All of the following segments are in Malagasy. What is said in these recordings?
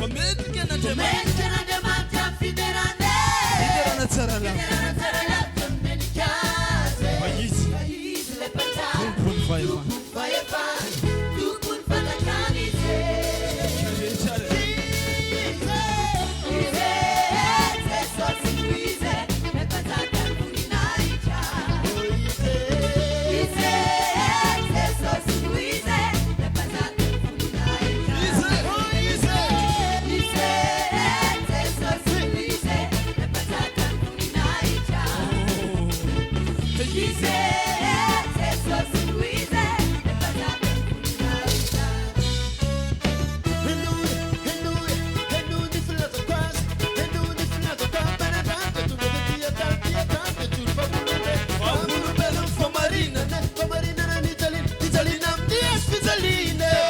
Fa mendrika an'Andriamanitra. Mendrika an'Andriamanitra ny fiderana e. Fiderana tsara lavitra. Fiderana tsara lavitra no mendrika azy e. Fa Izy. Fa Izy ilay Mpanjaka. Tompon'ny fahefana. Tompon'ny fahefana. Tompon'ny fanjakana Izy e. Tsika rehetra ary. Izy e, Izy e, Jesosy no Izy e, ilay Mpanjakan'ny voninahitra. Izy e, Jesosy no Izy e, ilay Mpanjakan'ny voninahitra. Izy e, Izy e. Izy e, Jesosy no Izy e, ilay Mpanjakan'ny voninahitra. Izy e, Jesosy no Izy e, ilay Mpanjakan'ny voninahitra. Henoy, henoy, henoy ny filazako azy, henoy ny filazako azy, mpanandranto tonga tety an-tany, ty an-tany dia joro vavolombelona, vavolombelon'ny fahamarinana, fahamarinana nijaliana, nijaliana amin'ny hazo fijaliana e.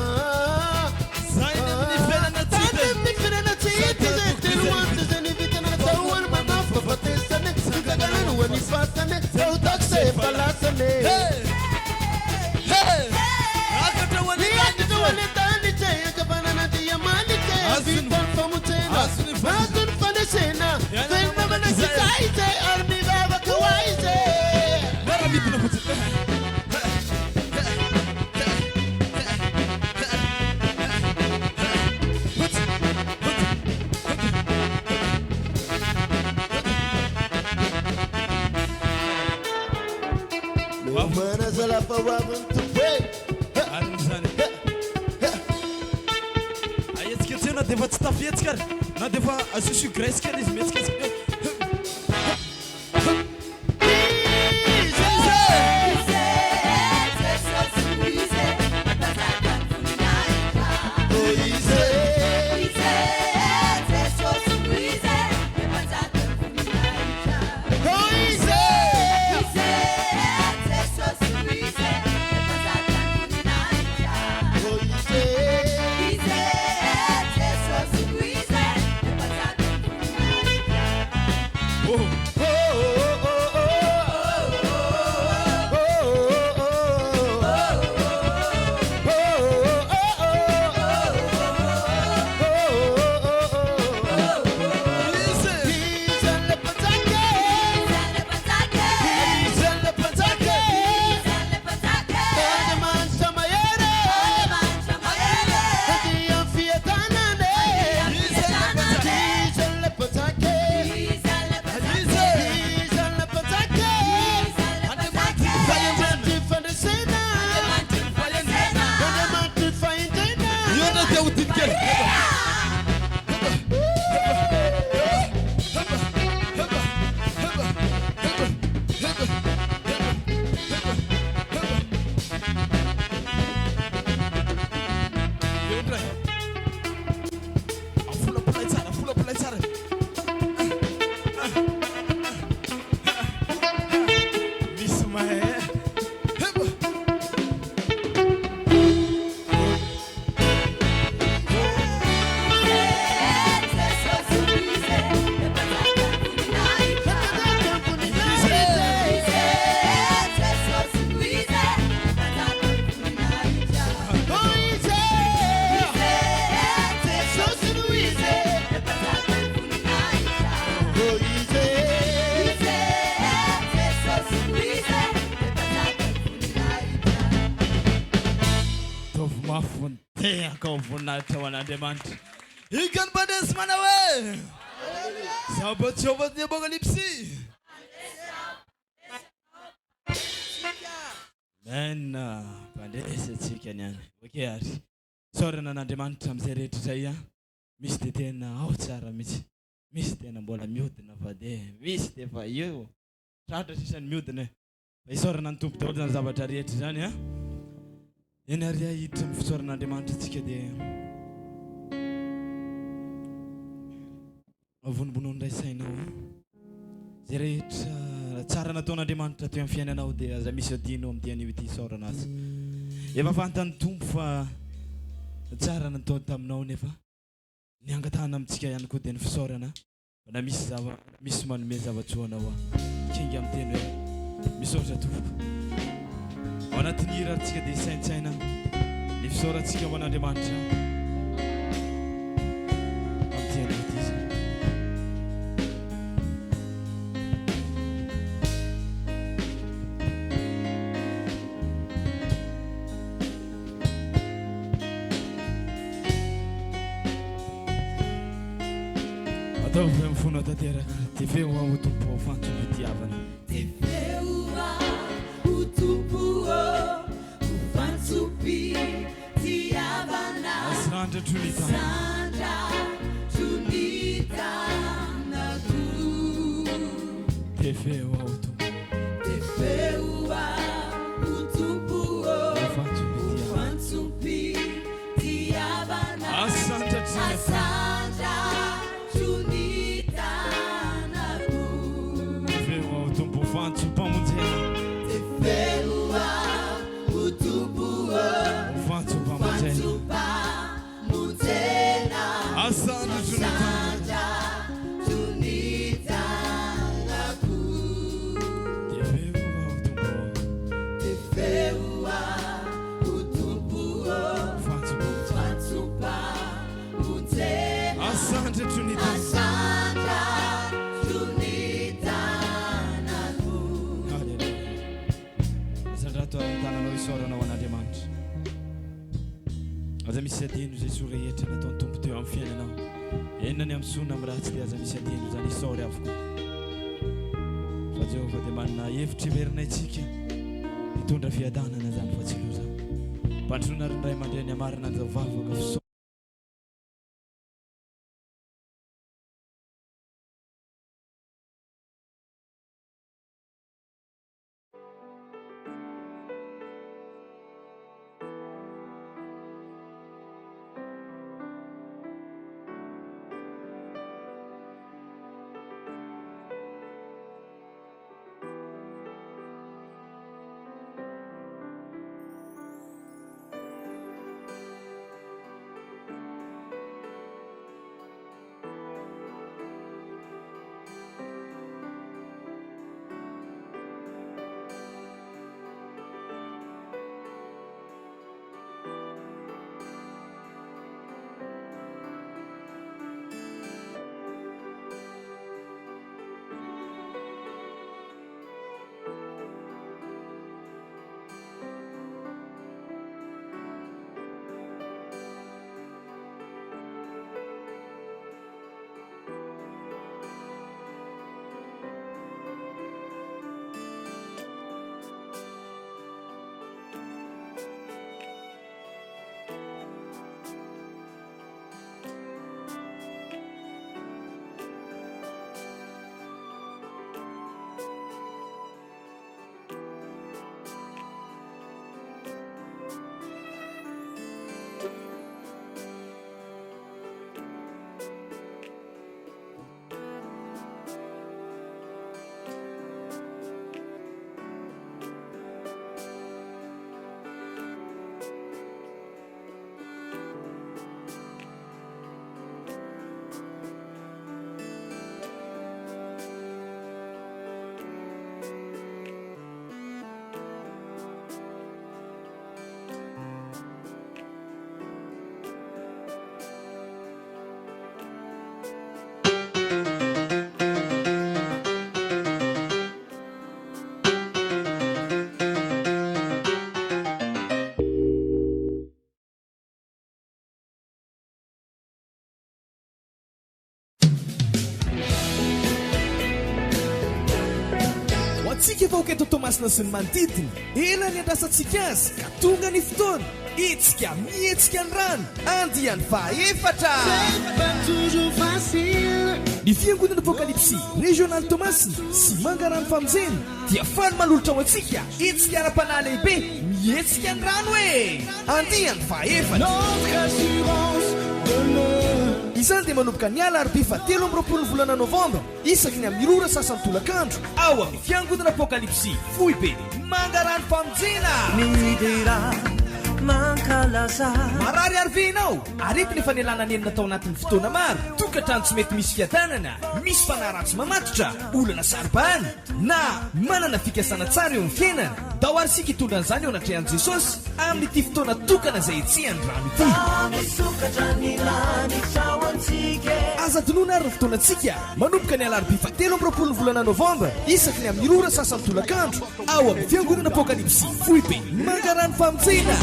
Ah, Zay ny amin'ny fiainana tsy Tany hita. amin'ny fiainana tsy hita izay telo andro izay nivitana natao ho an'ny manafo fahafatesana, fitsanganana ho an'ny fasana, fahotako izay efa lasana e. Hey! Hey! Miakatra ho any Miakatra ho any an-danitra e, ankavanana Andriamanitra e, Azony- vita ny famonjena, azony ny famonjena. azony ny fandresena, Fiainana velona mandrakizay. mandrakizay izy e, ary mivavaka ho ahy izy e. Miara midina fotsiny. Miomana zalahy fa ho avy ny Tompo e. Ary izany. Ahetsiketsehina na dia efa tsy tafihetsika ary na dia efa asio graisse kely izy mihetsiketsika. Izy e. Izy e, Jesosy no Izy e, Mpanjakan'ny voninahitra. Oh, Izy e. Izy e, Jesosy no Izy e, Mpanjakan'ny voninahitra. Oh, Izy e. Izy e, Jesosy no Izy e, Mpanjakan'ny voninahitra. Oh, Izy e. Izy e, Jesosy no Izy e, Mpanjakan'ny voninahitra. Oh. Oh, oh, oh, oh. Oh, oh, oh, oh. Oh, oh, oh, oh. Oh, oh, oh, oh. Izy. Izy ilay Mpanjaka. Izy ilay Mpanjaka. Izy ilay Mpanjaka. Izy ilay Mpanjaka. Andriamanitra mahery. Andriamanitra mahery. Andrian'ny fiadanana. Izy ilay Mpanjaka. Izy ilay Mpanjaka. Izy ilay Mpanjaka. Izy. Izy ilay Mpanjaka. Izy ilay Mpanjaka. Andriamanitry ny fandresena. Andriamanitry ny fandresena. Andriamanitry ny fahendrena. Io ndray dia hodiny kely. Io ndray. Afolapolay tsara, afolapolay tsara. Misy mahay. Heba. Jesosy no Izy e, Mpanjakan'ny voninahitra. Izy e. Izy e, Jesosy no Izy e, Mpanjakan'ny voninahitra. Oh, Izy e. Izy e, Jesosy no Izy e. Mpanjakan'ny voninahitra. Oh, Izy e. Izy e, Jesosy no Izy e, Mpanjakan'ny voninahitra. Ataovy mafy ny tehaka ho voninahitra ho an'Andriamanitra. Ikany mpandresy manao hoe Sabatsy ny Apokalypsy. Amen. Mpandresy antsika ny any. Ok ary. Isaorana an'Andriamanitra amin'izay rehetra izay a. Misy dia tena ao tsara mihitsy. Misy tena mbola miodina fa dia misy dia efa eo. Tratra sisa ny miodina e. Fa isaorana ny Tompo daholo izany zavatra rehetra izany a. Eny ary hiditra amin'ny fisaoran'Andriamanitra antsika dia avonobonao indray sainao a. Izay rehetra tsara nataon'Andriamanitra teo amin'ny fiainanao dia aza misy adino amin'ity anio ity isaorana azy. Efa fantan'ny Tompo fa tsara natao taminao nefa ny angatahana amintsika ihany koa dia ny fisaorana na misy zava misy manome zava-tsoa anao aho. Kinga amin'ny teny hoe misaotra tompoko. Ao anatin'ny hira antsika dia saintsaina ny fisaorantsika ho an'Andriamanitra. Ataovy amin'ny fonao tanteraka. Tefeo aho, O Tompo ô, fantsom-pitiavana. Tefeo aho, O Tompo ô, ho fantsom-pitiavana. Asandratro ny tanako. Asandratro ny tanako. Tefeo aho, O Tompo. Tefeo aho, O Tompo ô, Ho fantsom-pitiavana. fantsom-pitiavana. Asandratro ny Asandratro ny tanako. Tefeo aho, Tompo, ho fantsom-pamonjena. Tefeo aho, O Tompo ô, Ho fantsom-pamonjena. fantsom-pamonjena. Asandratro ny tanako. Asandratro ny tanako. Tefeo aho, Tompo ô. Tefeo aho, O Tompo ô, Ho fantsom-pamonjena. fantsom-pamonjena. Asandratro ny tanako. Asandratro ny tanako. Haleloia. Asandrato ary ny tananao isaoranao an'Andriamanitra. Aza misy adino izay soa rehetra nataon'ny Tompo teo amin'ny fiainanao. Enina ny amin'ny soa na amin'ny ratsy dia aza misy adino izany isaory avokoa. Fa Jehovah dia manana hevitra hiverina antsika hitondra fiadanana izany fa tsy loza. Mpandroana ary ny ray aman-dreny hamarina an'izao vavaka fisaorana. Ho antsika vahoaka eto Toamasina sy ny manodidina, ela niandrasantsika azy ka tonga ny fotoana, hetsika mihetsika ny rano, andiany fahaefatra! Ny Fiangonana Apokalypsy Régional Toamasina sy Mangarano Famonjena dia faly manolotra ho antsika hetsika ara-panahy lehibe mihetsika ny rano e! Andiany fahaefatra! Izany dia manomboka ny alarobia fahatelo amby roapolo ny volana novambra isaky ny amin'ny roa ora sasany tolakandro ao amin'ny Fiangonana Apokalypsy Foibe Mangarano Famonjena. Midera mankalaza. Marary ary ve ianao? Aretina efa nialana nenina tao anatin'ny fotoana maro, tokantrano tsy mety misy fiadanana, misy fanahy ratsy mamatotra, olana saro-bahana, na manana fikasana tsara eo amin'ny fiainana. Ndao ary isika hitondra an'izany eo anatrehan'i Jesosy amin'ity fotoana tokana izay hetsehan'ny rano ity. Misokatra ny lanitra ho antsika e. Aza adinoina ary ny fotoanantsika, manomboka ny alarobia fahatelo amby roapolo ny volana novambra, isaky ny amin'ny roa ora sasany tolakandro, ao amin'ny Fiangonana Apokalypsy Foibe Mangarano Famonjena.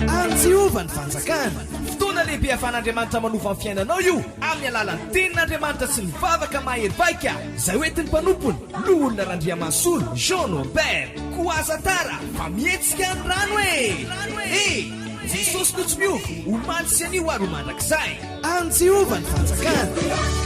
An'i Jehovah ny fanjakana. Fotoana lehibe. lehibe ahafahan'Andriamanitra manova ny fiainanao io amin'ny alalan'ny Tenin'Andriamanitra sy ny vavaka mahery vaika izay hoentin'ny mpanompony, Loholona Randriamasolo Jean Norbert. Koa aza tara fa mihetsika ny rano e! E! Jesosy no tsy miova, omaly sy anio ary ho mandrakizay. An'i Jehovah ny fanjakana.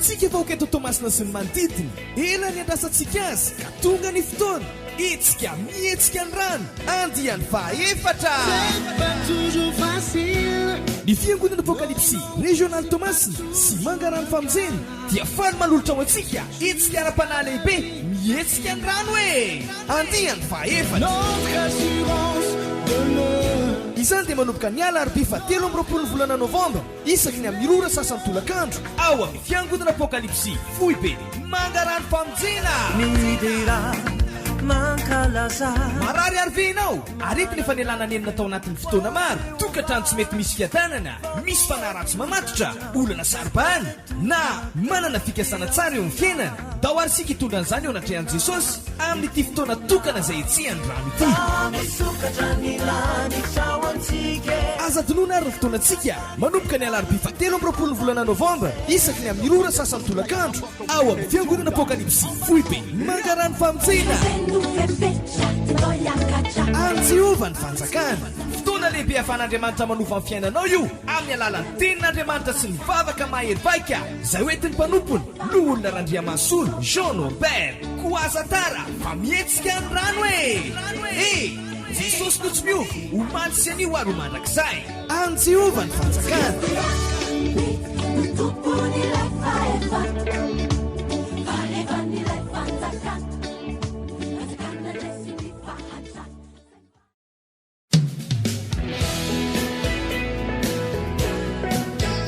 antsika vahoaka eto Toamasina sy ny manodidina, ela niandrasantsika azy ka tonga ny fotoana, hetsika mihetsika ny rano, andiany fahaefatra! Ny Fiangonana Apokalypsy Régional Toamasina sy Mangarano Famonjena dia faly manolotra ho antsika hetsika ara-panahy lehibe mihetsika ny rano e! Andiany fahaefatra. Izany dia manomboka ny alarobia fahatelo amby roapolo ny volana novambra isaky ny amin'ny roa ora sasany tolakandro ao amin'ny Fiangonana Apokalypsy Foibe Mangarano Famonjena. Midera mankalaza. Marary ary ve ianao? Aretina efa nialana nenina tao anatin'ny fotoana maro, tokantrano tsy mety misy fiadanana, misy fanahy ratsy mamatotra, olana saro-bahana, na manana fikasana tsara eo amin'ny fiainana. Ndao ary isika hitondra an'izany eo anatrehan'i Jesosy amin'ity fotoana tokana izay hetsehan'ny rano ity. Fa misokatra ny lanitra ho antsika e. Aza adinoina ary ny fotoanantsika, manomboka ny alarobia fahatelo amby roapolo ny volana novambra, isaky ny amin'ny roa ora sasany tolakandro, ao amin'ny Fiangonana Apokalypsy, Foibe Mangarano Famonjena. An'i Jehovah ny fanjakana. Fotoana lehibe ahafahan'Andriamanitra manova ny fiainanao io, amin'ny alalan'ny Tenin'Andriamanitra sy ny vavaka mahery vaika izay hoentin'ny mpanompony, Loholona Randriamasolo Jean Norbert. Koa aza tara fa mihetsika ny rano e! E! Jesosy no tsy miova, omaly sy anio ary ho mandrakizay. An'i Jehovah ny fanjakana.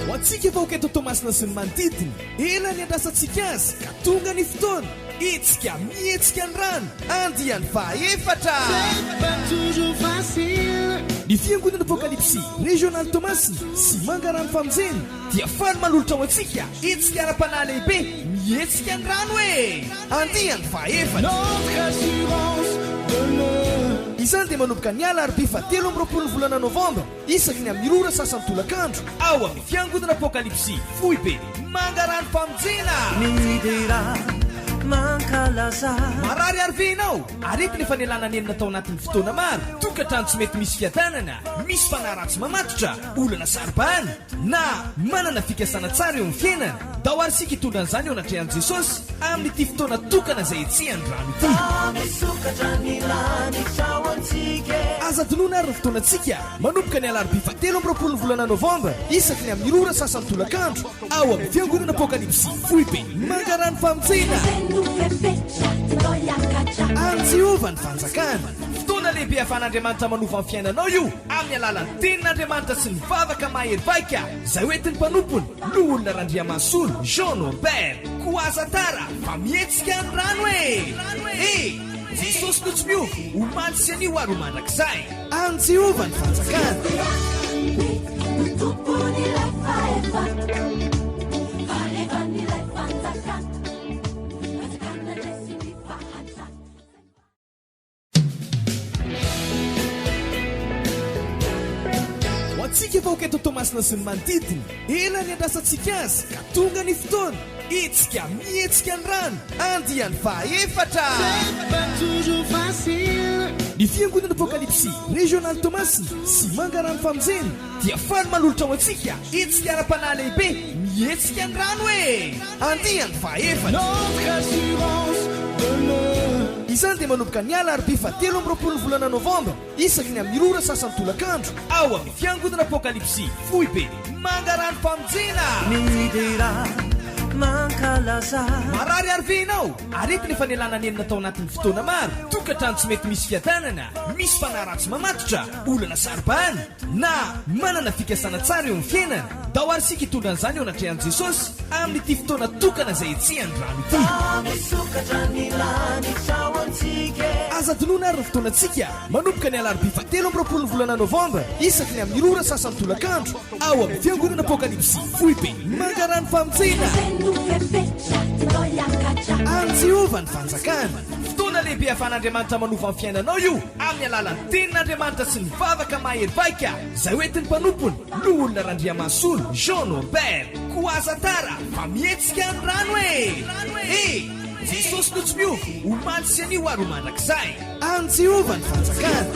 Ho antsika vahoaka eto Toamasina sy ny manodidina, ela niandrasantsika azy ka tonga ny fotoana, hetsika mihetsika ny rano, andiany fahaefatra! Ny Fiangonana Apokalypsy Régional Toamasina sy Mangarano Famonjena dia faly manolotra ho antsika hetsika ara-panahy lehibe mihetsika ny rano e! Andiany fahaefatra. Izany dia manomboka ny alarobia fahatelo amby roapolo ny volana novambra, isaky ny amin'ny roa ora sasany tolakandro, ao amin'ny Fiangonana Apokalypsy, Foibe Mangarano Famonjena. Midera mankalaza. Marary ary ve ianao? Aretina efa nialana nenina tao anatin'ny fotoana maro, tokantrano tsy mety misy fiadanana, misy fanahy ratsy mamatotra, olana saro-bahana, na manana fikasana tsara eo amin'ny fiainana. Ndao ary isika hitondra an'izany eo anatrehan'i Jesosy amin'ity fotoana tokana izay hetsehan'ny rano ity. Fa misokatra ny lanitra ho antsika e. Aza adinoina ary ny fotoanantsika, manomboka ny alarobia fahatelo amby roapolo ny volana novambra, isaky ny amin'ny roa ora sasany tolakandro, ao amin'ny Fiangonana Apokalypsy, Foibe Mangarano Famonjena. An'i Jehovah ny fanjakana. Fotoana lehibe ahafahan'Andriamanitra manova ny fiainanao io, amin'ny alalan'ny Tenin'Andriamanitra sy ny vavaka mahery vaika izay hoentin'ny mpanompony, Loholona Randriamasolo Jean Norbert. Koa aza tara fa mihetsika ny rano e! E! Jesosy no tsy miova, omaly sy anio ary ho mandrakizay. An'i Jehovah ny fanjakana. Ho antsika vahoaka eto Toamasina sy ny manodidina, ela niandrasantsika azy ka tonga ny fotoana, hetsika mihetsika ny rano, andiany fahaefatra! Ny Fiangonana Apokalypsy Régional Toamasina sy Mangarano Famonjena dia faly manolotra ho antsika hetsika ara-panahy lehibe mihetsika ny rano e! Andiany fahaefatra. Izany dia manomboka ny alarobia fahatelo amby roapolo ny volana novambra, isaky ny amin'ny roa ora sasany tolakandro, ao amin'ny Fiangonana Apokalypsy, Foibe Mangarano Famonjena. Midera mankalaza. Marary ary ve ianao? Aretina efa nialana nenina tao anatin'ny fotoana maro, tokantrano tsy mety misy fiadanana, misy fanahy ratsy mamatotra, olana saro-bahana, na manana fikasana tsara eo amin'ny fiainana. Ndao ary isika hitondra an'izany eo anatrehan'i Jesosy amin'ity fotoana tokana izay hetsehan'ny rano ity. Fa misokatra ny lanitra ho antsika e. Aza adinoina ary ny fotoanantsika, manomboka ny alarobia fahatelo amby roapolo ny volana novambra, isaky ny amin'ny roa ora sasany tolakandro, ao amin'ny Fiangonana Apokalypsy, Foibe Mangarano Famonjena. An'i Jehovah ny fanjakana. Fotoana lehibe ahafahan'Andriamanitra manova ny fiainanao io, amin'ny alalan'ny Tenin'Andriamanitra sy ny vavaka mahery vaika izay hoentin'ny mpanompony, Loholona Randriamasolo Jean Norbert. Koa aza tara fa mihetsika ny rano e! E! Jesosy no tsy miova, omaly sy anio ary ho mandrakizay. An'i Jehovah ny fanjakana.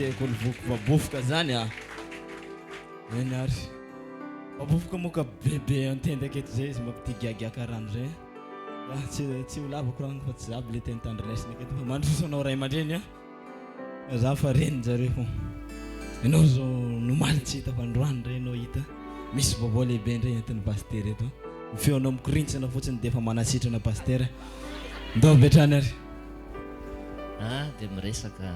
tehaka olo voky babofoka zany a! Eny ary. Babofoka moa ka bebe antenda aketo zay izy mampitigiagiaka rano zay. Ya, tsy tsy ho lava koragna fa tsy za aby le teny tandrinesina aketo fa mandroso anao ray aman-dreny a! Fa za fa renin-jareo fô. Ianao zao nomaly tsy hita fa androany ndray ianao hita. Misy vaovao lehibe ndray entin'i Pasitera eto. Ny feonao mikorintsina fotsiny dia efa manasitrana Pasitera. Ndao avy hatrany ary. Ah dia miresaka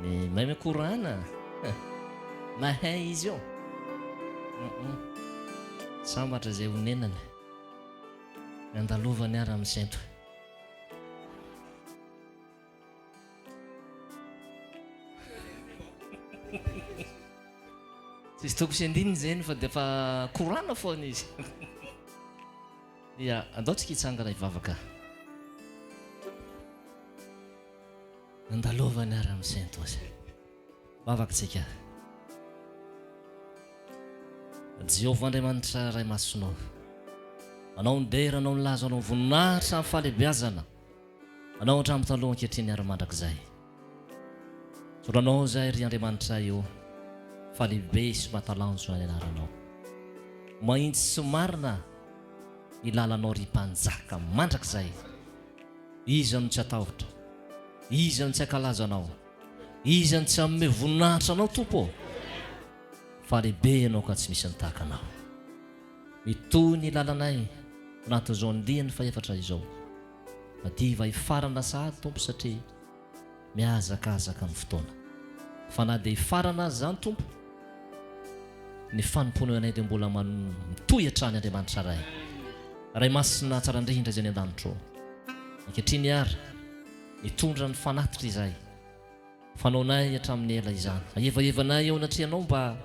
ny mahay mikorana mahay izy io sambatra izay onenany ny andalovany ary amin'ny sento. Tsisy toko sy andininy izany fa dia efa korana foana izy. Dia andao tsika hitsangana hivavaka. Andalovany ary amin'ny sento azy. Vavaka tsika. Jehovah Andriamanitra Ray Masinao. Anao ny dera, anao ny laza, anao ny voninahitra, ny fahalehibiazana. Anao hatramin'ny taloha ankehitriny ary mandrakizay. Tsoranao izahay ry Andriamanitray ô, fa lehibe sy mahatalanjona ny anaranao. Mahitsy sy marina ny lalanao ry Mpanjaka mandrakizay. Iza no tsy hatahotra? Iza no tsy hankalaza Anao? Iza no tsy hanome voninahitra Anao Tompo ô? Fa lehibe Ianao ka tsy misy ny tahaka Anao. Mitohy ny lalanay anatin'izao andiany fahefatra izao. Madiva hifarana sahady Tompo satria mihazakazaka ny fotoana. Fa na dia hifarana aza izany Tompo, ny fanompoanao anay dia mbola mitohy hatrany Andriamanitra Ray. Ray Masina tsara indrindra izay any an-danitra ô. Ankehitriny ary, mitondra ny fanatitra izahay. Fanaonay hatramin'ny ela izany. Ahevahevanay eo anatrehanao mba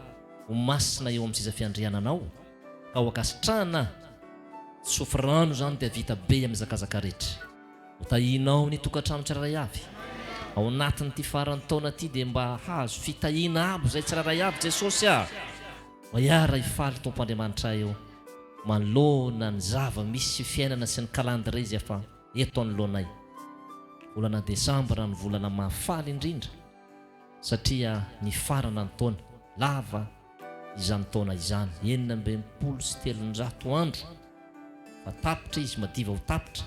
ho masina eo amin'ny seza fiandriananao, ka ho ankasitrahana. Tsofy rano izany dia vita be amin'ny hazakazaka rehetra. Ho tahianao ny tokantrano tsirairay avy. Ao anatin'ity faran'ny taona ity dia mba hahazo fitahiana aby izay tsirairay avy Jesosy a! Mba hiara hifaly Tompo Andriamanitray o, manoloana ny zava misy sy fiainana sy ny calendrier izay efa eto anoloanay. Volana desambra no volana mahafaly indrindra satria nifarana ny taona. Lava izany taona izany, 366 andro fa tapitra izy, madiva ho tapitra.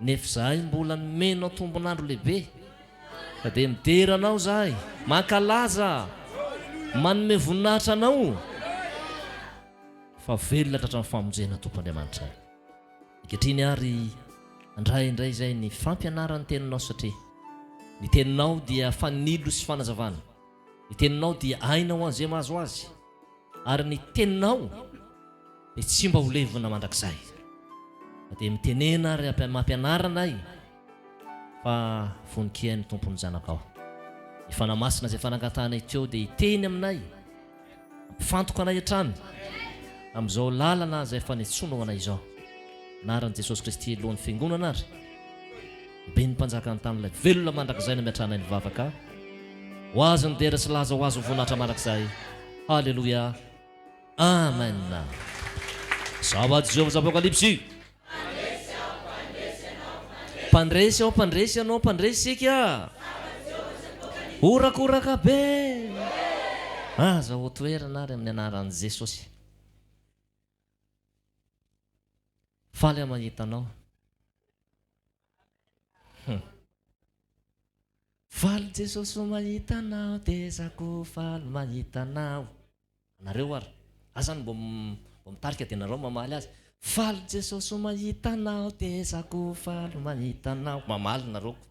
Nefa izahay mbola nomenao tombon'andro lehibe ka dia midera Anao izahay, mankalaza, manome voninahitra Anao fa velona tratran'ny famonjena Tompo Andriamanitray. Ankehitriny ary handray indray izay ny fampianaran'ny Teninao satria ny Teninao dia fanilo sy fanazavana, ny Teninao dia aina ho an'izay mahazo azy ary ny Teninao dia tsy mba ho levona mandrakizay. Fa dia mitenena ary mampianara anay fa vonon-kihaino Tompo ny Zanakao. Ny Fanahy Masina izay efa nangatahanay teo dia hiteny aminay, hampifantoka anay hatrany amin'izao lalana izay efa niantsoanao anay izao. Anaran'i Jesosy Kristy Lohan'ny Fiangonana ary Ben'ny Mpanjakan'ny tany ilay velona mandrakizay no miatranay ny vavaka. Ho Azy ny dera sy laza, ho Azy ny voninahitra mandrakizay. Haleloia. Amen. Zava-jehovah Apokalypsy. Mpandresy aho, mpandresy ianao, mpandresy isika. Horakoraka be. Aza ho toerana ary amin'ny anaran'i Jesosy. Faly aho mahita anao. Faly Jesosy mahita anao dia za koa faly mahita anao. Anareo ary. Za zany mbo mbo mitarika dia nareo mamaly azy. Faly Jesosy mahita anao dia za koa faly mahita anao. Mamaly nareo ko.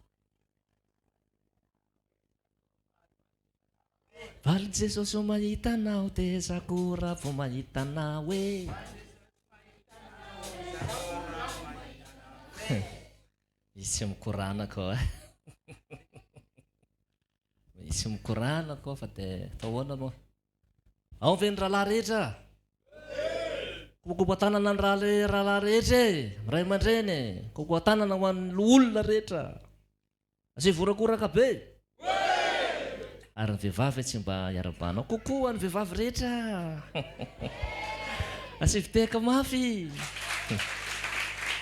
Faly Jesosy mahita anao dia za koa ravo mahita anao e. Izy tsy mikorana koa. Izy tsy mikorana koa fa dia atao ahoana moa? Ao ve ny rahalahy rehetra? Kopakopa-tanana ny rahalahy rehetra e! Ray aman-dreny e! Kopakopa-tanana ho an'ny loholona rehetra. Asivo horakoraka be! Ary ny vehivavy tsy mba iarabanao. Coucou an'ny vehivavy rehetra! Asivo tehaka mafy!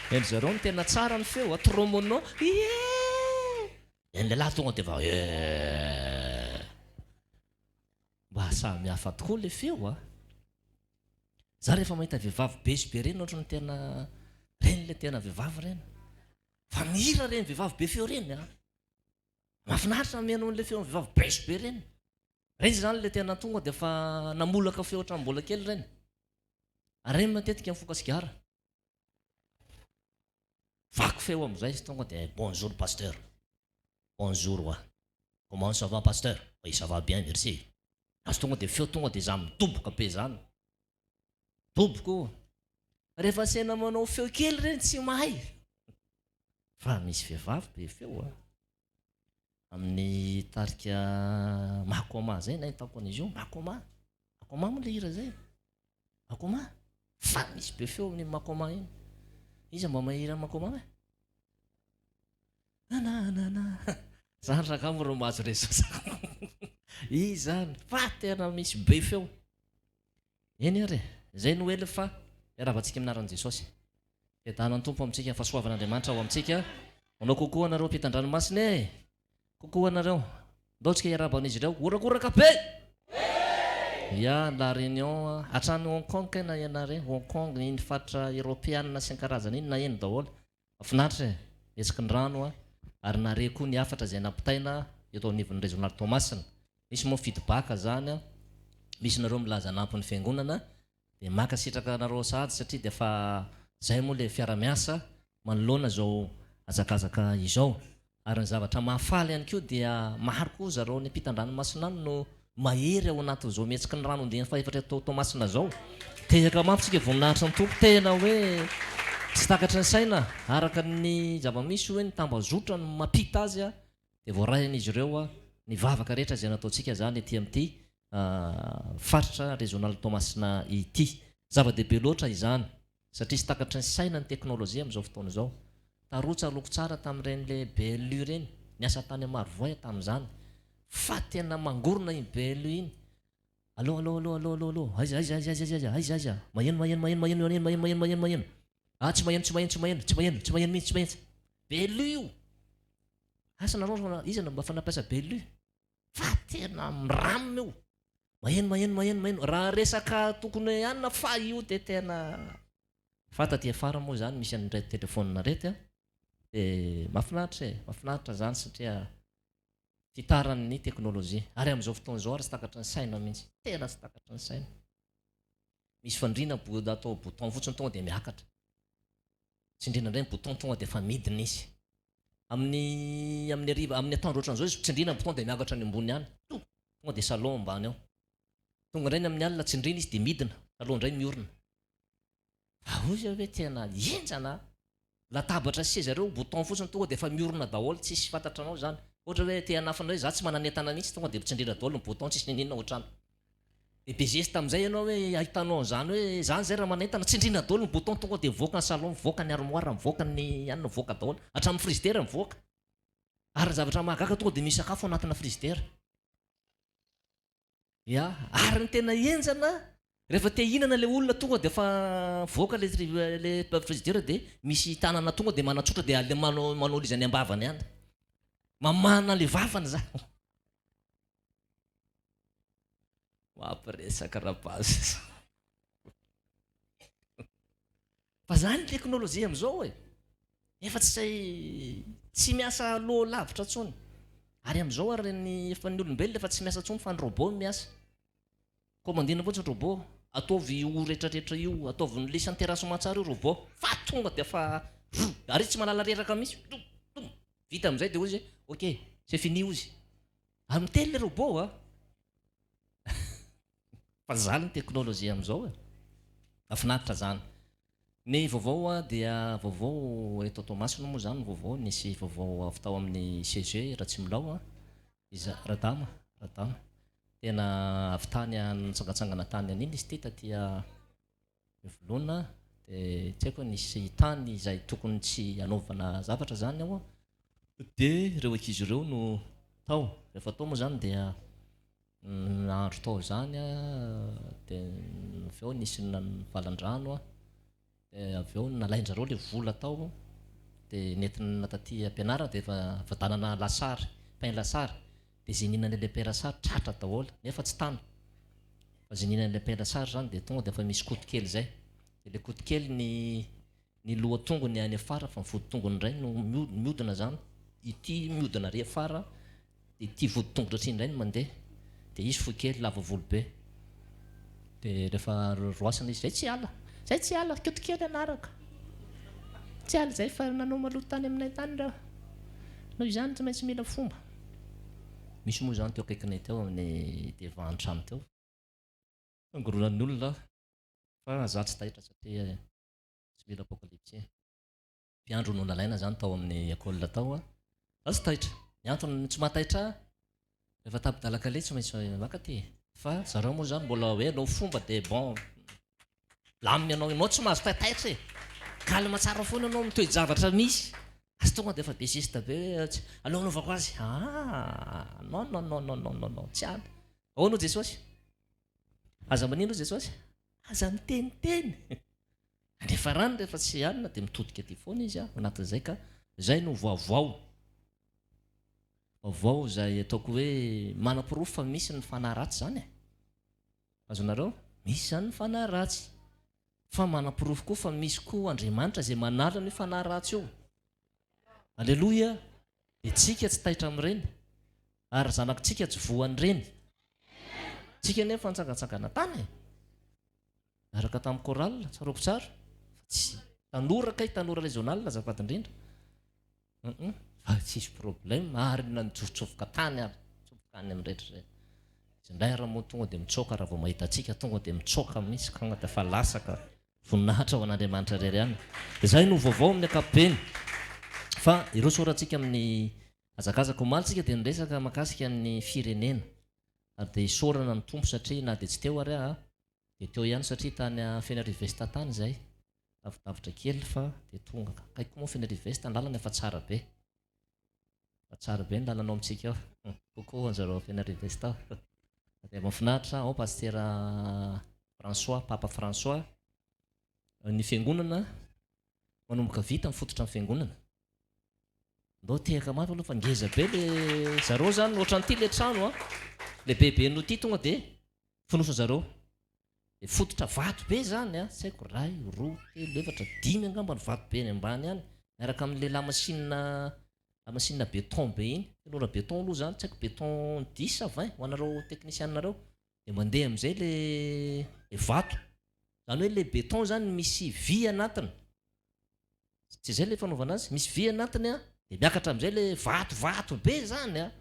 Eny zareo no tena tsara ny feo a, tromonô, ie! Dia ny lehilahy tonga dia efa eh. Mba samy hafa tokoa ilay feo a! Za rehefa mahita vehivavy be sy be ireny ohatran'ny tena ireny ilay tena vehivavy ireny. Fa mihira ireny vehivavy be feo ireny a! Mahafinaritra ny mihaino an'ilay feon'ny vehivavy be sy be ireny. Ireny izany ilay tena tonga dia efa namolaka feo hatramin'ny mbola kely ireny. Ary ireny matetika mifoka sigara. Vaky feo amin'izay izy tonga dia bonjour pasteur. Bonjour wa. Comment ça va pasteur? Oui ça va bien merci. Azo tonga dia feo tonga dia za midoboka be zany. Midoboka io. Rehefa asaina manao feo kely ireny tsy mahay. Fa misy vehivavy be feo a. Amin'ny tarika Makoma zay nahitako an'izy io, Makoma. Makoma moa le hira zay. Makoma? Fa misy be feo amin'iny Makoma iny. Iza mba mahira Makoma e? Na na na na. Zany rangahy moa ro mahazo réseau zany. Izy zany fa tena misy be feo. Eny ary e, zay no ela fa miarahaba antsika amin'ny anaran'i Jesosy. Fiadanan'ny Tompo amintsika, fahasoavan'Andriamanitra ho amintsika. Manao coucou anareo ampitan-dranomasina e! Coucou anareo. Ndao tsika hiarahaba an'izy ireo. Horakoraka be! Ya, La Réunion, hatrany Hong Kong kay na ianareo, Hong Kong, iny faritra Eropeana sy ny karazany iny naheno daholo. Mahafinaritra e! Hetsiky ny rano a! Ary nare koa ny hafatra izay nampitaina eto anivon'ny Rezionaly Toamasina. Misy moa feedback zany a! Misy nareo milaza hanampy ny fiangonana Dia mankasitraka anareo sahady satria dia efa zay moa le fiara-miasa manoloana izao hazakazaka izao. Ary ny zavatra mahafaly ihany koa dia maro koa zareo any ampitan-dranomasina any no mahery ao anatin'izao mihetsiky ny rano andiany fahefatra eto Toamasina izao. Tehaka mafy tsika voninahitry ny Tompo, tena hoe tsy takatry ny saina araka ny zava-misy hoe ny tambazotra no mampita azy dia voarain'izy ireo ny vavaka rehetra izay nataontsika izany ety amin'ity faritra rezionaly Toamasina ity. Zava-dehibe loatra izany satria tsy takatry ny saina ny teknolojia amin'izao fotoana izao. Taloha tsaroako tsara tamin'ireny le BLU ireny, niasa tany Marovoay aho tamin'izany, fa tena mangorona iny BLU iny. Allo allo allo allo allo allo, aiza aiza aiza aiza aiza aiza aiza, maheno maheno maheno maheno maheno maheno maheno maheno maheno, ah tsy maheno tsy maheno tsy maheno tsy maheno tsy maheno mihitsy tsy maheno, BLU io! Asa nareo fa iza no mba efa nampiasa BLU? Fa tena miram io. Maheno maheno maheno maheno. Raha resaka tokony hanina fa io dia tena. Fa taty afara moa izany misy an'ireto telephone ireto an, dia mahafinaritra e, mahafinaritra izany satria fitaran'ny teknolojia. Ary amin'izao fotoana izao ary tsy takatry ny saina mihitsy, tena tsy takatry ny saina. Misy fandriana atao bouton fotsiny tonga dia miakatra. Tsindriana indray ny bouton tonga dia efa midina izy. Amin'ny amin'ny hariva amin'ny atoandro ohatran'izao izy tsindriana ny bouton dia miakatra any ambony any. Tonga dia salon ambany ao. Tonga indray ny amin'ny alina tsindriana izy dia midina, salon indray miorina. Fa hoy izy hoe tena henjana a! Latabatra sy seza ireo bouton fotsiny tonga dia efa miorina daholo tsisy fantatranao izany. Ohatra hoe te hanafina hoe za tsy manana entana mihitsy tonga dia tsindriana daholo ny bouton tsisy n'inon'inona ohatrany. Dia be zesta amin'izay ianao hoe ahitanao an'izany hoe zany izay raha manentana, tsindriana daholo ny bouton tonga dia mivoaka ny salon, mivoaka ny armoire, mivoaka ny anona, mivoaka daholo, hatramin'ny frigidaire mivoaka. Ary ny zavatra mahagaga tonga dia misy sakafo anatina frigidaire. Ya, ary ny tena henjana rehefa te hihinana ilay olona tonga dia efa mivoaka ilay le frigidaire dia misy tanana tonga dia manatsotra dia manao manao izy any am-bavany any. Mamahana ilay vavany izany. Mampiresaka rabazy. Fa zany ny teknolojia amizao e. Efa tsy tsy miasa aloha lavitra tsony. Ary amizao ary ny efa ny olombelona efa tsy miasa tsony fa ny robot no miasa. Commandena fotsiny robot, ataovy io retraretra io, ataovy ny lisany terrassement tsara io robot fa tonga dia fa ary izy tsy mahalala reraka mihitsy. Vita amizay dia hoy izy ok, c'est fini hozy. Ary miteny le robot a! Fa zany ny teknolojia amin'izao e! Mahafinaritra zany. Ny vaovao dia vaovao eto Toamasina moa zany ny vaovao, nisy vaovao avy tao amin'ny CG Ratsimilaho a, iza Radama, Radama, tena avy tany nitsangatsangana tany an'iny izy ity taty Mivolona dia tsy haiko hoe nisy tany izay tokony tsy hanaovana zavatra izany ao dia ireo ankizy ireo no tao. Rehefa tao moa izany dia nahandro tao izany dia avy eo nisy valan-drano dia avy eo nalain-dry zareo ilay vola tao. Dia nentina taty am-pianarana dia efa vadanana lasary, pain lasary. Dia izay nihinana ilay pain lasary tratra daholo, nefa tsy tana. Fa izay nihinana ilay pain lasary izany dia tonga dia efa misy koto kely izay. Dia ilay koto kely ny ny loha-tongony any afara fa ny vodi-tongony indray no mihodina izany. Ity mihodina ary afara Dia ity vodi-tongotra ity indray no mandeha. Dia izy fohy kely, lava volo be. Dia rehefa roasina izy, zay tsy hiala, zay tsy hiala, Koto kely anarako. Tsy hiala izay fa nanao maloto tany aminay tany reo. Noho izany tsy maintsy mila fomba. Misy moa izany teo akaikinay teo amin'ny devant ny trano teo. Fangoronan'ny olona fa za tsy taitra satria tsy mila apocalypse. Mpiandry no nalaina zany tao amin'ny école tao a. Za tsy taitra. Ny antony tsy mahataitra ahy, rehefa tapi-dalan-kaleha tsy maintsy maka aty e. Fa zareo moa zany mbola hoe anao fomba dia bon, milamina ianao, ianao tsy mahazo taitaitra e. Calme tsara foana ianao amin'ny toe-javatra misy. Aza tonga dia efa be geste be hoe aleo anaovako azy. Ah, non non non non non non non, tsy any. Ahoana hoy Jesosy? Aza manino hoy Jesosy? Aza miteniteny. Alefa rano rehefa tsy alina dia mitodika aty foana izy ao anatin'izay ka izay no vaovao. Vaovao izay ataoko hoe manaporofo fa misy ny fanahy ratsy izany e. Azonareo? Misy izany ny fanahy ratsy. Fa manaporofo koa fa misy koa Andriamanitra izay manala an'io fanahy ratsy io. Aleloia! Dia tsika tsy taitra amin'ireny. Ary zanakitsika tsy voan'ireny. Tsika anefa nitsangantsangana tany e. Niaraka tamin'ny chorale, tsaroako tsara, fa tsy tanora kay, tanora régional azafady indrindra. Hum fa tsisy problème ary na nitsofotsofoka tany ary, nitsofoka any amin'ny rehetra izay. Izy indray ary moa tonga dia mitsoaka raha vao mahita antsika, tonga dia mitsoaka mihitsy ka dia efa lasa ka. Voninahitra ho an'Andriamanitra irery ihany. Izay no vaovao amin'ny ankapobeny. Fa hiroso horantsika amin'ny hazakazaka. Omaly tsika dia niresaka mahakasika ny firenena. Ary dia isaorana ny Tompo satria na dia tsy teo ary aho Dia teo ihany satria tany Fenerive Est tany izay, lavidavitra kely fa dia tonga. Akaiky koa moa Fenerive Est, ny lalana efa tsara be. Efa tsara be ny lalana ao amintsika ao. Coucou anjareo ao Fenerive Est ao. Dia mahafinaritra, ao Pasitera François, Papa François. Ny fiangonana, manomboka vita ny fototra ny fiangonana. Ndao tehaka mafy aloha fa ngeza be le zareo zany, ohatran'ity le trano an, le bebe noho ity tonga dia Fonoso zareo. Dia fototra vato be izany an, tsy haiko iray, roa, telo, efatra, dimy angamba ny vato be any ambany any, miaraka amin'ilay lamasinina lamasinina béton be iny, fenoina béton aloha izany, tsy haiko béton dix sa vingt ho anareo teknisianina nareo, dia mandeha amin'izay ilay ilay vato, izany hoe ilay béton izany misy vy anatiny, Tsy izay ilay fanaovana azy, misy vy anatiny an, dia miakatra amin'izay ilay vatovato be izany an,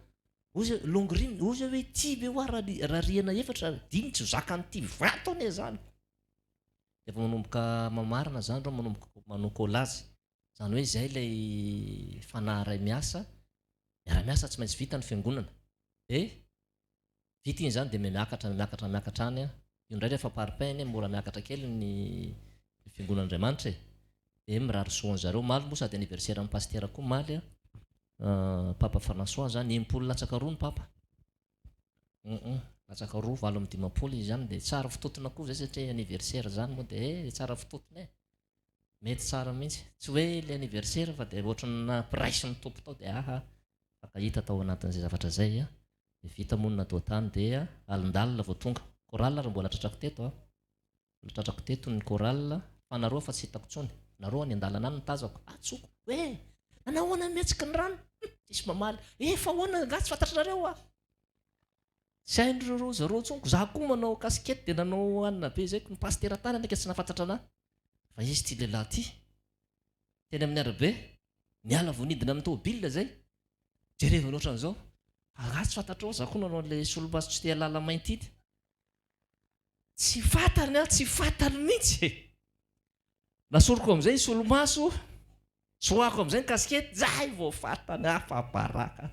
hoy izy hoe longrine, hoy izy hoe ity ve hoa raha rihana efatra, dimy tsy ho zakan'ity vato anie izany. Dia efa manomboka mamarana izany ireo, manomboka manao collage, izany hoe izay ilay fanahy iray miasa, miara-miasa tsy maintsy vita ny fiangonana, dia Vita iny izany dia miakatra miakatra miakatra any an! Io indray rehefa parpaing anie mora miakatra kely ny fiangonan'Andriamanitra e! Dia mirary soa an'zareo. Omaly moa sady anniversaire an'i Pasitera koa omaly an! Papa François izany, 60 latsaka roa ny Papa. Hum latsaka roa, 58 izy izany dia tsara fototona koa izay satria anniversaire izany moa dia eh tsara fototona e! Mety tsara mihitsy. Tsy hoe ilay anniversaire fa dia ohatran'ny nampiraisin'ny Tompo tao dia aha, mifankahita tao anatin'izay zavatra izay an! Dia vita moa ny natao tany dia alindalina vao tonga. Chorale ary mbola tratrako teto a. Mbola tratrako teto ny chorale fa nareo efa tsy hitako intsony. Nareo any andalana any no tazako. Atsoko hoe nanahoana ny mihetsiky ny rano? Hum, tsisy mamaly. Eh fa ahoana angaha tsy fantatrareo aho? Tsy hain'ireo zareo intsony ko. Za koa manao casquette dia nanao anona be zay ko. Ny pasitera tany anie ka tsy nahafantatra anah. Fa izy ity lehilahy ity. Teny amin'ny arabe, niala vao nidina amin'ny tômôbila zay. Jerevana ohatran'izao. Angaha tsy fantatrao za koa nanao an'ilay solomaso tsy te hahalala mainty iny. Tsy fantany aho, tsy fantany mihitsy e. Nasoriko amin'izay ny solomaso, tsoahako amin'izay ny casquette, zay vao fantany aho fa baraka.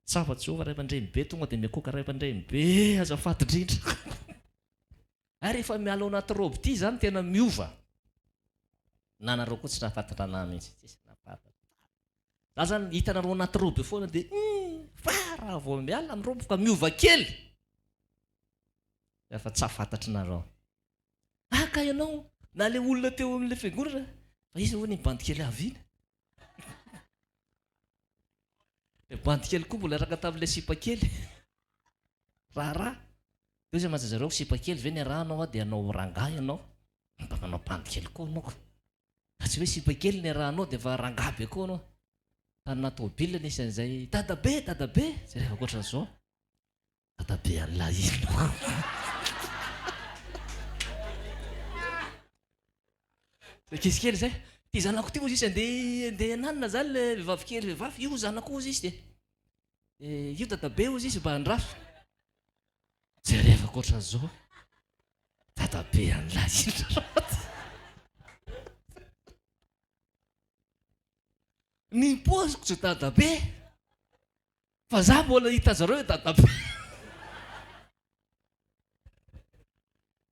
Tsapa Jehovah ray aman-dreny be, tonga dia miakoaka ray aman-dreny be, azafady indrindra. Ary rehefa miala ao anaty robe ity izany tena miova. Na nareo koa tsy nahafantatra anah mihitsy, tsisy nahafantatra. Za zany hitanareo anaty robe foana dia hum fa raha vao miala ny robe ka miova kely efa tsa fantatrinareo. Ah ka ianao na le olona teo amin'ilay fiangonana fa iza hono iny bandy kely avy iny? Ilay bandy kely koa mbola niaraka tamin'ilay sipa kely. Raharaha. Dia hoy izy aman-dry zareo, sipa kely ve niarahanao dia hanao rangahy ianao? Mba manao bandy kely koa ianao ka. Fa tsy hoe sipa kely niarahanao dia efa rangahy be koa ianao. Tany anaty tômôbila nisy an'izay, dadabe, dadabe, jerevako ohatran'izao. Dadabe an'lah ino? Ankizy kely izay, ity zanako ity hozy izy andeha andeha hananina izany ilay vehivavy kely vehivavy, io zanako hozy izy dia io dadabe hozy izy mba andraso. Jerevako ohatran'izao, dadabe an'lah ino raha Ny paoziko tsy dadabe. Fa za mbola hita zareo hoe dadabe.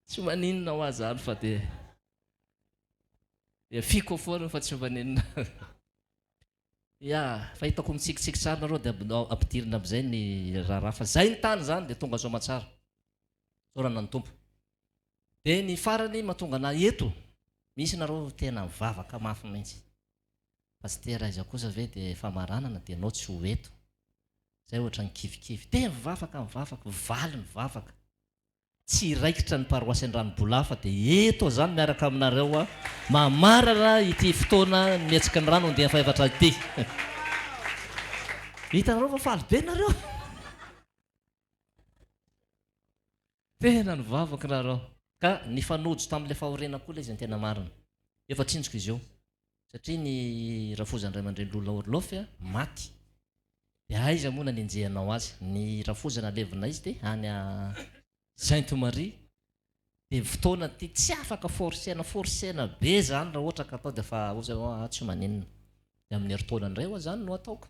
Tsy maninona hoa zany fa de de fiko foana fa tsy maninona. Ya, fa hitako mitsikitsiky tsara nareo de ampidirina amizay ny raharaha fa zay ny tany zany de tonga soamatsara. Isaorana ny Tompo. De ny farany mahatonga anah eto, misy nareo tena mivavaka mafy mihitsy. Pasitera aiza kosa ve dia famaranana dia enao tsy ho eto. Zay ohatran'ny kivikivy. Dia mivavaka mivavaka, mivaly ny vavaka. Tsy hiraikitra ny paroasy Andranobola fa dia eto aho zany miaraka aminareo aho mamarana ity fotoana ny mihetsiky ny rano andiany fahefatra ity. Hitanareo fa faly be nareo. Tena nivavaka nareo. Ka nifanojo tamin'ilay fahoriana koa ilay izy ny tena marina. Efa tsinjoko izy io. Satria ny rafozan'ny ray aman-dreny Lola Orloff maty. Dia aiza moa nanenjehanao azy? Ny rafozana alevina izy dia any Sainte Marie. Dia fotoana ity tsy afaka forcer-na, forcer-na be izany raha ohatra ka atao dia efa ozy ianao ah tsy maninona. Dia amin'ny herintaona indray ho'a izany no ataoko.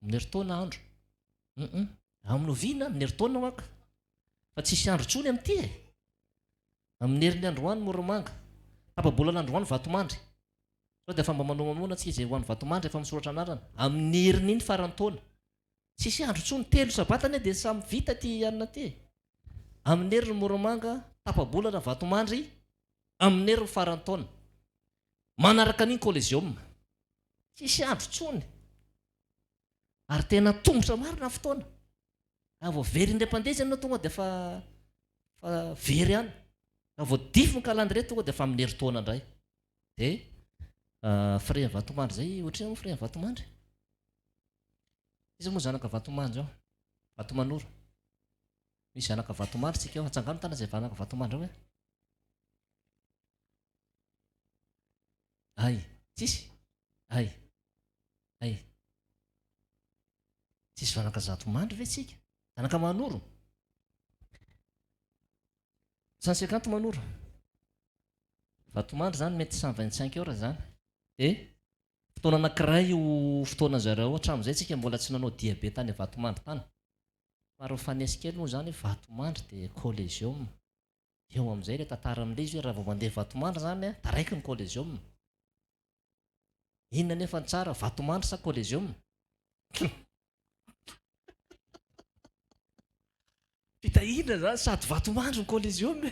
Amin'ny herintaona andro. Hum amin'ny oviana? Amin'ny herintaona ho'a ka. Fa tsisy andro intsony amin'ity e! Amin'ny herin'ny androany Moramanga. Tapa-bolana androany Vatomandry. Sao dia efa mba manomanona tsika izay ho any Vatomandry efa misoratra anarana. Amin'ny herin'iny faran'ny taona. Tsisy andro intsony, telo sabata anie dia samy vita ity anona ity e! Amin'ny herin'ny Moramanga, tapa-bolana Vatomandry, amin'ny herin'ny faran'ny taona. Manaraka an'iny Coliseum. Tsisy andro intsony. Ary tena tongotra marina ny fotoana. Raha vao very indray mpandeha izy ianao tonga dia efa fa very any. Raha vao dify ny calendrier tonga dia efa amin'ny herintaona indray. Dia frais Vatomandry izay ohatrinona moa frais Vatomandry? Iza moa zanaka Vatomandry ao? Vatomanoro. Misy zanaka Vatomandry tsika ao. Atsangano tana izay zanaka Vatomandry ao e. Ay, tsisy? Ay. Ay. Tsisy zanaka Zatomandry ve tsika? Zanaka Manoro? 150 Manoro. Vatomandry zany mety 125 heures zany. Dia fotoana anankiray io fotoana zareo hatramin'izay tsika mbola tsy nanao dia be tany Vatomandry tany. Somary mifanesy kely moa zany hoe Vatomandry dia Colesium. Eo amin'izay ilay tantara amin'ilay izy hoe raha vao mandeha Vatomandry zany taraiky ny Colesium. Inona anefa ny tsara, vatomandry sa Colesium? Fitahiana zany, sady vatomandry ny Colesium e!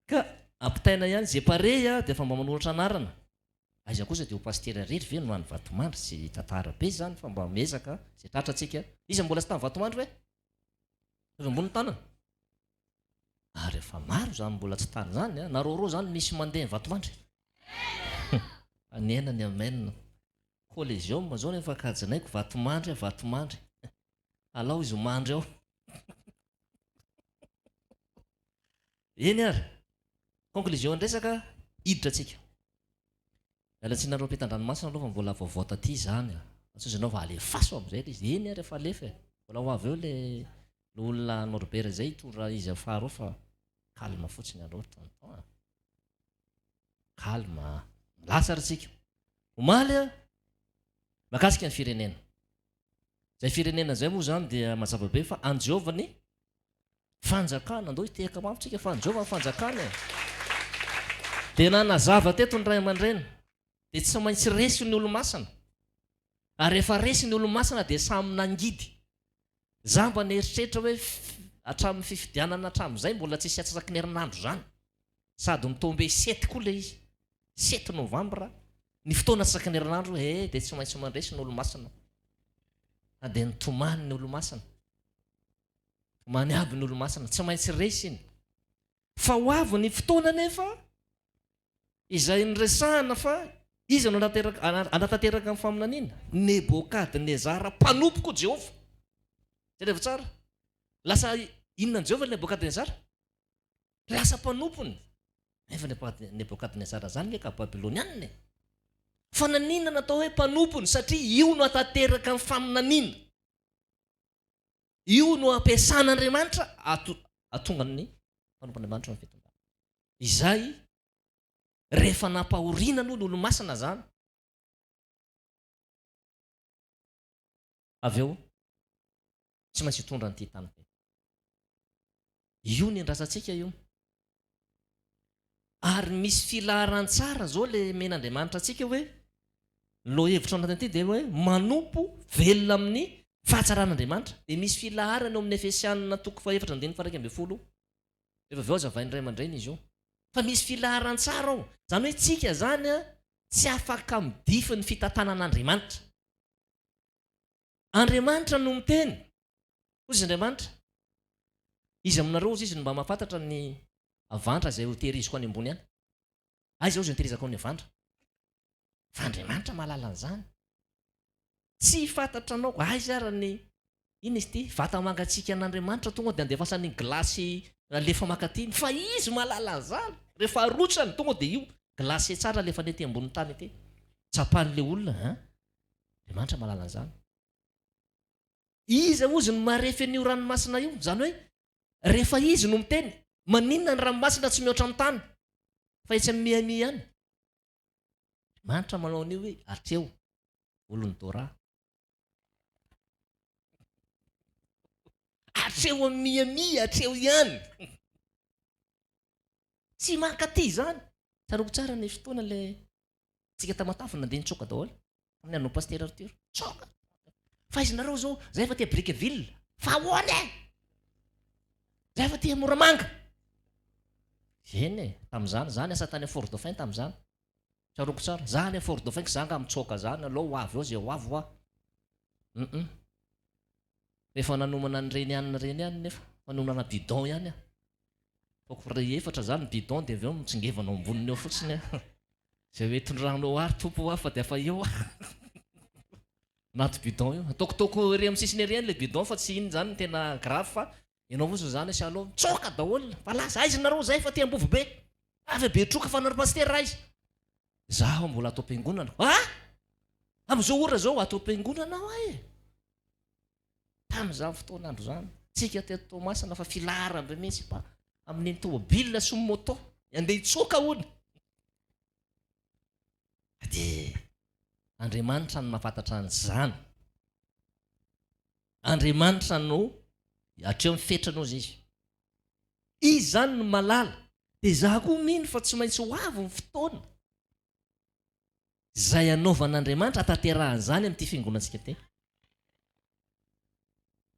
Ka ampitaina ihany, ze pare dia efa mba manoratra anarana. Aiza kosa dia ho pasitera irery ve no any vatomandry, tsy tantara be izany fa mba miezaka ze tratra tsika. Iza mbola tsy tany vatomandry ve? Ataovy ambony ny tanana. Ary efa maro izany mbola tsy tany izany an! Nareo roa izany misy mandeha Vatomandry? Fa nihena ny amen. Colesium zao nefa kajinaiko Vatomandry a Vatomandry. Alao izy ho mandry ao. Eny ary. Conclusion ny resaka, hiditra tsika. Miala tsiny nareo ampitan-dranomasina aloha fa mbola vaovao taty izany a. Antsoy ianao fa alefaso amin'izay ilay izy. Eny ary efa alefa e. Mbola ho avy eo ilay Loholona Norbert izay hitondra izy afara ao fa calme fotsiny aloha tonton a. Calme a. Lasa ary tsika. Omaly a, mahakasika ny firenena. Izay firenena izay moa izany dia mazava be fa an'i Jehovah ny fanjakana. Andao hitehaka mafy tsika fa an'i Jehovah ny fanjakana e. Dia nanazava teto ny ray aman-dreny. Dia tsy maintsy resy ny olo-masina. Ary rehefa resy ny olo-masina dia samy nangidy. Za mba nieritreritra hoe hatramin'ny fifidianana hatramin'izay mbola tsisy atsasaky ny herinandro izany. Sady mi-tomber sept koa ilay izy. Sept novembre, ny fotoana atsasaky ny herinandro he dia tsy maintsy mandresy ny olo-masina. Na dia nitomany ny olomasina. Tomany aby ny olomasina. Tsy maintsy resy iny. Fa ho avy ny fotoana anefa izay niresahana fa iza no hanatanteraka ny faminaniana? Nebokadnezara mpanompoko Jehovah. Jereo tsara. Lasa inona an'i Jehovah Nebokadnezara? Lasa mpanompony. Nefa Nebokadnezara zany nge ka Babylonianina e. Fa naninona natao hoe mpanompony? Satria io no hatanteraka ny faminaniana. Io no ampiasan'Andriamanitra hahatonga ny mpanompon'Andriamanitra ao amin'ny fitondrana. Izay rehefa nampahoriana aloha ny olomasina zany. Avy eo tsy maintsy hitondra an'ity tany ity. Io ny andrasantsika io. Ary misy filaharan-tsara zao le omen'Andriamanitra antsika hoe ny lohahevitra ao anatin'ity dia hoe manompo velona amin'ny fahatsaran'Andriamanitra. Dia misy filaharana eo amin'ny Efesianina toko fahefatra andininy faha 11. Rehefa avy eo hazavain'ny ray aman-dreny izy io. Fa misy filaharan-tsara ao. Izany hoe tsika izany tsy afaka midify ny fitantanan'Andriamanitra. Andriamanitra no miteny. Hoy izy Andriamanitra, Iza aminareo hozy izy no mba mahafantatra ny avandra izay hotehiriziko any ambony any? Aiza hozy no hitehirizako ny avandra? Fa Andriamanitra mahalala an'izany. Tsy fantatra anao aiza ary ny inona izy ity? Vata mangatsiaka an'Andriamanitra tonga dia andefasany glasy alefa mankaty fa izy mahalala an'izany. Rehefa arotsany tonga dia io glacé tsara alefany ety ambonin'ny tany ety. Tsapan'ilay olona an! Andriamanitra mahalala an'izany. Iza hozy no marefy an'io ranomasina io? Izany hoe rehefa izy no miteny, maninona ny ranomasina tsy mihoatra ny tany fa etsy amin'ny Miami ihany? Andriamanitra manao an'io hoe hatreo, olon'i Dora. Hatreo amin'ny Miami, hatreo ihany. Tsy mankaty izany. Tsaroako tsara ny fotoana ilay tsika Tamatave nandeha nitsoaka daholo. Tamin'ny andron'i Pasitera Arthur. Tsoaka! Fa aiza nareo zao? Zay efa aty Brickaville. Fa ahoana e? Zay efa aty Moramanga. Eny e, tamin'izany, za niasa tany Fort Dauphin tamin'izany. Tsaroako tsara. Za any Fort Dauphin, za nga mitsoaka zany, aleo ho avy eo zay ho avy hoa. Hum. Efa nanomana an'ireny hanina ireny ihany nefa, fa nomanana bidon ihany aho. Ataoko iray efatra zany ny bidon dia avy eo mitsingevana ao amboniny eo fotsiny aho. Izay hoe tondrahanao ahy ry Tompo hoa fa dia afa eo aho. Anaty bidon io. Ataokitaoko ery amin'ny sisiny ery ihany ilay bidon fa tsy iny izany no tena grave fa ianao fotsiny izany hoe Shalom. Mitsoaka daholo. Fa lasa aiza nareo izay fa aty Ambovobe. Avy Betroka fa nareo pasitera aiza? Zaho mbola ato am-piangonana. Ah! Amin'izao ora izao ato am-piangonana aho e. Tamin'izany fotoan'andro izany, tsika teto Toamasina fa filaharam-be mihitsy mba amin'iny tomobile sy ny moto andeha hitsoaka hono. Dia Andriamanitra no mahafantatra an'izany. Andriamanitra no hatreo ny fetrany hozy izy. Izy izany no malala. Dia izaho koa mino fa tsy maintsy ho avy ny fotoana izay hanaovan'Andriamanitra hatanterahany izany amin'ity fiangonantsika ity.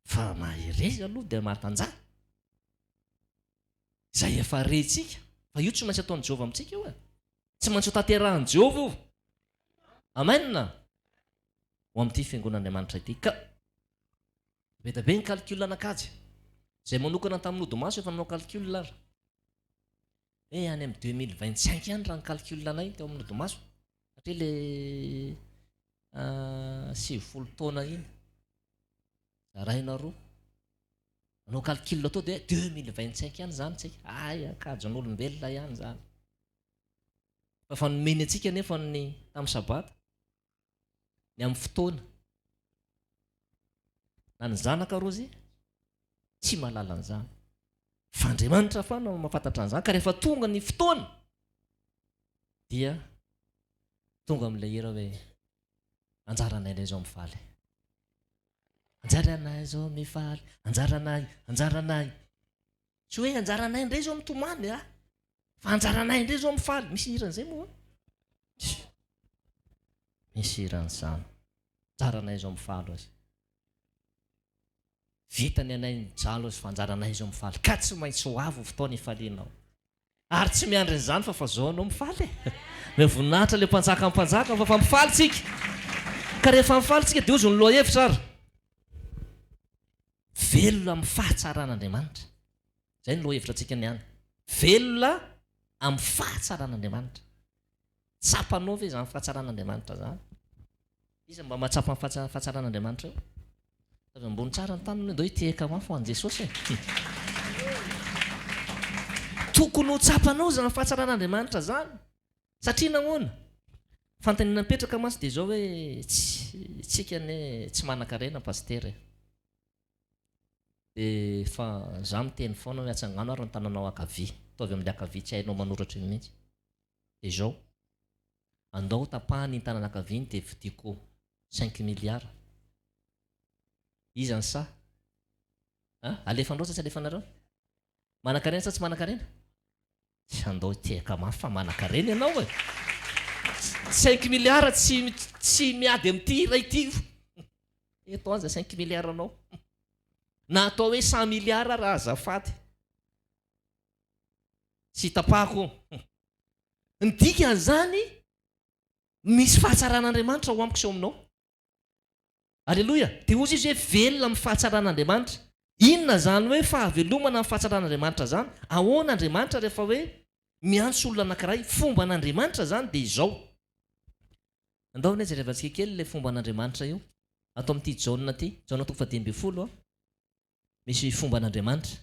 Fa mahereza aloha dia mahatanjaha. Izay efa rentsika, fa io tsy maintsy ataon'i Jehovah amintsika io e. Tsy maintsy ho tanterahin'i Jehovah io. Amen. Ho amin'ity fiangonan'Andriamanitra ity. Ka be dia be ny calcul anakajy. Izay manokana tamin'ny odimaso efa nanao calcul ary. Hoe any amin'ny 2025 any raha ny calcul anay teo amin'ny odimaso. Satria le 90 taona iny zaraina roa. Manao calcul atao dia 2025 ihany izany tsika. Ay, ankajin'olombelona ihany izany. Fa fa nomeny antsika nefa ny tamin'ny sabata, ny amin'ny fotoana. Na ny zanaka rozy tsy mahalala an'izany. Fa Andriamanitra fa no mahafantatra an'izany. Ka rehefa tonga ny fotoana dia tonga amin'ilay hira hoe anjaranay indray izao mifaly. Anjaranay izao mifaly, anjaranay, anjaranay. Tsy hoe anjaranay indray izao mitomany a, fa anjaranay indray izao mifaly. Misy hiran'izay moa? Misy hiran'izany. Anjaranay izao mifaly hozy. Vita ny anay mijaly hozy fa anjaranay izao mifaly. Ka tsy maintsy ho avy ny fotoana hifalianao. Ary tsy miandry an'izany fa fa zao anao mifaly e. Omeo voninahitra ilay mpanjaka mpanjaka fa fa mifaly tsika. Ka rehefa mifaly tsika dia hozy ny lohahevitra ary. Velona amin'ny fahatsaran'Andriamanitra. Izay no lohahevitra antsika niany. Velona amin'ny fahatsaran'Andriamanitra. Tsapanao ve izany fahatsaran'Andriamanitra izany? Iza mba mahatsapa ny fahatsaran'Andriamanitra eo? Avy ambony tsara ny tanana, ndao hitehaka mafy ho an'i Jesosy e. Tokony ho tsapanao izany fahatsaran'Andriamanitra izany. Satria nahoana? Fanontaniana mipetraka mantsy dia izao hoe tsy tsika anie tsy manan-karena Pasitera e. Dia fa za miteny foana hoe atsangano ary ny tananao ankavia. Ataovy amin'ilay ankavia tsy hainao manoratra iny mihitsy. Dia izao, andao tapahana iny tanana ankavia iny dia vidiako cinq milliards. Iza ny sahy? An? Alefanareo sa tsy alefanareo? Manan-karena sa tsy manan-karena? Tsy handao hitehaka mafy fa manankarena ianao e! Cinq milliards tsy tsy miady amin'ity iray ity io. Eto aza cinq milliards anao. Na atao hoe cent milliards ara azafady. Tsy tapahako io. Ny dikan'izany misy fahatsaran'Andriamanitra ao amiko sy ao aminao. Aleloia! Dia hozy izy hoe velona amin'ny fahatsaran'Andriamanitra. Inona izany hoe fahavelomana amin'ny fahatsaran'Andriamanitra izany? Ahoana Andriamanitra rehefa hoe miantso olona anankiray? Fomban'Andriamanitra izany dia izao. Andao anie jerevantsika kely ilay fomban'Andriamanitra io. Ato amin'ity Jaona ity, Jaona toko fahadimy ambin'ny folo, misy fomban'Andriamanitra.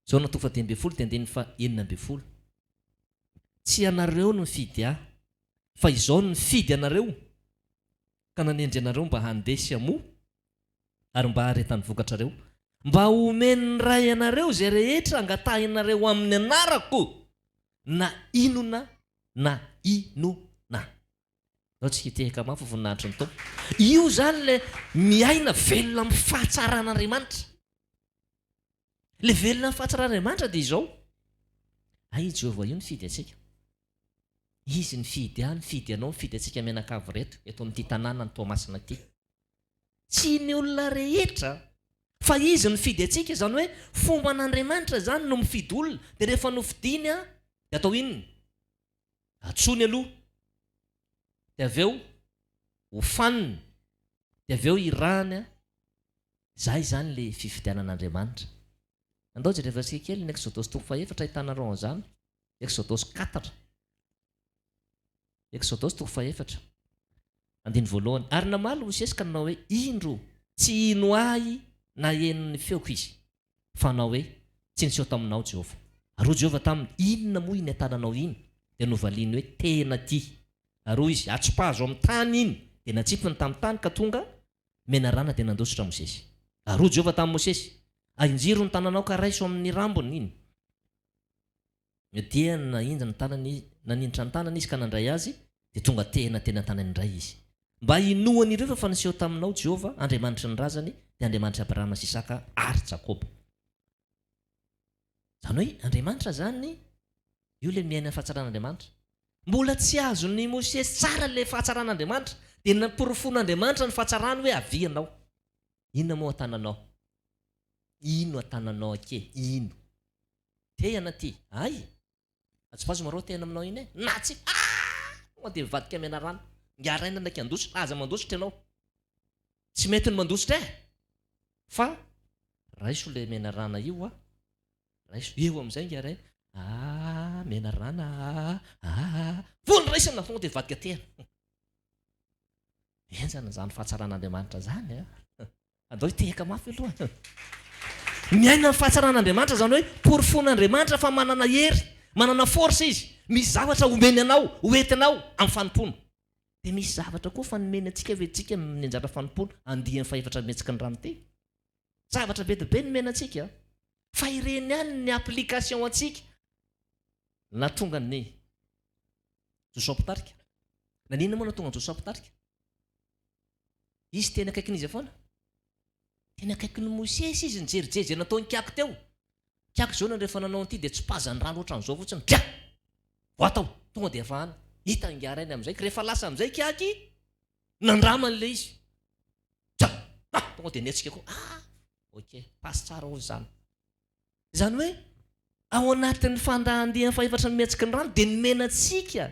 Jaona toko faha-15 dia andininy faha-16. Tsy ianareo no nifidy Ahy, fa Izaho no nifidy anareo ka nanendry anareo mba handeha sy hamoa ary mba haharetan'ny vokatrareo, mba homen'ny Ray anareo izay rehetra angatahinareo amin'ny anarako, na inona na inona. Ndao tsika hitehaka mafy ho voninahitry ny Tompo. Io izany ilay miaina velona amin'ny fahatsaran'Andriamanitra. Ilay velona amin'ny fahatsaran'Andriamanitra dia izao. Hay i Jehovah io nifidy antsika. Izy nifidy ahy, nifidy anao, nifidy antsika mianakavy ireto eto amin'ity tanànan'i Toamasina ity. Tsy ny olona rehetra fa Izy nifidy antsika, izany hoe fomban'Andriamanitra izany no mifidy olona, dia rehefa nofidiny dia atao inona? Antsoiny aloha, dia avy eo hofaniny, dia avy eo irahany an, izay izany ilay fifidianan'Andriamanitra. Andao jerevantsika kely ny Eksodosy toko fahefatra ahitanareo an'izany, Eksodosy quatre, Eksodosy toko fahefatra, andininy voalohany. Ary namaly Mosesy ka nanao hoe, Indro, tsy hino ahy na heno ny feoko izy. Fa hanao hoe, Tsy niseho taminao Jehovah. Ary hoy Jehovah taminy, Inona moa iny an-tananao iny? Dia novaliany hoe, Tehina ity. Ary hoy izy, Atsipazo amin'ny tany iny. Dia natsipiny tamin'ny tany, ka tonga menarana, dia nandositra Mosesy. Ary hoy Jehovah tamin'i Mosesy, Ahinjiro ny tananao ka raiso amin'ny rambony iny. Dia nahinjy ny tanany, naninjitra ny tanany izy ka nandray azy, dia tonga tehina teny an-tanany indray izy. Mba hinoan'ireo fa niseho taminao Jehovah, Andriamanitry ny razany, dia Andriamanitr'i Abrahama sy Isaka ary Jakoba. Izany hoe Andriamanitra izany, io ilay miaina ny fahatsaran'Andriamanitra. Mbola tsy azon'i Mosesy tsara ilay fahatsaran'Andriamanitra, dia namporofoin'Andriamanitra ny fahatsarany hoe avia ianao. Inona moa an-tananao? Ino an-tananao akia? Ino? Tehina ty, ay! Atsipazo marô tehina aminao iny e! Na tsy ah! Tonga dia mivadika menarana. Ingahy Raina ndraiky handositra, aza mandositra ianao. Tsy mety ny mandositra e! Fa raiso le menarana io a! Raiso. Eo amin'izay ingahy Raina, ah! Menarana ah! Ah! Vao noraisina tonga dia mivadika tehina. Henjana izany fahatsaran'Andriamanitra izany a! Andao hitehaka mafy aloha. Miaina ny fahatsaran'Andriamanitra izany hoe porofoin'Andriamanitra fa manana hery, manana force izy. Misy zavatra omeny anao, ho entinao amin'ny fanompoana. Dia misy zavatra koa fa nomeny antsika ho entintsika amin'ny anjara fanompoana, andiany fahefatra mihetsiky ny rano ity. Zavatra be dia be nomena antsika fa ireny ihany ny application antsika nahatonga ny Josoa mpitarika. Naninona moa nahatonga an'i Josoa mpitarika? Izy teny akaikin'iza foana? Teny akaikin'i Mosesy izy nijerijery izay nataon'i Kiaky teo. Kiaky izao na rehefa nanao an'ity dia tsipazany rano ohatran'izao fotsiny. Dra! Voatao! Tonga dia efa any. Hita ingahy rainy amin'izay. Rehefa lasa amin'izay Kiaky, nandramany ilay izy. Dra! Ah! Tonga dia nihetsika koa. Ah! Ok, pasy tsara hozy izany. Izany hoe ao anatin'ny fandahandiany fahefatry ny mihetsiky ny rano dia nomena antsika.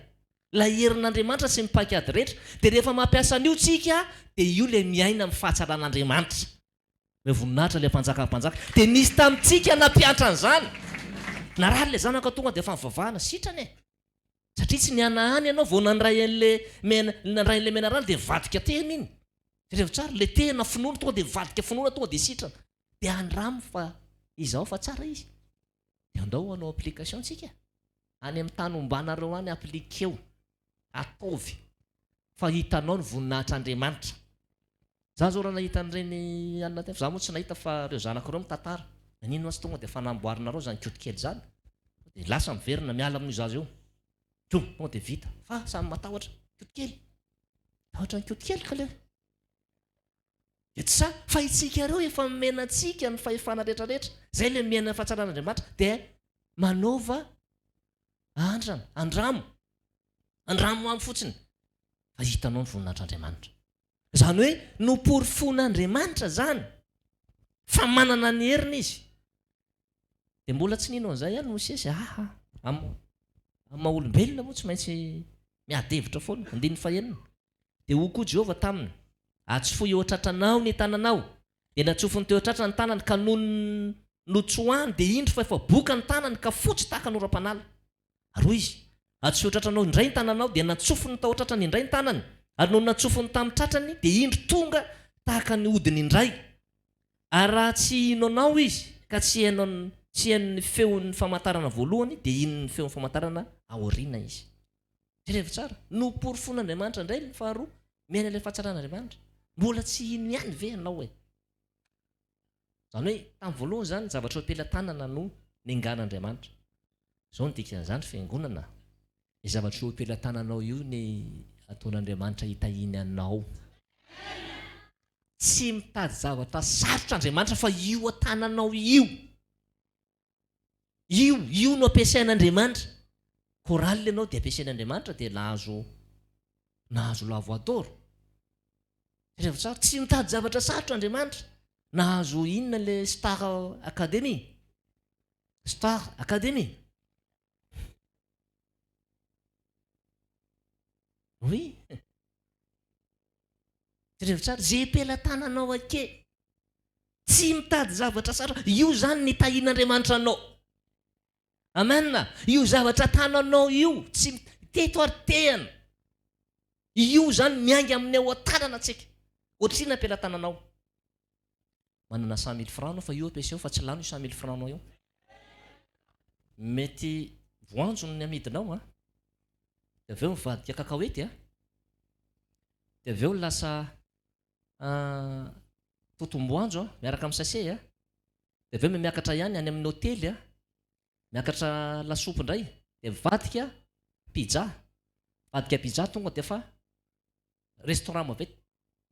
Ilay herin'Andriamanitra sy ny paik'ady rehetra. Dia rehefa mampiasa an'io tsika dia io ilay miaina amin'ny fahatsaran'Andriamanitra. Ilay voninahitra ilay mpanjakan'ny mpanjaka. Dia nisy tamintsika nampiantra an'izany. Narary ilay zanaka tonga dia efa nivavahana, sitrana e. Satria tsy nihanahana ianao vao nandray an'ilay mena, nandray an'ilay menarana dia nivadika tehina iny. Jereo tsara, ilay tehina finoana tonga dia nivadika finoana tonga dia sitrana. Dia andramo fa izao fa tsara izy. Dia andao hanao application tsika. Any amin'ny tany ombanareo any appliqueo. Ataovy fa hitanao ny voninahitr'Andriamanitra. Za zao raha nahita an'ireny alina teny, za moa tsy nahita fa ireo zanako ireo mitantara. Naninona tsy tonga dia efa namboarinareo izany koto kely izany? Dia lasa miverina miala amin'io zaza io. Tonga dia vita. Fa samy matahotra koto kely. Tahotra ny koto kely ka le. Dia tsy sahy, fa itsika ireo efa nomena antsika ny fahefana rehetra rehetra, izay ilay miaina ny fahatsaran'Andriamanitra, dia manaova andrana, andramo, andramo aminy fotsiny, fa hitanao ny voninahitr'Andriamanitra. Izany hoe noporofoin'Andriamanitra izany fa manana ny heriny izy. Dia mbola tsy nino an'izay ihany Mosesy, aha, amin'ny maha olombelona moa tsy maintsy miady hevitra foana, andininy fahenina. Dia hoy koa Jehovah taminy, Atsofohy eo an-tratranao ny tananao. Dia natsofony teo an-tratra ny tanany, ka nony notsoahany, dia indro fa efa boka ny tanany, ka fotsy tahaka ny oram-panala. Ary hoy izy, Atsofohy eo an-tratranao indray ny tananao. Dia natsofony tao an-tratrany indray ny tanany, ary nony natsofony tamin'ny tratrany, dia indro tonga tahaka ny hodiny indray. Ary raha tsy hino anao izy, ka tsy hihaino tsy hihaino ny feon'ny famantarana voalohany, dia hino ny feon'ny famantarana aoriana izy. Jerevo tsara, noporofoin'Andriamanitra indray ny faharoa, miaina ilay fahatsaran'Andriamanitra. Mbola tsy hino ihany ve ianao e? Izany hoe tamin'ny voalohany izany zavatra eo am-pelatanana no nengan'Andriamanitra. Izao no dikan'izany fiangonana, ny zavatra eo am-pelatananao io ny ataon'Andriamanitra hitahiany anao. Tsy mitady zavatra sarotra Andriamanitra fa io an-tananao io. Io, io no ampiasain'Andriamanitra. Chorale ianao dia ampiasain'Andriamanitra dia nahazo, nahazo la voix d'or. Jereo tsara, tsy mitady zavatra sarotra Andriamanitra. Nahazo inona le Star Academy? Star Academy. Oui. Jereo tsara, ze pelatananao ake. Tsy mitady zavatra sarotra. Io izany ny tahian'Andriamanitra anao. Amen. Io zavatra tananao io, tsy teto ary tehana. Io izany miainga amin'ny ao an-tanana antsika. Ohatr'inona am-pelatananao? Manana 100000 francs anao fa io ampiasao fa tsy lany io 100000 francs nao io. Mety voanjo ny amidinao an. Dia avy eo mivadika cacahuète an. Dia avy eo lasa totom-boanjo a, miaraka amin'ny sachet a, dia avy eo miakatra ihany any amin'ny hotely a, miakatra lasopy indray, dia mivadika pizza, mivadika pizza tonga dia efa restaurant maventy,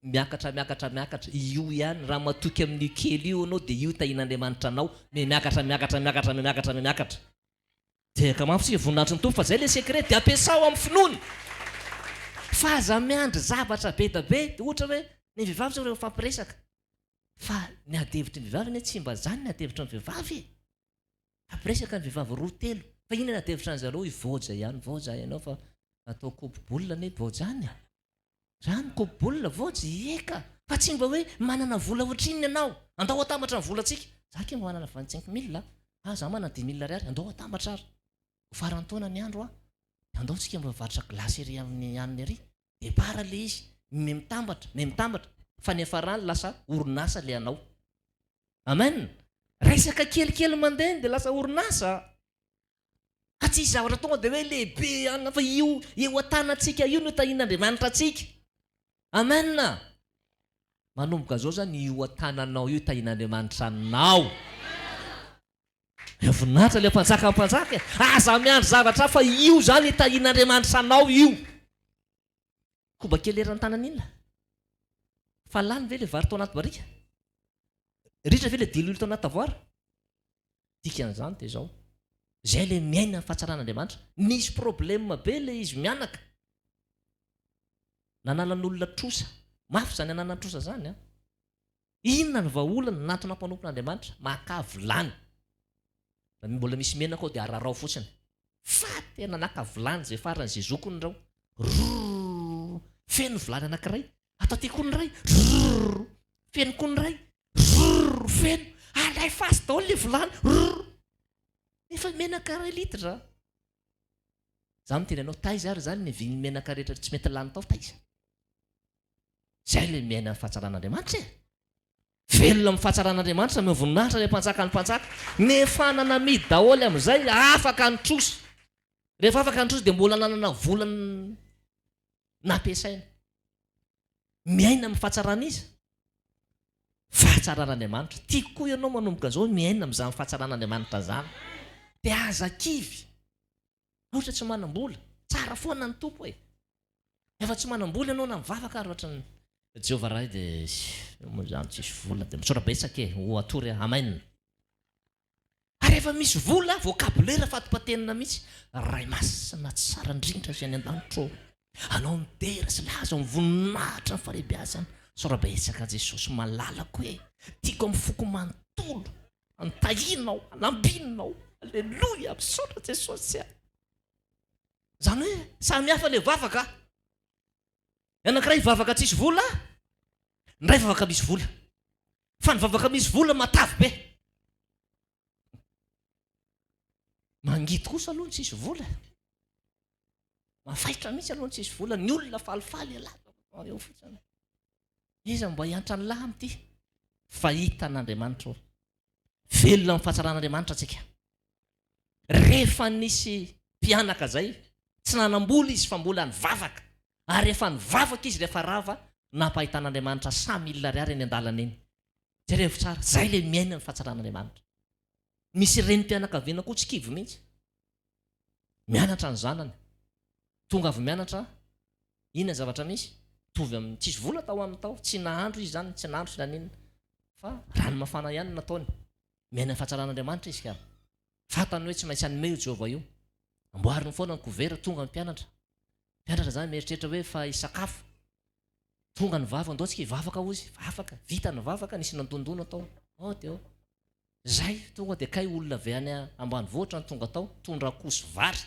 miakatra miakatra miakatra, io ihany raha matoky amin'io kely io ianao dia io tahian'Andriamanitra anao, miha-miakatra miakatra miakatra miha-miakatra miha-miakatra. Tehaka mafy tsika voninahitry ny Tompo fa zay le secret de ampiasao amin'ny finoana fa aza miandry zavatra be da be de ohatra hoe ny vehivavy zao rehefa mifampiresaka fa ny ady hevitry ny vehivavy anie tsy mba zany ny ady hevitry ny vehivavy e! Mifampiresaka ny vehivavy roa telo fa inona ny ady hevitry ny zareo i vôja ihany vôja ianao fa atao kopy boule anie vôja any e! Zany kopy boule vôja ie ka! Fa tsy mba hoe manana vola ohatrinona ianao andao atambatra ny volantsika za akia mba manana 25 mille a! Ah za manana dix mille ariary andao atambatra ary ho faran'ny taona ny andro a! Andao tsika mba mivarotra glace ery amin'ny anona ery départ le izy me mitambatra me mitambatra fa ny hafarany lasa orinasa le anao amen! Resaka kelikely mandeha de lasa orinasa a! Tsisy zavatra tonga de hoe lehibe anona fa io eo an-tanantsika io no tahian'Andriamanitra antsika amen! Manomboka zao zany io an-tananao io tahian'Andriamanitra anao. Voninahitra ilay mpanjaka mpanjaka e! Aza miandry zavatra hafa fa io zany tahian'Andriamanitra anao io. Koba kely eran'ny tanana inona? Fa lany ve ilay vary tao anaty barika? Ritra ve ilay diloilo tao anaty tavoara? Dikan'izany dia izao, izay ilay miaina ny fahatsaran'Andriamanitra. Nisy problème be ilay izy mianaka. Nanalan'olona trosa. Mafy izany ananana trosa izany an! Inona ny vahaolana nanatona mpanompon'Andriamanitra? Makà vilany. Raha mbola misy menaka ao dia ararao fotsiny. Fa tena naka vilany izay farany izay zokiny ireo. Rrrr. Feno ny vilany anankiray. Ato aty koa ny iray. Rrrr. Feno koa ny iray. Rrrr. Feno. Alefaso daholo ilay vilany. Rrrr. Nefa menaka iray litre. Za miteny anao, taiza ary izany ny vin'ny menaka rehetra tsy mety lany tao, taiza? Zay ilay miaina ny fahatsaran'Andriamanitra e! Velona amin'ny fahatsaran'Andriamanitra, omeo voninahitra ilay mpanjakan'ny mpanjaka. Nefa nanamidy daholo amin'izay, afaka ny trosa. Rehefa afaka ny trosa dia mbola nanana vola nampiasaina. Miaina amin'ny fahatsaran'iza? Fahatsaran'Andriamanitra. Tiako koa ianao manomboka izao miaina amin'izany fahatsaran'Andriamanitra izany. Dia aza kivy. Ohatra tsy manam-bola, tsara foana ny Tompo e. Efa tsy manam-bola ianao na mivavaka ary ohatran'ny. Jehovah Ray dia io moa izany tsisy vola dia misaotra betsaka e, ho atory aho, amen. Ary efa misy vola, vocabulaire fatipatenina mihitsy, Ray masina tsara indrindra izay any an-danitra ô, Anao ny dera sy laza ny voninahitra ny fahalehibiazana, misaotra betsaka Jesosy malalako e, tiako amin'ny foko manontolo. Antahinao, anambininao. Aleloia, misaotra Jesosy a. Zany hoe samy hafa le vavaka. Ny anankiray vavaka tsisy vola, ny iray vavaka misy vola. Fa ny vavaka misy vola matavy be. Mangidy kosa aloha ny tsisy vola. Mafaitra mihitsy aloha ny tsisy vola. Ny olona falifaly ialahy eo fotsiny. Iza mba hiantra ny lahy amin'ity? Fa hitan'Andriamanitra ô. Velona amin'ny fahatsaran'Andriamanitra tsika. Rehefa nisy mpianaka zay, tsy nanam-bola izy fa mbola nivavaka. Ary rehefa nivavaka izy rehefa rava, nampahitan'Andriamanitra 100 mille ariary eny an-dalana eny. Jerevo tsara, zay le miaina ny fahatsaran'Andriamanitra. Misy renim-pianakaviana koa tsy kivy mihitsy. Mianatra ny zanany. Tonga avy mianatra Inona ny zavatra misy? Mitovy amin'ny tsisy vola tao aminy tao, tsy nahandro izy izany, tsy nahandro tsy naninona. Fa rano mafana ihany no nataony. Miaina ny fahatsaran'Andriamanitra izy ka. Fantany hoe tsy maintsy hanome io Jehovah io. Amboariny foana ny kovera, tonga ny mpianatra. Mpianatra izany mieritreritra hoe fa hisakafo. Tonga ny vava, andao tsika hivavaka hozy. Vavaka, vita ny vavaka, nisy nandondona tao. Oh, teo. Zay, tonga dia kay olona avy any ambanivohitra no tonga tao, nitondra akoho sy vary.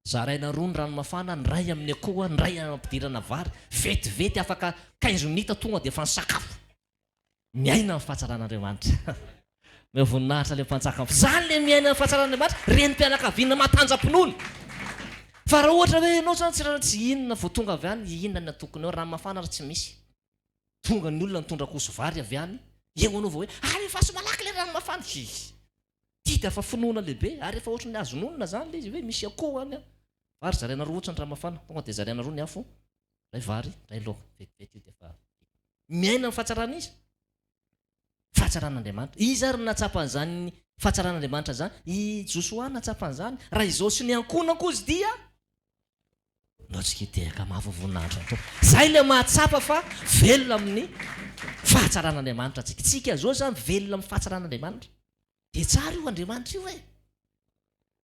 Zaraina roa ny rano mafana, ny iray amin'ny akoho, ny iray ampidirana vary. Vetivety afaka 15 minutes tonga dia efa nisakafo. Miaina ny fahatsaran'Andriamanitra. Omeo voninahitra ilay mpanjaka. Izany ilay miaina ny fahatsaran'Andriamanitra, renim-pianakaviana matanja-pinoana. Fa raha ohatra hoe ianao izany tsy raha tsy hihinana vao tonga avy any, hihinana tokony eo, rano mafana ary tsy misy. Tonga ny olona nitondra akoho sy vary avy any, eo anao vao hoe alefaso malaky ilay rano mafana. Hihi. Ity dia efa finoana lehibe ary efa ohatran'ny azo nonina izany ilay izy hoe misy akoho any an! Vary zaraina roa ohatran'ny rano mafana, tonga dia zaraina roa ny afo, iray vary, iray laoka, vetivety io dia efa vita. Miaina amin'ny fahatsaran'iza? Fahatsaran'Andriamanitra. Iza ary no nahatsapa an'izany fahatsaran'Andriamanitra izany? I Josoa nahatsapa an'izany. Raha izao sy ny ankohonako izy dia Ndao tsika hitehaka mafy voninahitra ny Tompo. Zay ilay mahatsapa fa velona amin'ny fahatsaran'Andriamanitra tsika. Tsika zao zany velona amin'ny fahatsaran'Andriamanitra. Dia tsara io Andriamanitra io e.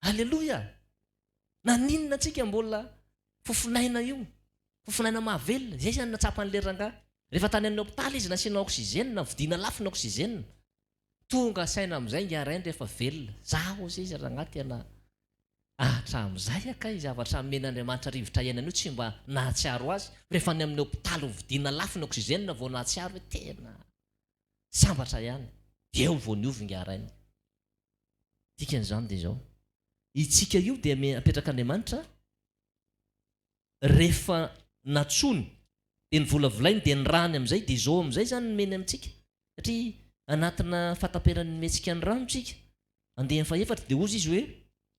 Aleloia. Naninona tsika mbola fofonaina io? Fofonaina mahavelona. Zay zany natsapan'ilay rangahy. Rehefa tany amin'ny hopitaly izy nasiana oxygène, vidiana lafo ny oxygène. Tonga saina amin'izay ingahy rainy rehefa velona. Za hozy izy rangahy tena Hatramin'izay kay zavatra nomen'Andriamanitra rivotra iainana io tsy mba nahatsiaro azy, rehefa any amin'ny hopitaly hovidiana lafo ny oxygène vao nahatsiaro hoe tena sambatra ihany, dia eo vao niova ingahy rainy. Dikan'izany dia izao, itsika io dia apetrak'Andriamanitra rehefa nantsoiny dia novolavolainy dia nirahany amin'izay dia izao amin'izay izany nomeny amintsika satria anatina fahataperan'ny mihetsika ny rano tsika andiany fahefatra dia hozy izy hoe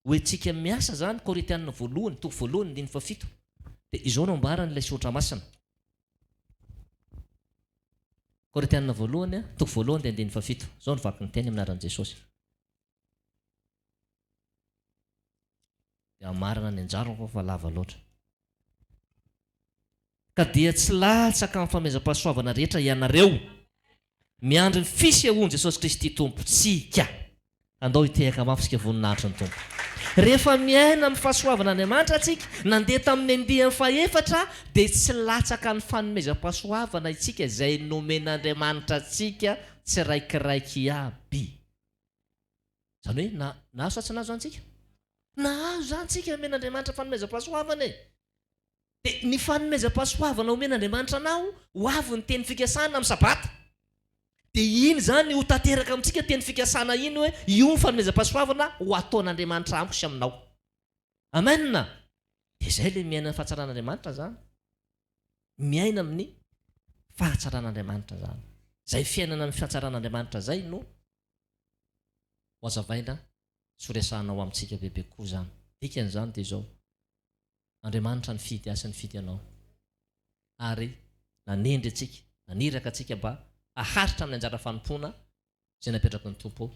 ho antsika miasa izany Korintiana voalohany toko voalohany andininy fahafito dia izao no ambarany ilay soratra masina Korintiana voalohany toko voalohany dia andininy fahafito izao no vaky ny teny amin'ny anaran'i Jesosy Dia hamarana ny anjarako aho fa lava loatra. Ka dia tsy latsaka amin'ny fanomezam-pahasoavana rehetra ianareo, miandry ny fisehoan'i Jesosy Kristy Tompontsika. Andao hitehaka mafy isika voninahitry ny Tompo. Rehefa miaina amin'ny fahasoavan'Andriamanitra tsika, nandeha tamin'ny andiany fahefatra, dia tsy latsaka ny fanomezam-pahasoavana isika izay nomen'Andriamanitra antsika tsiraikiraiky aby. Izany hoe na nahazo sa tsy nahazo izany tsika? Nahazo izany tsika, nomen'Andriamanitra fanomezam-pahasoavana e! Dia ny fanomezam-pahasoavana omen'Andriamanitra anao, ho avy ny teny fikasana amin'ny Sabata. Dia iny izany ho tanteraka amintsika teny fikasana iny hoe io ny fanomezam-pahasoavana ho ataon'Andriamanitra amiko sy aminao. Amen! Dia izay ilay miaina ny fahatsaran'Andriamanitra izany. Miaina amin'ny fahatsaran'Andriamanitra izany. Izay fiainana amin'ny fahatsaran'Andriamanitra izay no ho hazavaina sy ho resahana ho amintsika bebe kokoa izany. Dikan'izany dia izao, Andriamanitra nifidy ahy sy nifidy anao ary nanendry antsika, naniraka antsika mba haharitra amin'ny anjara fanompoana izay napetraky ny Tompo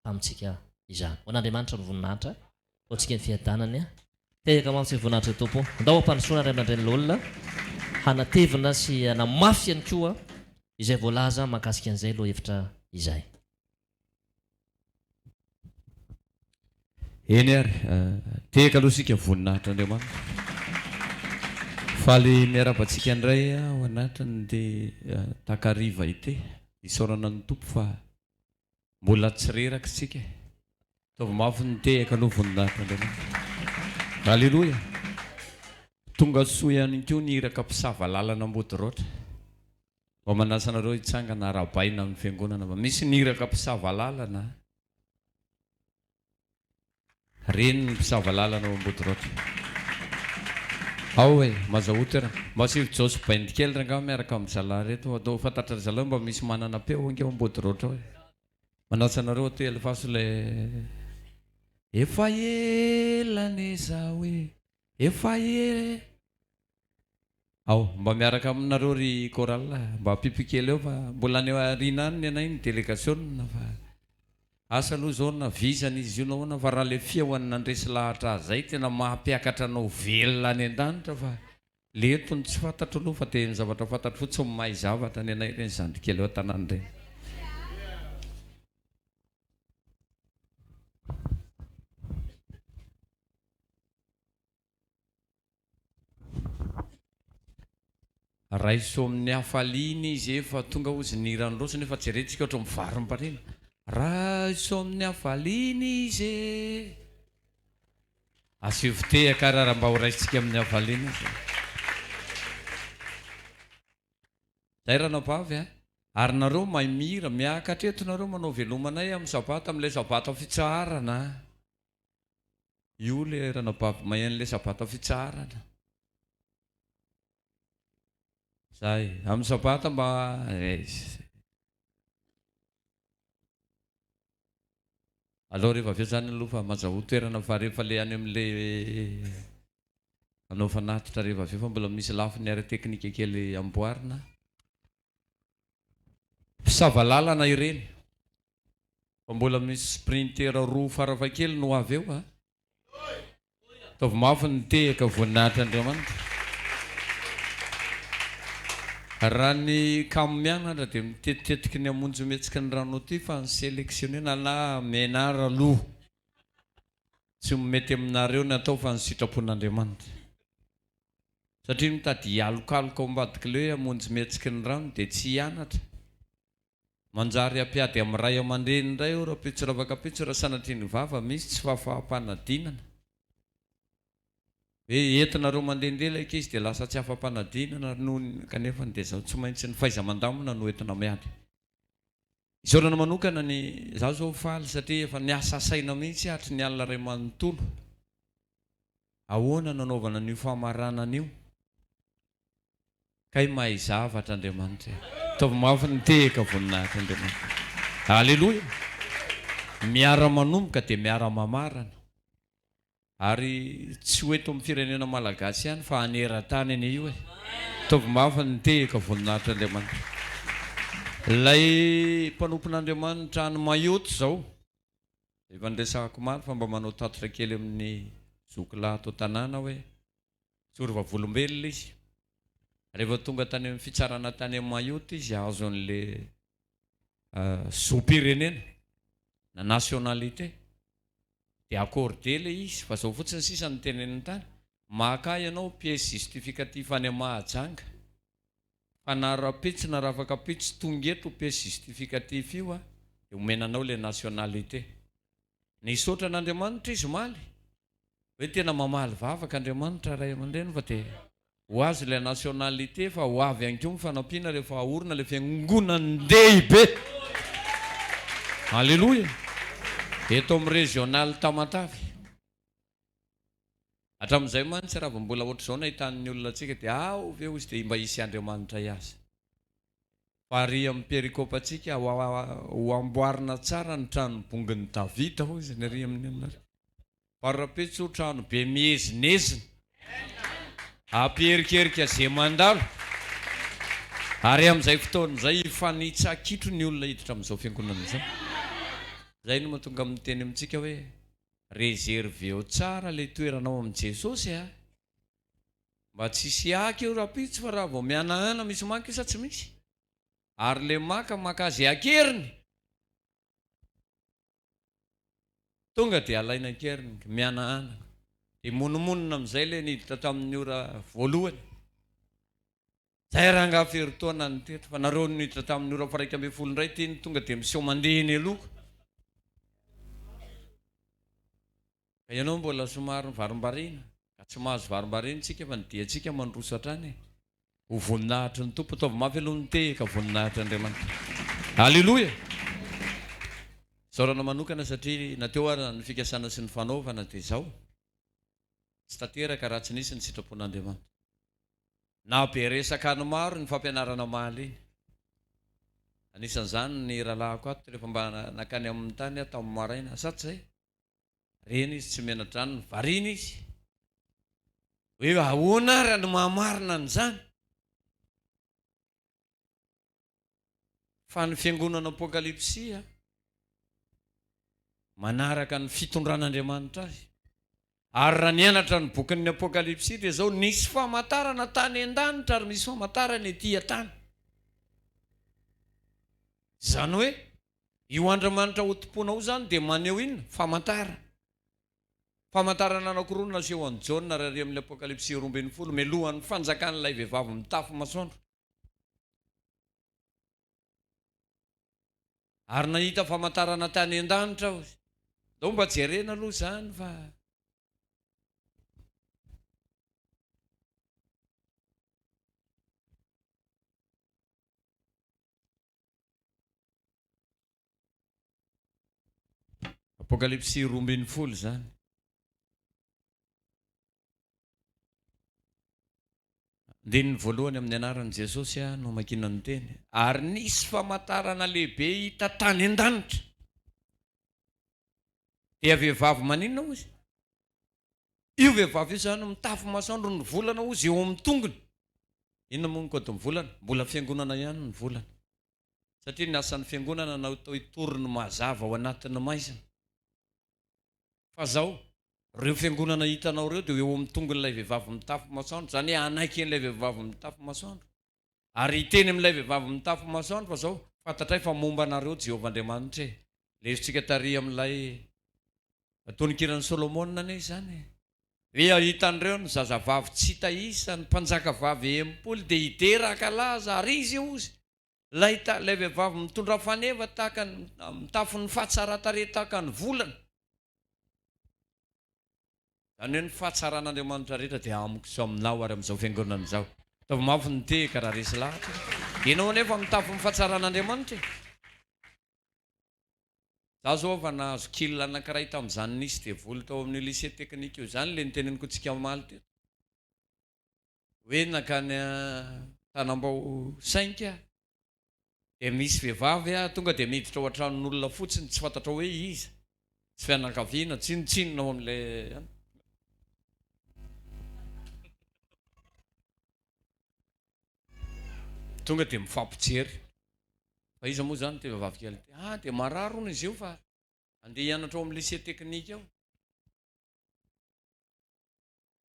tamintsika izany. Ho an'Andriamanitra ny voninahitra, ho antsika ny fiadanany. Tehaka mantsy ny voninahitry ny Tompo. Andao hampandrosoana ray aman-dreny loholona hanatevina sy hanamafy ihany koa izay voalaza mahakasika an'izay lohahevitra izay. Eny ary, tehaka aloha isika voninahitr'Andriamanitra. Faly miarahaba antsika indray ao anatin'ity takariva ity. Isaorana ny Tompo fa mbola tsy reraka isika e. Ataovy mafy ny tehaka aloha voninahitr'Andriamanitra. Aleloia. Tonga soa ihany koa ny iraka mpisava lalana Ambodiraotra. Mba manasa anareo hitsangana arahabaina amin'ny fiangonana mba misy ny iraka mpisava lalana. Reny ny mpisava lalana ao Ambodiraotra. Ao e, mazahoa toerana. Mba asio Josy band kely rangaha miaraka amin'ny zalahy reto. Atao fantatry ry zalahy mba misy manana peo ange ao Ambodiraotra ao e. Manasa anareo aty alefaso ilay Efa ela anie zaho e, efa ela. Ao, mba miaraka aminareo ry chorale, mba ampio kely eo fa mbola any aoriana any ny anay ny delegasiona fa asa aloha izao na vizana izy io na ahoana fa raha le feoany nandresy lahatra ahy zay tena mampiakatra anao velona any an-danitra fa le eto no tsy fantatro aloha fa dia ny zavatra fantatro fotsiny mahay zavatra ny anay ireny zandrikely eo an-tanàna ireny. Raiso amin'ny hafaliana izy efa tonga hozy ny hiran'i Roso nefa jerentsika ohatran'ny mivarimbarina. Raiso amin'ny hafaliana izy e. Asio fitehaka ary raha mba ho raisintsika amin'ny hafaliana izy. Zay ranabavy a. Ary nareo mahay mihira, miakatra eto nareo manao veloma anay amin'ny sabata, amin'ilay sabata fitsaharana a. Io le ranabavy mahay an'le sabata fitsaharana. Zay, amin'ny sabata mba Aleo rehefa avy eo zany aloha fa mazahoa toerana fa rehefa le any amin'le hanao fanatitra rehefa avy eo fa mbola misy lafiny ara-teknika kely amboarina. Mpisava lalana ireny. Fa mbola misy sprinter roa farafahakeliny ho avy eo a! Ataovy mafy ny tehaka voninahitr'Andriamanitra. Raha ny kamo mianatra dia mitetitetiky ny hamonjy mihetsiky ny rano aty fa ny selectionner na menard aloha tsy mety aminareo ny atao fa ny sitrapon'Andriamanitra. Satria mitady hialokaloka ao ambadik'ilay hoe hamonjy mihetsiky ny rano dia tsy hianatra. Manjary hampiady amin'ny ray aman-dreny indray eo rahampitso ravakampitso raha sanatria ny vava misy tsy fahafaham-panadinana. Hoe entinareo mandehandeha ilay ankizy dia lasa tsy afa-panadinana noho ny kanefa dia izao tsy maintsy ny fahaiza-mandamina no entina miady. Isaorana manokana ny izaho izao faly satria efa niasa saina mihitsy hatry ny alina iray manontolo. Ahoana no anaovana an'io famaranana io? Kay mahay zavatra Andriamanitra e. Ataovy mafy ny tehaka voninahitra Andriamanitra. Aleloia. Miara manomboka dia miara mamarana. Ary tsy ho eto amin'ny firenena malagasy ihany fa haneran-tany anie io e. Ataovy mafy ny tehaka voninahitra Andriamanitra. Ilay mpanompon'Andriamanitra any Mayotte izao, efa niresahako omaly fa mba manao tatitra kely amin'ny zoky lahy ato an-tanàna hoe, Nijoro vavolombelona izy. Rehefa tonga tany amin'ny fitsarana tany Mayotte izy hahazo an'ilay zom-pirenena na nationalité dia accordé ilay izy fa izao fotsiny sisa no teneniny tany, maka ianao pièce justificatif any Mahajanga fa na rahampitso na rafakampitso tonga eto io pièce justificatif io dia omena anao ilay nationalité. Nisaotra an'Andriamanitra izy omaly. Hoe tena mamaly vavaka Andriamanitra ray aman-dreny fa dia Ho azy ilay nationalité fa ho avy ihany koa ny fanampiana rehefa haorina ilay fiangonan-dehibe. Aleloia! Eto amin'ny régional Tamatave. Hatramin'izay mantsy raha vao mbola ohatr'izao no ahitan'ny olona antsika dia ao ve hozy dia mba hisy Andriamanitra hiasa. Fa ary amin'ny perikopantsika ho amboarina tsara ny trano bongin'i Davida hozy ny ary amin'ny anareo. Parapetso trano be miezinezina. Hampierikerika ze mandalo. Ary amin'izay fotoana izay hifanitsa-kitro ny olona hiditra amin'izao fiangonana izao. Izay no mahatonga miteny amintsika hoe reserveo tsara ilay toeranao amin'i Jesosy a! Mba tsy hisy hiaky eo rahampitso fa raha vao mihanahana misy maka io sa tsy misy? Ary ilay maka maka azy an-keriny. Tonga dia alaina an-keriny, mihanahana. Dia monomonona amin'izay ilay niditra tamin'ny ora voalohany. Zay rangaha firy taona no teto fa nareo niditra tamin'ny ora faha 11 indray ity no tonga dia miseho mandeha eny aloha. Ka ianao mbola somary varimbariana, ka tsy mahazo varimbariana isika fa ny diantsika mandroso hatrany e. Ho voninahitry ny Tompo, ataovy mafy aloha ny tehaka, voninahitr'Andriamanitra. Aleloia! Isaorana manokana satria na teo ara ny fikasana sy ny fanaovana dia izao, tsy tanteraka raha tsy nisy ny sitrapon'Andriamanitra. Na be resaka ny maro ny fampianarana omaly iny. Anisan'izany ny rahalahiko ato rehefa mba nankany aminy tany aho tamin'ny maraina, sa tsy izay? Reny izy tsy menatra-dranony, variana izy. Hoe ahoana ary no mahamarina an'izany? Fa ny fiangonana Apokalypsy manaraka ny fitondran'Andriamanitra azy. Ary raha nianatra ny bokin'ny Apokalypsy dia izao, nisy famantarana tany an-danitra ary misy famantarana ety an-tany. Izany hoe Io Andriamanitra hotompoina io izany dia maneho inona? Famantarana. Famantarana anankiroa no naseho an'i Jaona ary ary amin'ny Apokalypsy 12, mialohan'ny fanjakan'ilay vehivavy mitafy masoandro. Ary nahita famantarana tany an-danitra aho. Ndao mba jerena aloha izany fa. Apokalypsy 12 izany. Andininy voalohany amin'ny anaran'i Jesosy aho no hamakiana ny teny. Ary nisy famantarana lehibe hita tany an-danitra. Dia vehivavy maninona hozy? Io vehivavy io izany mitafy masoandro ny volana hozy eo amin'ny tongony. Inona moa ny kaodin'ny volana? Mbola fiangonana ihany ny volana. Satria ny asan'ny fiangonana natao hitory ny mazava ao anatin'ny maizina. Fa zao, reo fiangonana hitanao reo dia eo amin'ny tongon'ilay vehivavy mitafy masoandro, izany hoe hanaiky an'ilay vehivavy mitafy masoandro. Ary hiteny amin'ilay vehivavy mitafy masoandro fa zao, fantatray fa momba anareo Jehovah Andriamanitra e. Lesotsika tary amin'ilay tononkiran'i Solomona anie izany e. Hoe ahitan'ireo ny zazavavy tsy hita isa, ny mpanjakavavy 60 dia hidera hankalaza, ary izy hozy, Ilay ilay vehivavy mitondra faneva tahaka ny mitafy ny fahatsaran-tarehy tahaka ny volana. Izany hoe ny fahatsaran'Andriamanitra rehetra dia amiko sy aminao ary amin'izao fiangonana izao. Ataovy mafy ny tehaka raha resy lahatra. Ianao anefa mitafy ny fahatsaran'Andriamanitra e. Za zao efa nahazo kil anankiray tamin'izany nisy devoly tao amin'io lycée technique io izany ilay noteneniko antsika omaly teto. Hoe nankany Tanambao Sainka dia misy vehivavy tonga dia miditra ao an-tranon'olona fotsiny tsy fantatrao hoe iza, tsy fianakaviana, tsinontsinona ao amin'ilay an. Tonga dia mifampijery. Fa iza moa izany ity vehivavy kely ity? Ah, dia marary hono izy io fa andeha hianatra ao amin'ny lycée technique ao.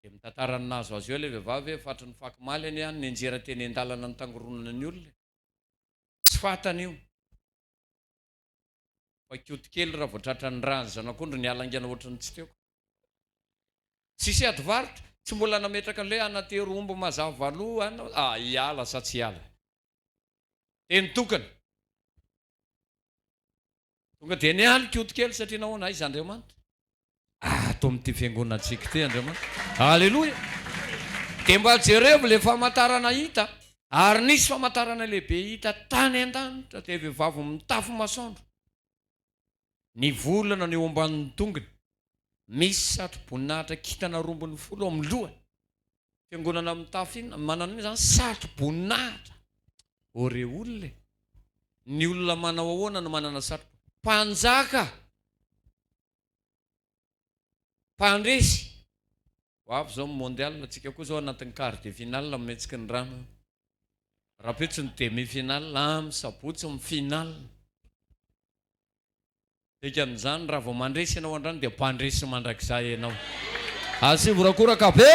Dia mitantara ny nahazo azy eo ilay vehivavy hoe fatry ny fakimaly anie any nianjera teny an-dalana nitangoronana ny olona e. Tsy fantany io. Fa kioty kely raha vao tratran'ny ràn'ny zanak'ondry niala haingana ohatry ny tsy teo. Tsisy ady varotra, tsy mbola nametraka an'ilay hoe anatero omby mazava loha an, ah hiala sa tsy hiala. Teny tokana. Tonga dia niala kioty kely satria nahoana? Aiza Andriamanitra? Ato amin'ity fiangonantsika ity Andriamanitra. Aleloia! Dia mba jerevo ilay famantarana hita, ary nisy famantarana lehibe hita tany an-danitra, dia vehivavy mitafy masoandro, ny volana no eo ambanin'ny tongony, misy satroboninahitra kintana 12 ao amin'ny lohany. Fiangonana mitafy inona? Manana inona izany? Satroboninahitra. Ô re olona e! Ny olona manao ahoana no manana satro? Mpanjaka! Mpandresy! Ho avy izao ny mondial, tsika koa izao anatin'ny quart de finale mihetsiky ny rano. Rahampitso ny demi finale, amin'ny sabotsy ny finale. Dikan'izany raha vao mandresy ianao androany dia mpandresy mandrakizay ianao. Asivo horakoraka be!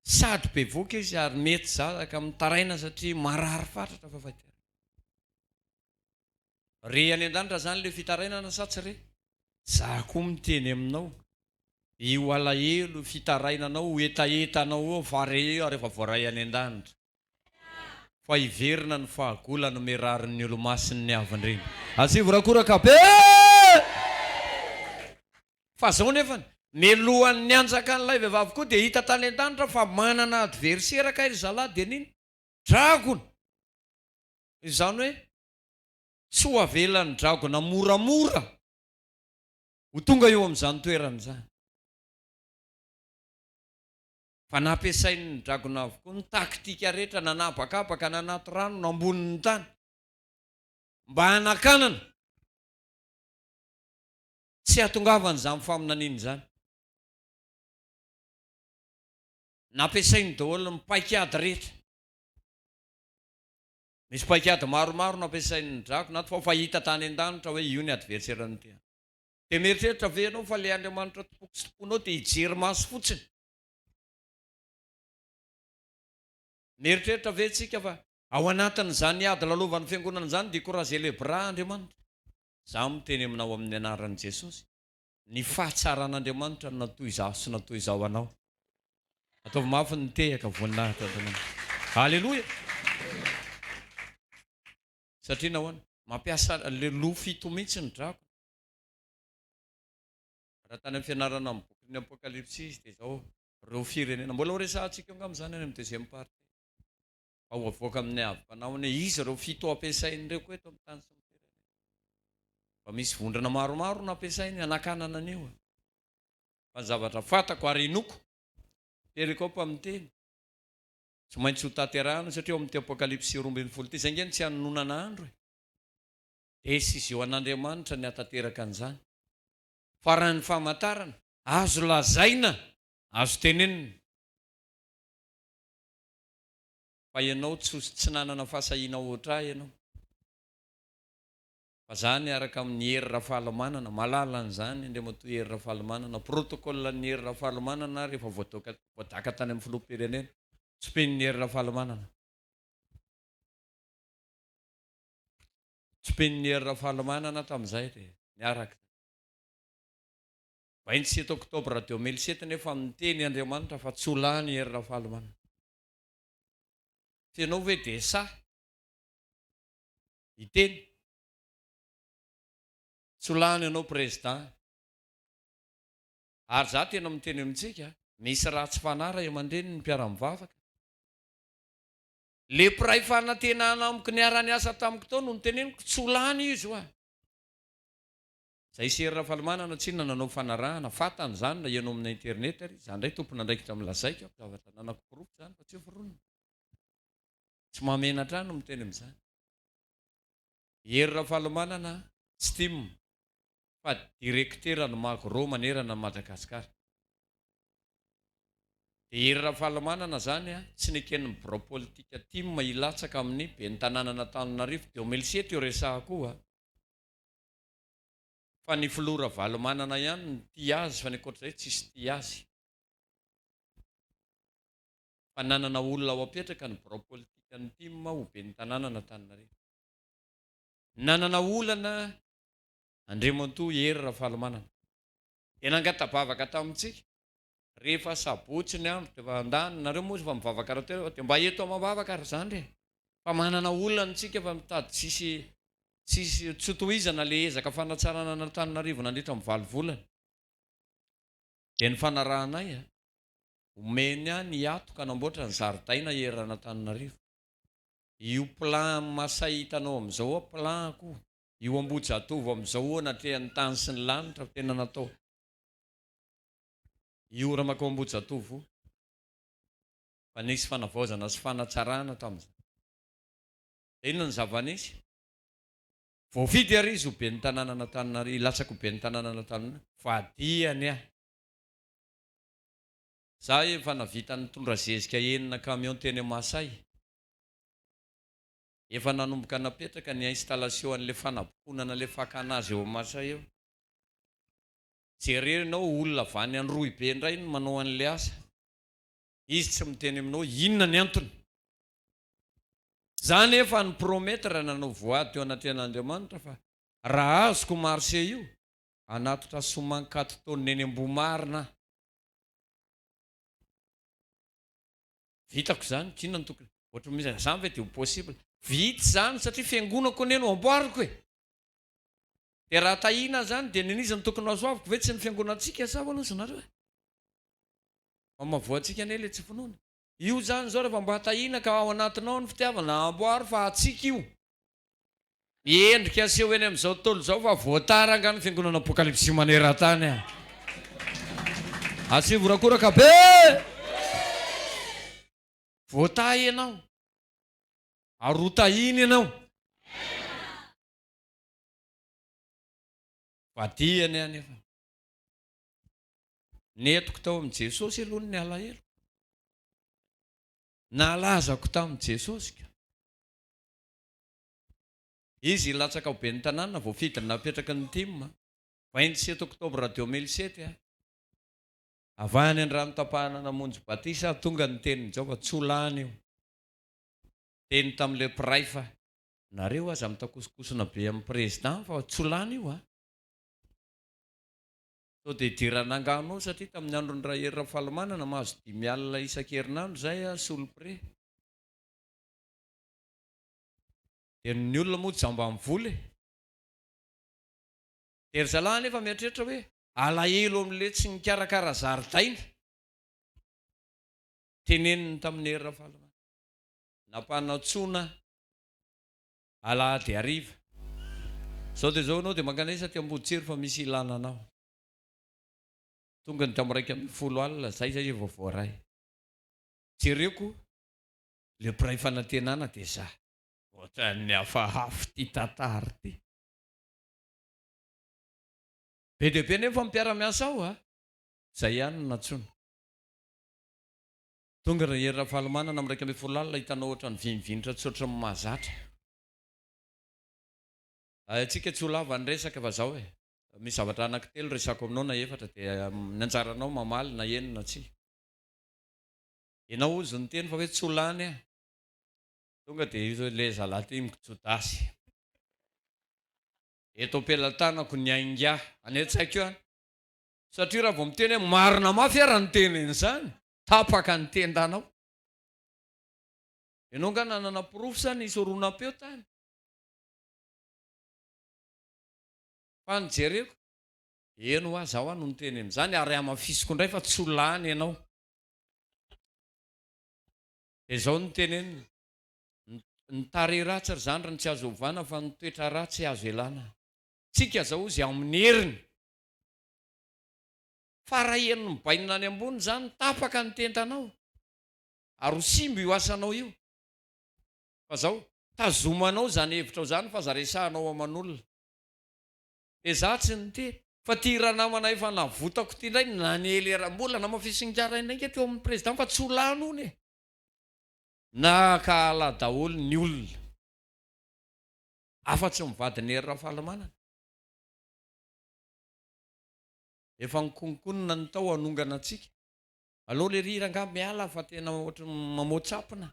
Sady bevoka izy ary mety zaza ka mitaraina satria marary fatratra fa fahitana. Re any an-danitra zany le fitarainana sa tsy re? Za koa miteny aminao, io alahelo, io fitarainanao, io hetahetanao io fa re io ary efa voaray any an-danitra. Fa hiverina ny fahagola nomerarin'ny olomasin'ny avo indrindra. Asivo rakoraka be! Fa zao nefany, mialohan'ny hanjakan'ilay vehivavy koa dia hita tany an-danitra fa manana adversaire kay ry zalahy dia nino? Dragona! Izany hoe tsy ho avelan'ny dragona moramora ho tonga eo amin'izany toerana izany. Fa nampiasain'ny dragona avokoa ny taktika rehetra nanabakabaka na anaty rano na ambonin'ny tany mba hanakanana tsy hahatongavan'izany faminaniana izany. Nampiasainy daholo ny paik'ady rehetra. Misy paik'ady maromaro nampiasain'ny dragona ato fa fa hita tany an-danitra hoe io ny adversaire-n'ny tena. Dia mieritreritra ve ianao fa ilay Andriamanitra tompoko sy tomponao dia hijery maso fotsiny? Mieritreritra ve isika fa ao anatin'izany ady lalovan'ny fiangonana izany dia hi-croiser les bras Andriamanitra? Izaho miteny aminao amin'ny anaran'i Jesosy, ny fahatsaran'Andriamanitra no natoy izaho sy natoy izao anao. Ataovy mafy ny tehaka, voninahitra Andriamanitra. Aleloia! Satria nahoana? Mampiasa le loha fito mihitsy ny dragona. Raha tany amin'ny fianarana amin'ny bokin'ny Apokalypsy izy dia izao, ireo firenena, mbola ho resahantsika eo angamba izany any amin'ny deuxième partie. Fa ho avoaka amin'ny avy fanaony hoe iza ireo fito ampiasain'ireo koa eto amin'ny tany sy ny firenena. Fa misy vondrona maromaro nampiasainy hanakanana an'io. Fa ny zavatra fantako ary inoako, perikopa miteny, tsy maintsy ho tanterahana satria ao amin'ity Apokalypsy 12 ity, izay ange no tsy hanononana andro e. Décision an'Andriamanitra ny hahatanteraka an'izany. Fa raha ny famantarana, azo lazaina, azo tenenina. Fa ianao tsy tsy nanana fahasahiana ohatr'ahy ianao. Fa za niaraka amin'i Hery Rafalimanana, malala an'izany Andriamatoa Hery Rafalimanana, protocole an'i Hery Rafalimanana ary efa voadoka voadaka tany amin'ny filoham-pirenena, tsipinin'i Hery Rafalimanana. Tsipinin'i Hery Rafalimanana tamin'izay dia niaraka. 27 octobre 2007 nefa miteny Andriamanitra fa tsy ho lany Hery Rafalimanana. F'ianao ve dia sahy hiteny? Tsy ho lany ianao président. Ary za tena miteny amintsika, misy ratsy fanahy ray aman-dreny ny mpiara-mivavaka. Le mpiray fanantenana amiko niara-niasa tamiko tao no noteneniko, tsy ho lany izy hoa. Zay sy Hery Rafalimanana tsinona nanao fanarahana, fatany zany na heno amin'ny internet ary, za ndray tompon'andraikitra amin'ny lazaiko, zavatra ananako porofo zany fa tsy ho foronina. Tsy mahamenatra ahy no miteny amin'izany. Hery Rafalimanana tsy tim fa directeur ny Magro manerana an'i Madagascar. Dia Hery Rafalimanana zany tsy neken'ny birao politika tim hilatsaka amin'ny ben'ny tanànan'Antananarivo 2007 io resahako io a. Fa ny filoha Ravalomanana ihany no tia azy fa ny ankoatr'izay tsisy tia azy. Fa nanana olona ao apetraka ny birao politikan'ny tim ho ben'ny tanànan'Antananarivo. Nanana olana Andriamatoa Hery Rafalimanana. Dia nangata-bavaka tamintsika. Rehefa sabotsy ny andro dia efa andany, nareo moa efa mivavaka rahateo dia mba eto amam-bavaka ary zandry e! Fa manana olana tsika fa mitady tsisy tsisy tsy ho tohizana le ezaka fanatsarana an'Antananarivo nandritra ny valo volana. Dia nifanarahanay a! Omeny ahy ny hiatoka hanamboatra ny zaridaina eran'Antananarivo. Io plan Masay hitanao amin'izao ao plan-ko io Ambohijatovo amin'izao io anatrehan'ny tany sy ny lanitra fa tena natao io raha mankao Ambohijatovo io fa nisy fanavaozana sy fanatsarana tamin'izany. Dia inona ny zava-nisy? Voafidy ary izy ho ben'ny tanànan'Antananarivo, hilatsaka ho ben'ny tanànan'Antananarivo, vadiany ahy. Za efa navita nitondra zezika enina camion teny Masay. Efa nanomboka napetraka ny installation an'le fanabokonana le fakana azy eo Masay eo. Jereo ianao olona avy any Androhibe indray no manao an'le asa. Izy tsy miteny aminao inona ny antony. Za nefa ni promettre nanao voady teo anatrehan'Andriamanitra fa raha azoko marché io, hanatitra ciment quatre tonnes eny Ambohimarina aho. Vitako izany, k'inona no tokony, ohatry ny izany ve dia ho possible? Vita izany satria fiangonako anie no amboariko e! Dia raha tahiana izany dia n'in'iza no tokony ho azoaviko ve tsy ny fiangonantsika sa ahoana ozy nareo e? Mamavoa antsika anie ilay tsy finoana. Io izany izao rehefa mba tahiana ka ao anatinao ny fitiavana, amboaro fa antsika io. Endrika aseho eny amin'izao tontolo izao fa voatara angaha ny fiangonana Apokalypsy maneran-tany a! Asivo horakoraka be! Voatahy ianao ary ho tahiana ianao. Vadiany anefa. Nentiko tao amin'i Jesosy aloha ny alahelo. Nalazako tamin'i Jesosy ka. Izy hilatsaka ho ben'ny tanàna voafidy napetraky ny tim, 27 octobre 2007. Avy any Andranotapahana namonjy batisa aho tonga ny tenin'i Jaoba, tsy ho lany io. Teny tamin'ilay mpiray fa nareo aza mitakosokosona be amin'ny président fa tsy ho lany io a. Sao dia idirana angano ao satria tamin'ny andron'i Rahery Rafalimanana mahazo 50 isan-kerinandro izay aho solo-pre. Dia ny olona moa jamban'ny vola e. Dia ry zalahy anefa mieritreritra hoe alahelo amin'ilay tsy nikarakara zaridaina. Teneniny tamin'i Hery Rafalimanana. Nampanantsoina alahady hariva. Izao dia izao ianao dia mankanesa aty Amboditsiry fa misy ilana anao. Tonga ny tamin'ny 11 alina, izay izay vao voaray. Jereko le mpiray fanantenana dia za. Ohatran'ny hafahafa ity tantara ity. Be dia be nefa ny mpiara-miasa ao a! Zay ihany no nantsoina. Tonga ry Hery Rafalimanana amin'ny 11 alina hitanao ohatran'ny vinivinitra tsy ohatran'ny mahazatra. Antsika tsy ho lava ny resaka fa zao e. Misy zavatra anankitelo resako aminao na efatra dia ny anjaranao mamaly na eny na tsia. Ianao hozy niteny fa hoe tsy ho lany aho. Tonga dia io le zalahy ty miko Jodasy. Eto am-pelatanako ny ainga. Any an-tsaiko any. Satria raha vao miteny hoe marina mafy ara ny teny an'izany, tapaka ny tendanao. Ianao nga nanana porofo sa nisy horonam-peo tany? Fa ny jereko, eny hoa, zaho no niteny an'izany ary hamafisiko indray fa tsy ho lany ianao. Dia izao no teneniny, Ny tarehy ratsy ry zandry no tsy azo ovana fa ny toetra ratsy azo elana. Tsika zao ozy amin'ny heriny. Fa raha heno mibainina any ambony izany tapaka ny tentanao ary ho simba io asanao io. Fa zao, tazomanao izany hevitrao izany fa aza resahanao aman'olona. Dia za tsy niteny. Fa ty ranamana efa navotako ty ndray nanely era mbola namafisin'i Ray indray nge teo amin'ny président fa tsy ho lany hono e. Nakahala daholo ny olona. Afa tsy ny vadin'i Hery Rafalimanana. Efa nikononkonona ny tao hanongana antsika. Aleo lery rangaha miala fa tena ohatry ny mamoa-tsapina.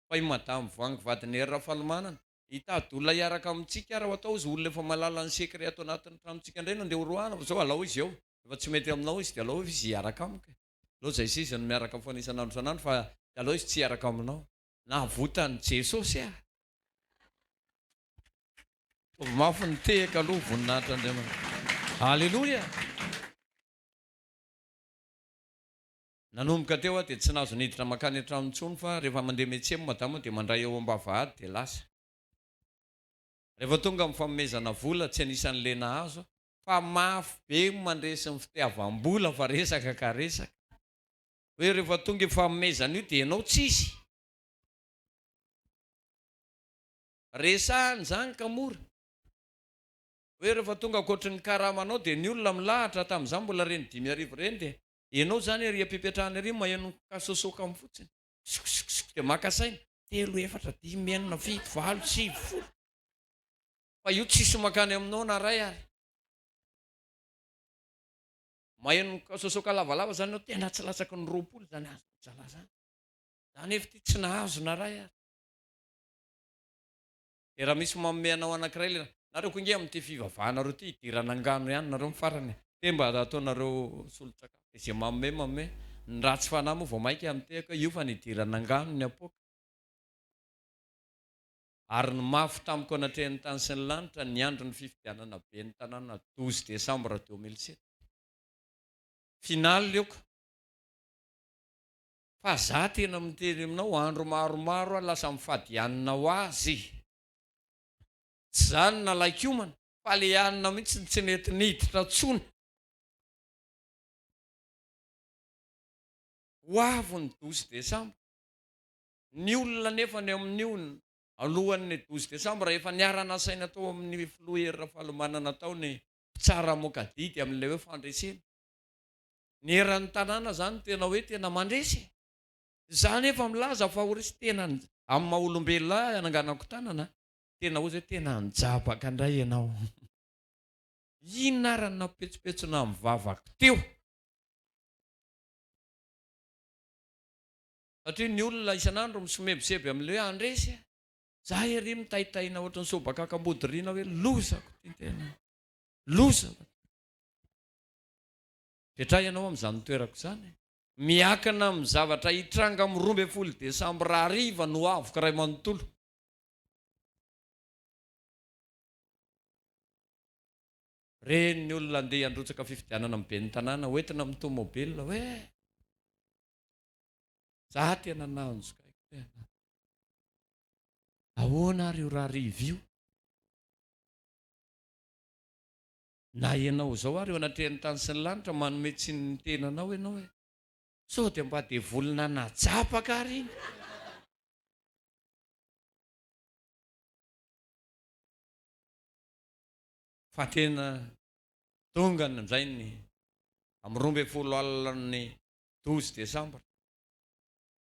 Fa i madame Voahangy vadin'i Hery Rafalimanana. Hitady olona hiaraka amintsika ary atao izy olona efa mahalala ny secret ato anatin'ny tranontsika indray no andeha horoahana fa zao alao izy eo efa tsy mety aminao izy dia alao izy hiaraka amiko e alao zay sy izy no miaraka foana isan'andro isan'andro fa alao izy tsy hiaraka aminao navotan'i Jesosy ah Ataovy mafy ny tehaka aloha voninahitr'Andriamanitra Aleloia. Nanomboka teo aho dia tsy nahazo niditra mankany an-trano intsony fa rehefa mandeha miantsena madama dia mandray eo am-bavahady dia lasa. Rehefa tonga amin'ny fanomezana vola tsy anisan'ilay nahazo aho fa mafy be ny mandresy ny fitiavam-bola fa resaka ka resaka. Hoe rehefa tonga io fanomezana io dia ianao tsisy. Resahana izany ka mora. Hoe rehefa tonga ankoatry ny karamanao dia ny olona milahatra, tamin'izaho mbola ireny 5000 ireny dia ianao izany ery am-pipetrahana ery maheno kasosoka am fotsiny. Sokosokosoko dia maka saina. Telo, efatra, dimy, enina, fito, valo, sivy, folo. Fa io tsisy makany aminao na ray ary. Maheno kasosoka lavalava izany ianao, tena tsy latsaky ny 20 izany azon'ny zalahy izany. Za nefa ity tsy nahazo na ray ary. Dia raha misy manome anao anankiray le, nareo koa nge amin'ity fivavahanareo ity hidirana angano ihany nareo ny farany e, dia mba ataonareo solon-tsakafo, dia izay manome manome, ny ratsy fanahy moa vao mainka mitehaka hoe io fa nidirana angano ny apoaka. Ary ny mafy tamiko anatrehan'ny tany sy ny lanitra ny andron'ny fifidianana ben'ny tanàna 12 décembre 2007. Finale io ka. Fa za tena miteny aminao andro maromaro aho lasa mifady hanina ho azy. Tsy za no nalaiko homana fa le hanina mihitsy no tsy nety niditra tsony. Ho avy ny 12 décembre. Ny olona anefa ny amin'io alohan'ny 12 décembre efa niara-nasaina tao amin'ny filoha Hery Rafalimanana tao ny mpitsara hamoaka didy amin'ilay hoe fandresena. Ny eran'ny tanàna zany tena hoe tena mandresy e! Za nefa milaza fa ho resy tena amin'ny maha olombelona ahy ananganako tanana tena hozy hoe tena nijabaka indray ianao. Inona ary no nampipetsopetsona ny vavako teo? Satria ny olona isan'andro misomebiseby amin'ilay hoe handresy e! Za ery mitaitaina ohatran'ny sobakaka ambodiriana hoe lozako ity tena lozako. Petraha ianao amin'izany toerako izany. Miankina amin'ny zavatra hitranga amin'ny 12 desambra hariva no avoko iray manontolo. Reny ny olona andeha handrotsaka fifidianana amin'ny ben'ny tanàna hoentina amin'ny tomobile hoe za tena nanjokaiko tena. Ahoana ary io rahariva io? Na ianao izao ary eo anatrehan'ny tany sy ny lanitra manome tsiny ny tenanao ianao e! Sao dia mba devoly nanajapaka ary iny? Fa tena tonga indray ny amin'ny 12 alina ny 12 desambra.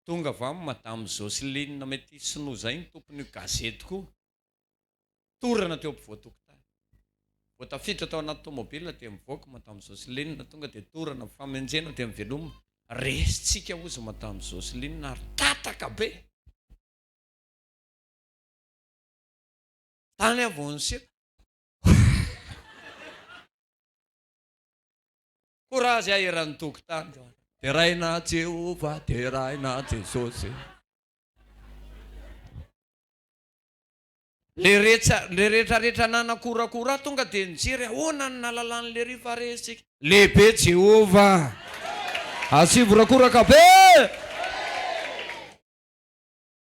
Tonga avy aminy Madame Jocelyne Mety sinoa izay ny tompon'io gazety koa. Torana teo ampovoan-tokotany. Vao tafiditra tao anaty tomobile dia mivoaka Madame Jocelyne, tonga dia torana, mifamenjena dia miveloma. Resintsika hozy Madame Jocelyne ary tataka be. Tany aho vao niseho. Courage aho eran'ny tokotany. Deraina Jehovah, deraina Jesosy. Le rehetra le rehetra rehetra nanakorakora tonga dia nijery ahoana ny nalalan'i lery fa resy Lehibe Jehovah. Asivo rakoraka be!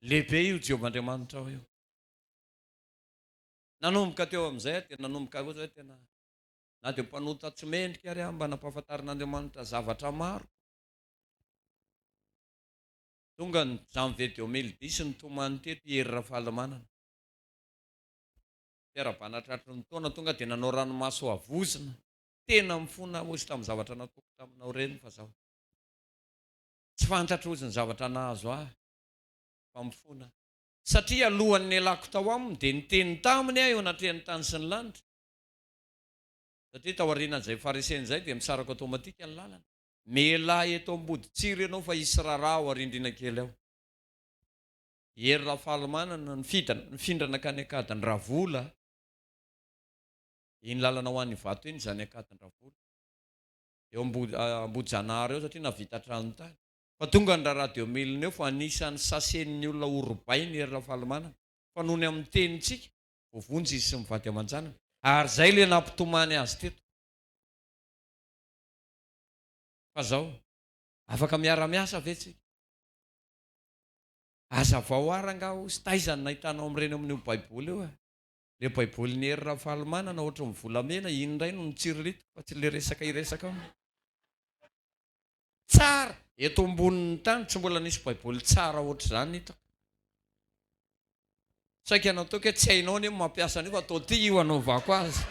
Lehibe io Jehovah Andriamanitrao io. Nanomboka teo amin'izay aho dia nanomboka kosa hoe tena na dia mpanota tsy mendrika ary aho mba nampahafantarin'Andriamanitra zavatra maro. Tonga ny janvier 2010 nitomany teto i Hery Rafalimanana. Fiarahabana tratry ny taona tonga dia nanao ranomaso havozona. Tena mifona aho hozy tamin'ny zavatra nataoko taminao ireny fa zao. Tsy fantatro hozy ny zavatra nahazo ahy fa mifona aho. Satria alohan'ny nialako tao aminy dia niteny taminy aho eo anatrehan'ny tany sy ny lanitra. Satria taorianan'izay faharesena izay dia misaraka automatique ny lalana. Mialà eto Amboditsiry ianao fa hisy raharaha ao arindrina kely ao. Hery Rafalimanana nifidana, nifindra nankany Ankadindravola. Iny lalana ho any Ivato iny izany Ankadindravola. Eo Ambohijanahary eo satria nahavita trano tany. Fa tonga ny raharaha 2000 eo fa anisan'ny sasen'ny olona horobainy Hery Rafalimanana. Fa noho ny amin'ny tenintsika, voavonjy izy sy ny vady aman-janany. Ary izay ilay nampitomany azy teto. Fa zao. Afaka miara-miasa ve tsika? Hazavao ahy rangaha ozy, taiza no nahitanao amin'ireny amin'io baiboly io e? Le baibolin'i Hery Rafalimanana ohatry ny volamena, iny indray no notsiriritiko fa tsy le resaka hiresaka aminy. Tsara! Eto ambonin'ny tany tsy mbola nisy baiboly tsara ohatr'izany hitako. Saika nataoko hoe tsy hainao anie ny mampiasa an'io fa atao ty io anaovako azy.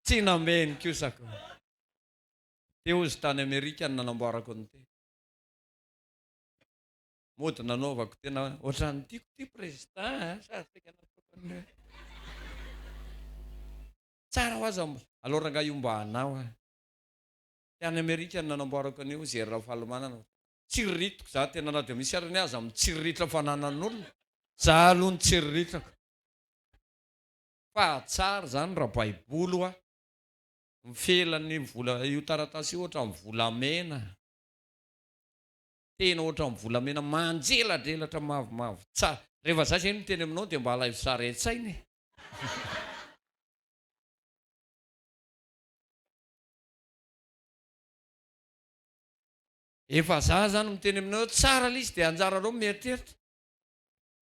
Tsy nameno kosa ko. Teo izy tany Amerika no nanamboarako an'ity. Mody nanaovako tena ohatran'ny tiako ity président a, sady saika nataoko an'io. Tsara ho aza, aleo rangahy io mba hanao a. Tany Amerika no nanamboarako an'io, Jerry Rafalimanana. Tsiriritiko za tena na dia misy ary ny aza mitsiriritra fananan'olona, za aloha ny tsiriritrako. Fa tsara zany raha baiboly hoa, ny felan'ny vola io taratasy io ohatran'ny volamena, tena ohatran'ny volamena manjeladrelatra mavomavo tsara. Rehefa za zay miteny aminao dia mba alaivo sary an-tsaina e. Efa za zany miteny aminao hoe tsara le izy dia anjaranao mieritreritra.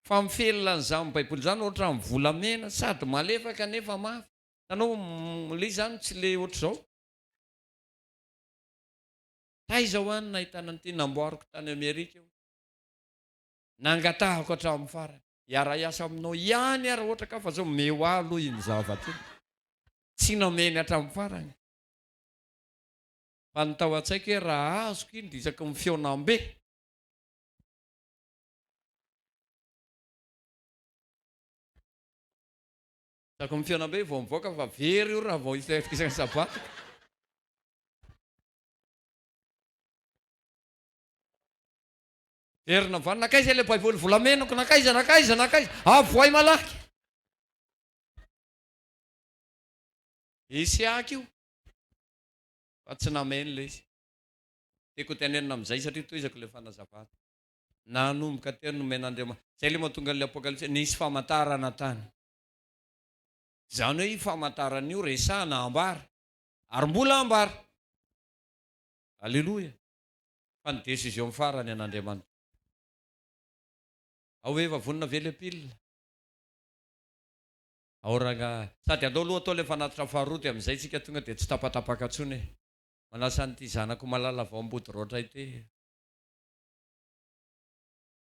Fa mifelina an'izany baiboly izany ohatran'ny volamena sady malefaka nefa mafy. Hitanao le izy zany tsy le ohatr'izao. Taiza hoa no nahitana an'ity namboariko tany Amerika io. Nangatahako hatramin'ny farany. Hiara-hiasa aminao ihany aho raha ohatra ka fa zao omeo ahy aloha iny zavatra iny. Tsy nomeny hatramin'ny farany. Fa ny tao an-tsaiko hoe raha azoko iny dia isaky ny fihaonambe. Isaky ny fihaonambe vao mivoaka fa very io raha vao isaky ny sabata. Very navanona, nankaiza ilay baiboly volamenako, nankaiza, nankaiza, nankaiza, avoay malaky. Isiaka io. Fa tsy nameno ilay izy. Tiako hotenenina amin'izay satria tohizako ilay fanazavana. Nanomboka teo nomen'Andriamanitra. Izay ilay mahatonga an'ilay Apokalypsy hoe nisy famantarana tany. Izany hoe io famantarana io resahana ambara. Ary mbola ambara. Aleloia. Fa ny décision farany an'Andriamanitra. Ao ve efa vonona ve ilay pile? Ao rangahy. Sady andao aloha atao ilay fanatitra faharoa dia amin'izay tsika tonga dia tsy tapatapaka intsony e. Manasa an'ity zanako malala vao ambodiroatra ity.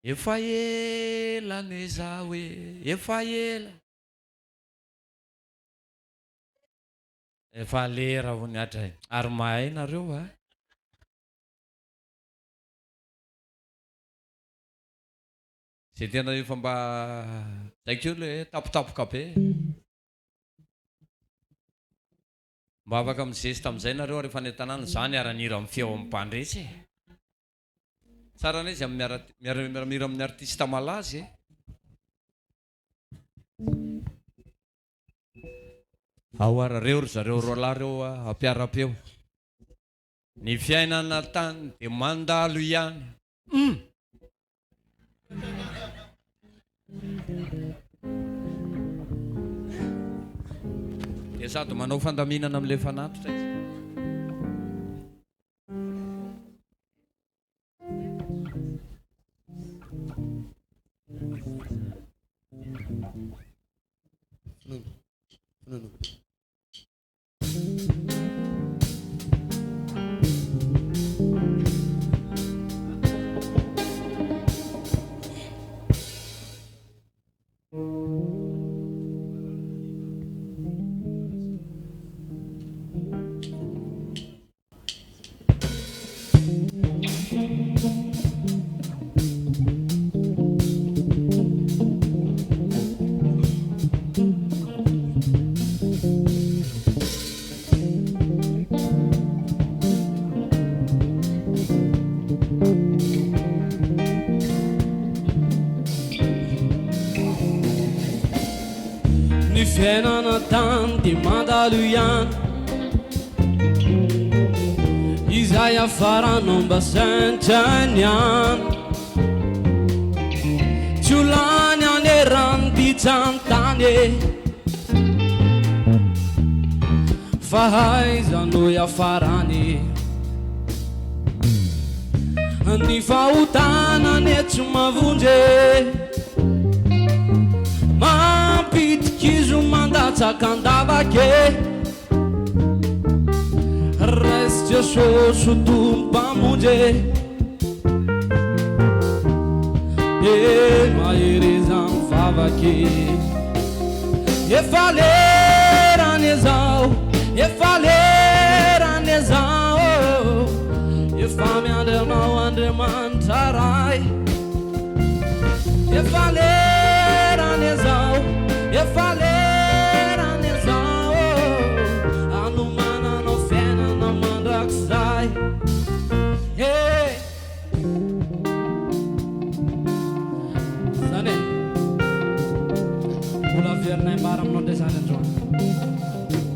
Efa ela anie zaho e, efa ela. Efa lera hono Atra e. Ary mahay nareo a. Zay tena efa mba zay koa le tampotampoka be. Mba afaka mizesta amizay nareo rehefa any an-tanàna, za niara-nihira amin'ny feo amin'ny mpandresy e. Tsara anie izy amin'ny miara miara-mihira amin'ny artiste malaza e. Ao ara reo ry zareo roalahy reo a, ampiara-peo. Ny fiainana tany dia mandalo ihany. Hum! Dia sady manao fandaminana amin'ilay fanatitra izy. Finoana. Ny fiainana tany dia mandalo ihany Izay hafaranao mba saintsaino ihany Tsy ho lany any eran'ity tany e Fa aiza no hiafarany e? Ny fahotana anie tsy mahavonjy e. Mampidi-kizo mandatsaka an-davaka e. Raiso Jesosy ho Tompo Mpamonjy e. Dia mahereza mivavaka e. Efa lerany izao, efa lerany izao, efa miandry anao Andriamanitra Ray. Efa lerany izao, efa lerany izao, hanomananao fiainana mandrakizay. Hey! Zany e. Mbola averinay ambara aminao indray zany androany.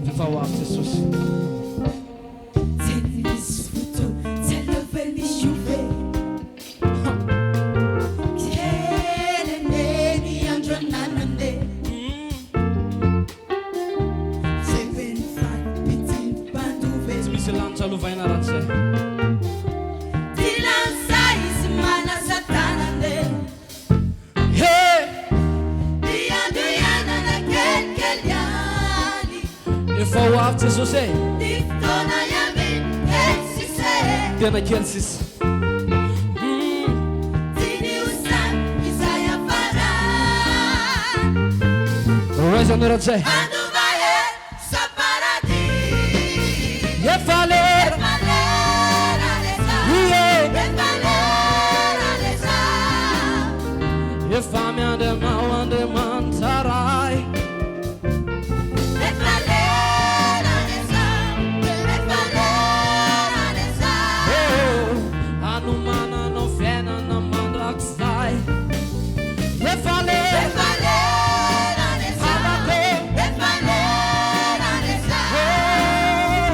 F'efa ho avy Jesosy. Tsy misy lanitra lovaina raha tsy zay. He! Efa ho avy Jesosy e! Tena kely sisa. Ho aiza ny ratsay? Efa lera. Ie. Efa miandry anao Andriamanitra Ray. Oh, hanomananao fiainana mandrakizay. Efa lera. Havako. Oh,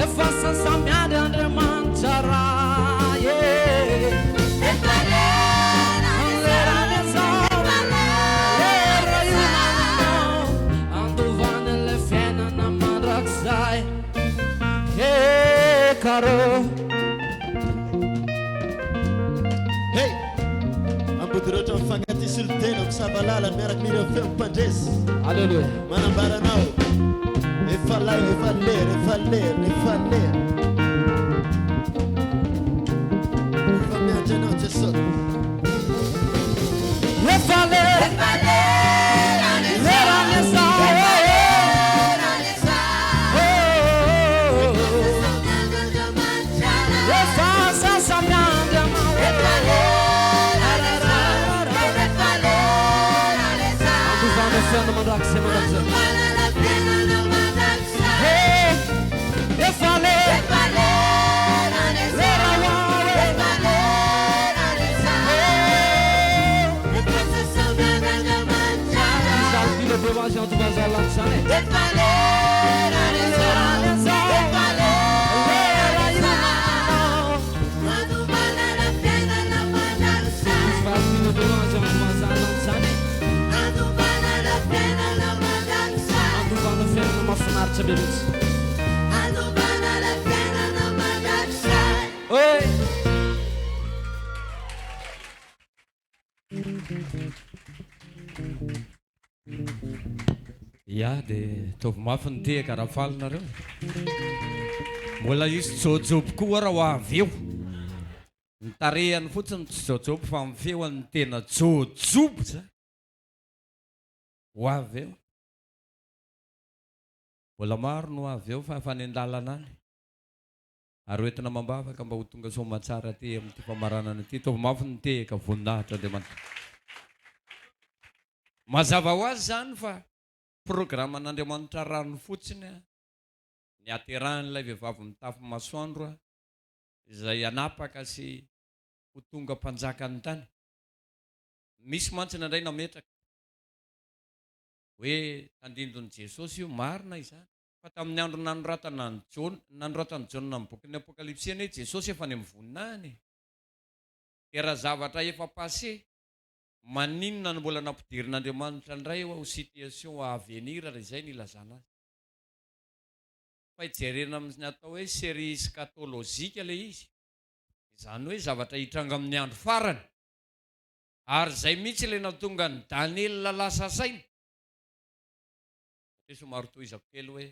efa sasa-miandry Andriamanitra Ray. Efa lera izao. Lera io andovana ilay fiainana mandrakizay. Eh, Caro. Hey! Ambodiroatra mifankatia solontena misava lalana miaraka mireo feo mpandresy. Alléluia. Manambara anao efa lay efa lera efa lera efa lera. Efa miandry anao Jesosy. Efa lera. Lera izao. Oh, oh, oh. Efa sasa-miandry anao. Andovana fiainana mandrakizay mandrakizay. Hey, efa lera. Lera ho ahy. Izaho mila be ho azy andovana lanitra zany e. Lera izao. Lera io. Izaho mila be ho azy andovana lanitra zany e. Andovana fiainana mahafinaritra be mihitsy. Oi! Ya dia ataovy mafy ny tehaka raha faly nareo. Mbola hisy jaojoby koa raha ho avy eo. Ny tarehiny fotsiny tsy jaojoby fa ny feony no tena jaojoby zany. Ho avy eo. Mbola maro no ho avy eo fa efa any an-dalana any. Ary ho entina amam-bavaka mba ho tonga soamantsara aty amin'ity famaranana ity. Ataovy mafy ny tehaka, voninahitra Andriamanitra. Mazava ho azy izany fa programan'Andriamanitra rano fotsiny ny haterahan'ilay vehivavy mitafy masoandro izay hanapaka sy ho tonga mpanjakan'ny tany. Misy mantsy indraindray nametraka hoe tandindon'i Jesosy io, marina izany. Fa tamin'ny andro nanoratana an'i Jaona, nanoratan'i Jaona ny bokin'ny Apokalypsy anie Jesosy efa any amin'ny voninahiny e. Dia raha zavatra efa passé, maninona no mbola nampidirin'Andriamanitra indray ho situation à venir raha izay no ilazana azy. Fa hijerena amin'ny atao hoe série eschatologique ilay izy. Izany hoe zavatra hitranga amin'ny andro farany. Ary izay mihitsy ilay nahatonga an'i Daniela lasa saina. Satria somary tohizako kely hoe,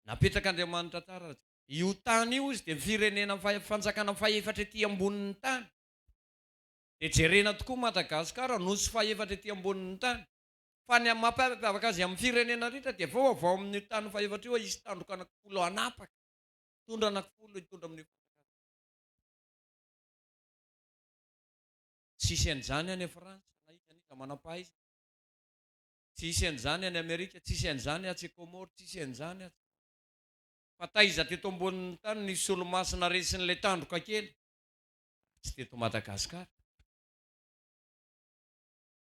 napetrak'Andriamanitra tsara io tany io izy dia firenena fanjakana fahefatra ety ambonin'ny tany. Dia jerena tokoa Madagasikara, nosy fahefatra ety ambonin'ny tany. Fa ny mampiavaka azy amin'ny firenena rehetra dia vao avy ao amin'io tany fahefatra io hisy tandroka anankifolo hanapaka, hitondra anankifolo hitondra amin'io fanjakana io. Tsy hisy an'izany any Frantsa na iza na iza manam-pahaizana. Tsy hisy an'izany any Amerika, tsy hisy an'izany atsy Comores, tsy hisy an'izany atsy. Fa taiza teto ambonin'ny tany nisy olomasina resin'ilay tandroka kely? Tsy teto Madagasikara.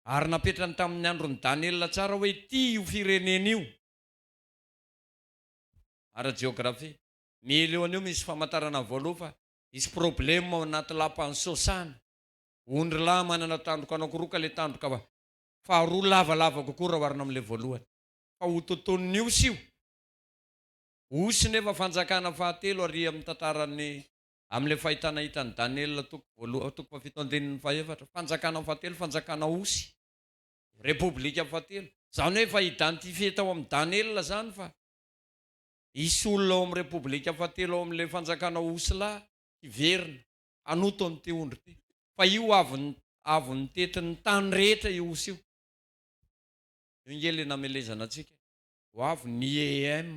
Ary napetrany tamin'ny andron'i Daniela tsara hoe ity io firenena io. Ara-jeografia. Miely eo an'io misy famantarana voaloha fa hisy problème ao anaty lapan'i Sosana. Ondry lahy manana tandroka anankiroa ka ilay tandroka faharoa lavalava kokoa raha oharina amin'ilay voalohany. Fa ho totonin'ny osy io. Osy nefa fanjakana fahatelo ary amin'ny tantaran'ny Amin'ilay fahitana hitan'i Daniela toko voalohany, toko fahafito andininy fahefatra, fanjakana fahatelo, fanjakana osy, repoblika fahatelo. Izany hoe efa identifier tao amin'i Daniela izany fa hisy olona ao amin'ny repoblika fahatelo ao amin'ilay fanjakana osy lahy hiverina hanoto an'ity ondry ity. Fa io avy avy nitety ny tany rehetra io osy io. Io nge ilay namelezana antsika. Ho avy ny IEM.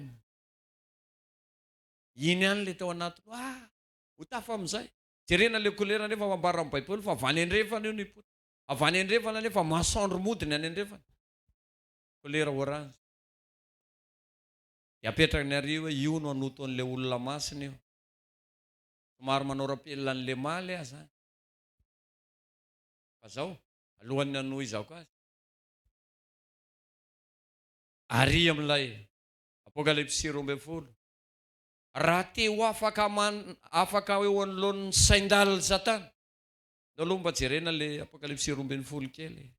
Iny ihany ilay tao anatiny hoe ah! Ho tafa amin'izay. Jerena ilay couleur nefa ambaran'ny baiboly fa avy any andrefana io no hipoitra. Avy any andrefana nefa masoandro mody ny any andrefana. Couleur orange. Dia apetrany ary hoe io no hanoto an'ilay olona masina io. Somary manao rappel an'ilay maly aho zany. Fa zao, alohan'ny hanohizako azy. Ary amin'ilay Apokalypsy 12. Raha te ho afaka man afaka eo anoloan'ny sain-dalin'i Satana. Ndao aloha mba jerena le Apokalypsy 12 kely e.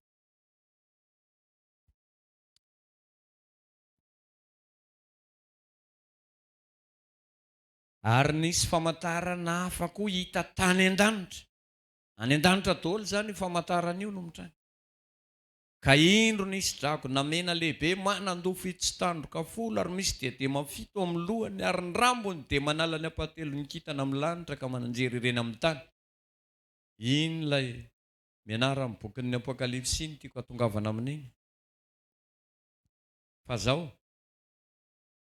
Ary nisy famantarana hafa koa hita tany an-danitra. Any an-danitra daholo izany io famantarana io no mitranga. Ka indro nisy dragona mena lehibe manan-doha fito sy tandroka folo ary misy diadema fito amin'ny lohany, ary ny rambony dia manala ny ampahatelon'ny kintana amin'ny lanitra ka mananjery ireny amin'ny tany. Iny ilay mianara amin'ny bokin'ny Apokalypsy iny tiako hatongavana amin'iny. Fa zao,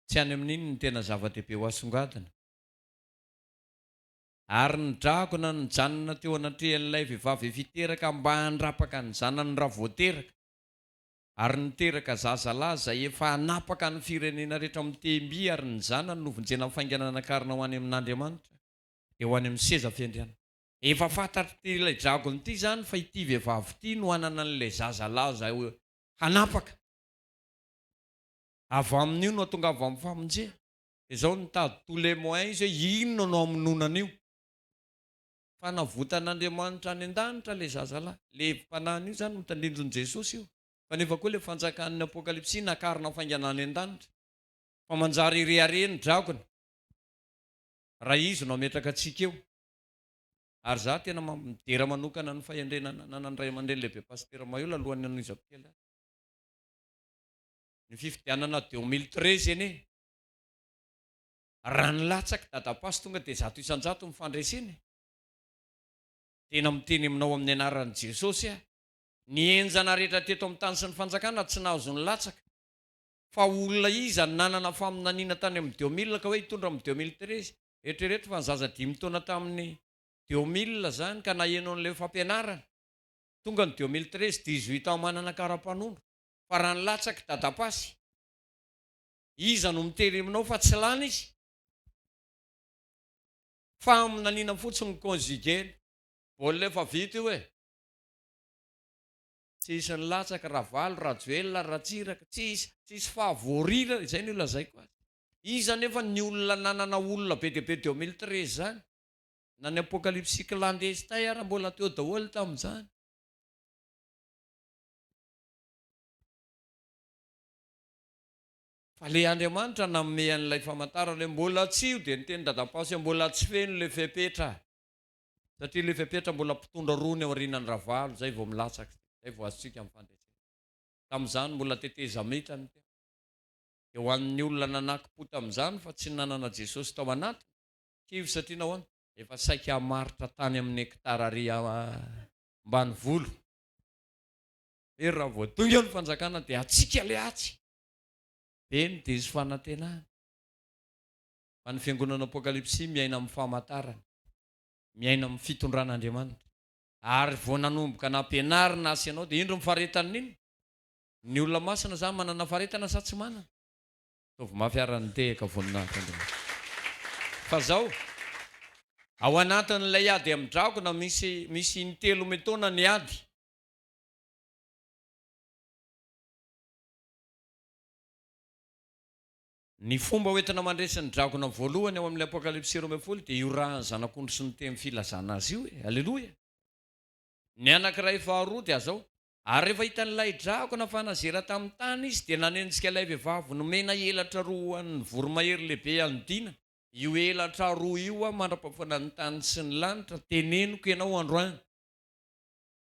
tsy any amin'iny no tena zava-dehibe ho asongadina. Ary ny dragona nijanona teo anatrehan'ilay vehivavy efa hiteraka mba handrapaka ny zanany raha vao teraka, ary niteraka zazalahy izay efa hanapaka ny firenena rehetra amin'ny tehim-by, ary ny zanany novonjena faingana nakarina ho any amin'Andriamanitra, dia ho any amin'ny seza fiandrianana. Efa fantatr'ity ilay dragona ity izany fa ity vehivavy ity no hanana an'ilay zazalahy izay hanapaka. Avy amin'io no hahatongava amin'ny famonjena. Dia zao nitady tous les moyens izy hoe inona no hamonoana an'io. Fanavotan'Andriamanitra any an-danitra ilay zazalahy. Ilay hevi-panahiny io izany no tandindon'i Jesosy io. Fa nefa koa ilay fanjakan'ny Apokalypsy nakarina faingana any an-danitra. Fa manjary hirehareha ny dragona raha izy no hametraka antsika eo. Ary za tena midera manokana ny fahendrena nananan'ny ray aman-dreny lehibe Pasitera Maheola alohan'ny hanohizako kely azy. Ny fifidianana 2013 anie Raha nilatsaka dadapasy tonga dia 100% ny fandresena e! Tena miteny aminao amin'ny anaran'i Jesosy aho, ny henjana rehetra teto amin'ny tany sy ny fanjakana tsy nahazo nilatsaka, fa olona iza no nanana faminaniana tany amin'ny 2000 ka hoe hitondra amin'ny 2013? Eritrereto fa ny zaza dimy taona tamin'ny 2000 izany ka naheno an'ilay fampianarana, tonga ny 2013, 18 ans manana kara-panondro, fa raha nilatsaka dadapasy, Iza no mitery aminao fa tsy lany izy? Faminaniana fotsiny ny conjuguer-ny. Baolina efa vita io e! Tsy hisy nilatsaka, Ravalo, Rajoelina, Ratsiraka, tsy hisy, tsy hisy favori, izay no ilazaiko azy. Iza anefa ny olona nanana olona be dia be 2013 izany? Na ny apocalypse clandestin ara mbola teo daholo tamin'izany. Fa le Andriamanitra nanome an'ilay famantarana hoe mbola tsy io dia niteny Dadapasy hoe mbola tsy feno le fepetra. Satria le fepetra mbola mpitondra roa ny aorianan'i Ravalo zay vao milatsaka, zay vao azontsika ny fandresena. Tamin'izany mbola tetezamita ny teo. Dia ho an'ny olona nanakim-po tamin'izany fa tsy nanana Jesosy tao anatiny, kivy satria nahoana? Efa saika hamaritra tany amin'ny hectare ary ambanivolo. Hoe raha vao tonga eo ny fanjakana dia antsika le atsy. Be ny diso fanantenana. Fa ny fiangonana Apokalypsy miaina amin'ny famantarana, miaina amin'ny fitondran'Andriamanitra. Ary vao nanomboka nampianarina azy ianao dia indro ny faharetan'ny inona? Ny olona masina izany manana faharetana sa tsy manana? Ataovy mafy ara ny tehaka voninahitra Andriamanitra. Fa zao, ao anatin'ilay ady amin'ny dragona misy misy intelo mitaona ny ady. Ny fomba hoentina mandresy ny dragona voalohany ao amin'ny Apokalypsy 12 dia io rahan'ny zanak'ondry sy ny teny filazana azy io e! Aleloia! Ny anankiray faharoa dia zao, Ary rehefa hitan'ilay dragona fa nazera tamin'ny tany izy, dia nanenjika ilay vehivavy nomena elatra roa ho an'ny voromahery lehibe hanodinana io elatra roa io aho mandra-pahafoana ny tany sy ny lanitra, teneniko ianao androany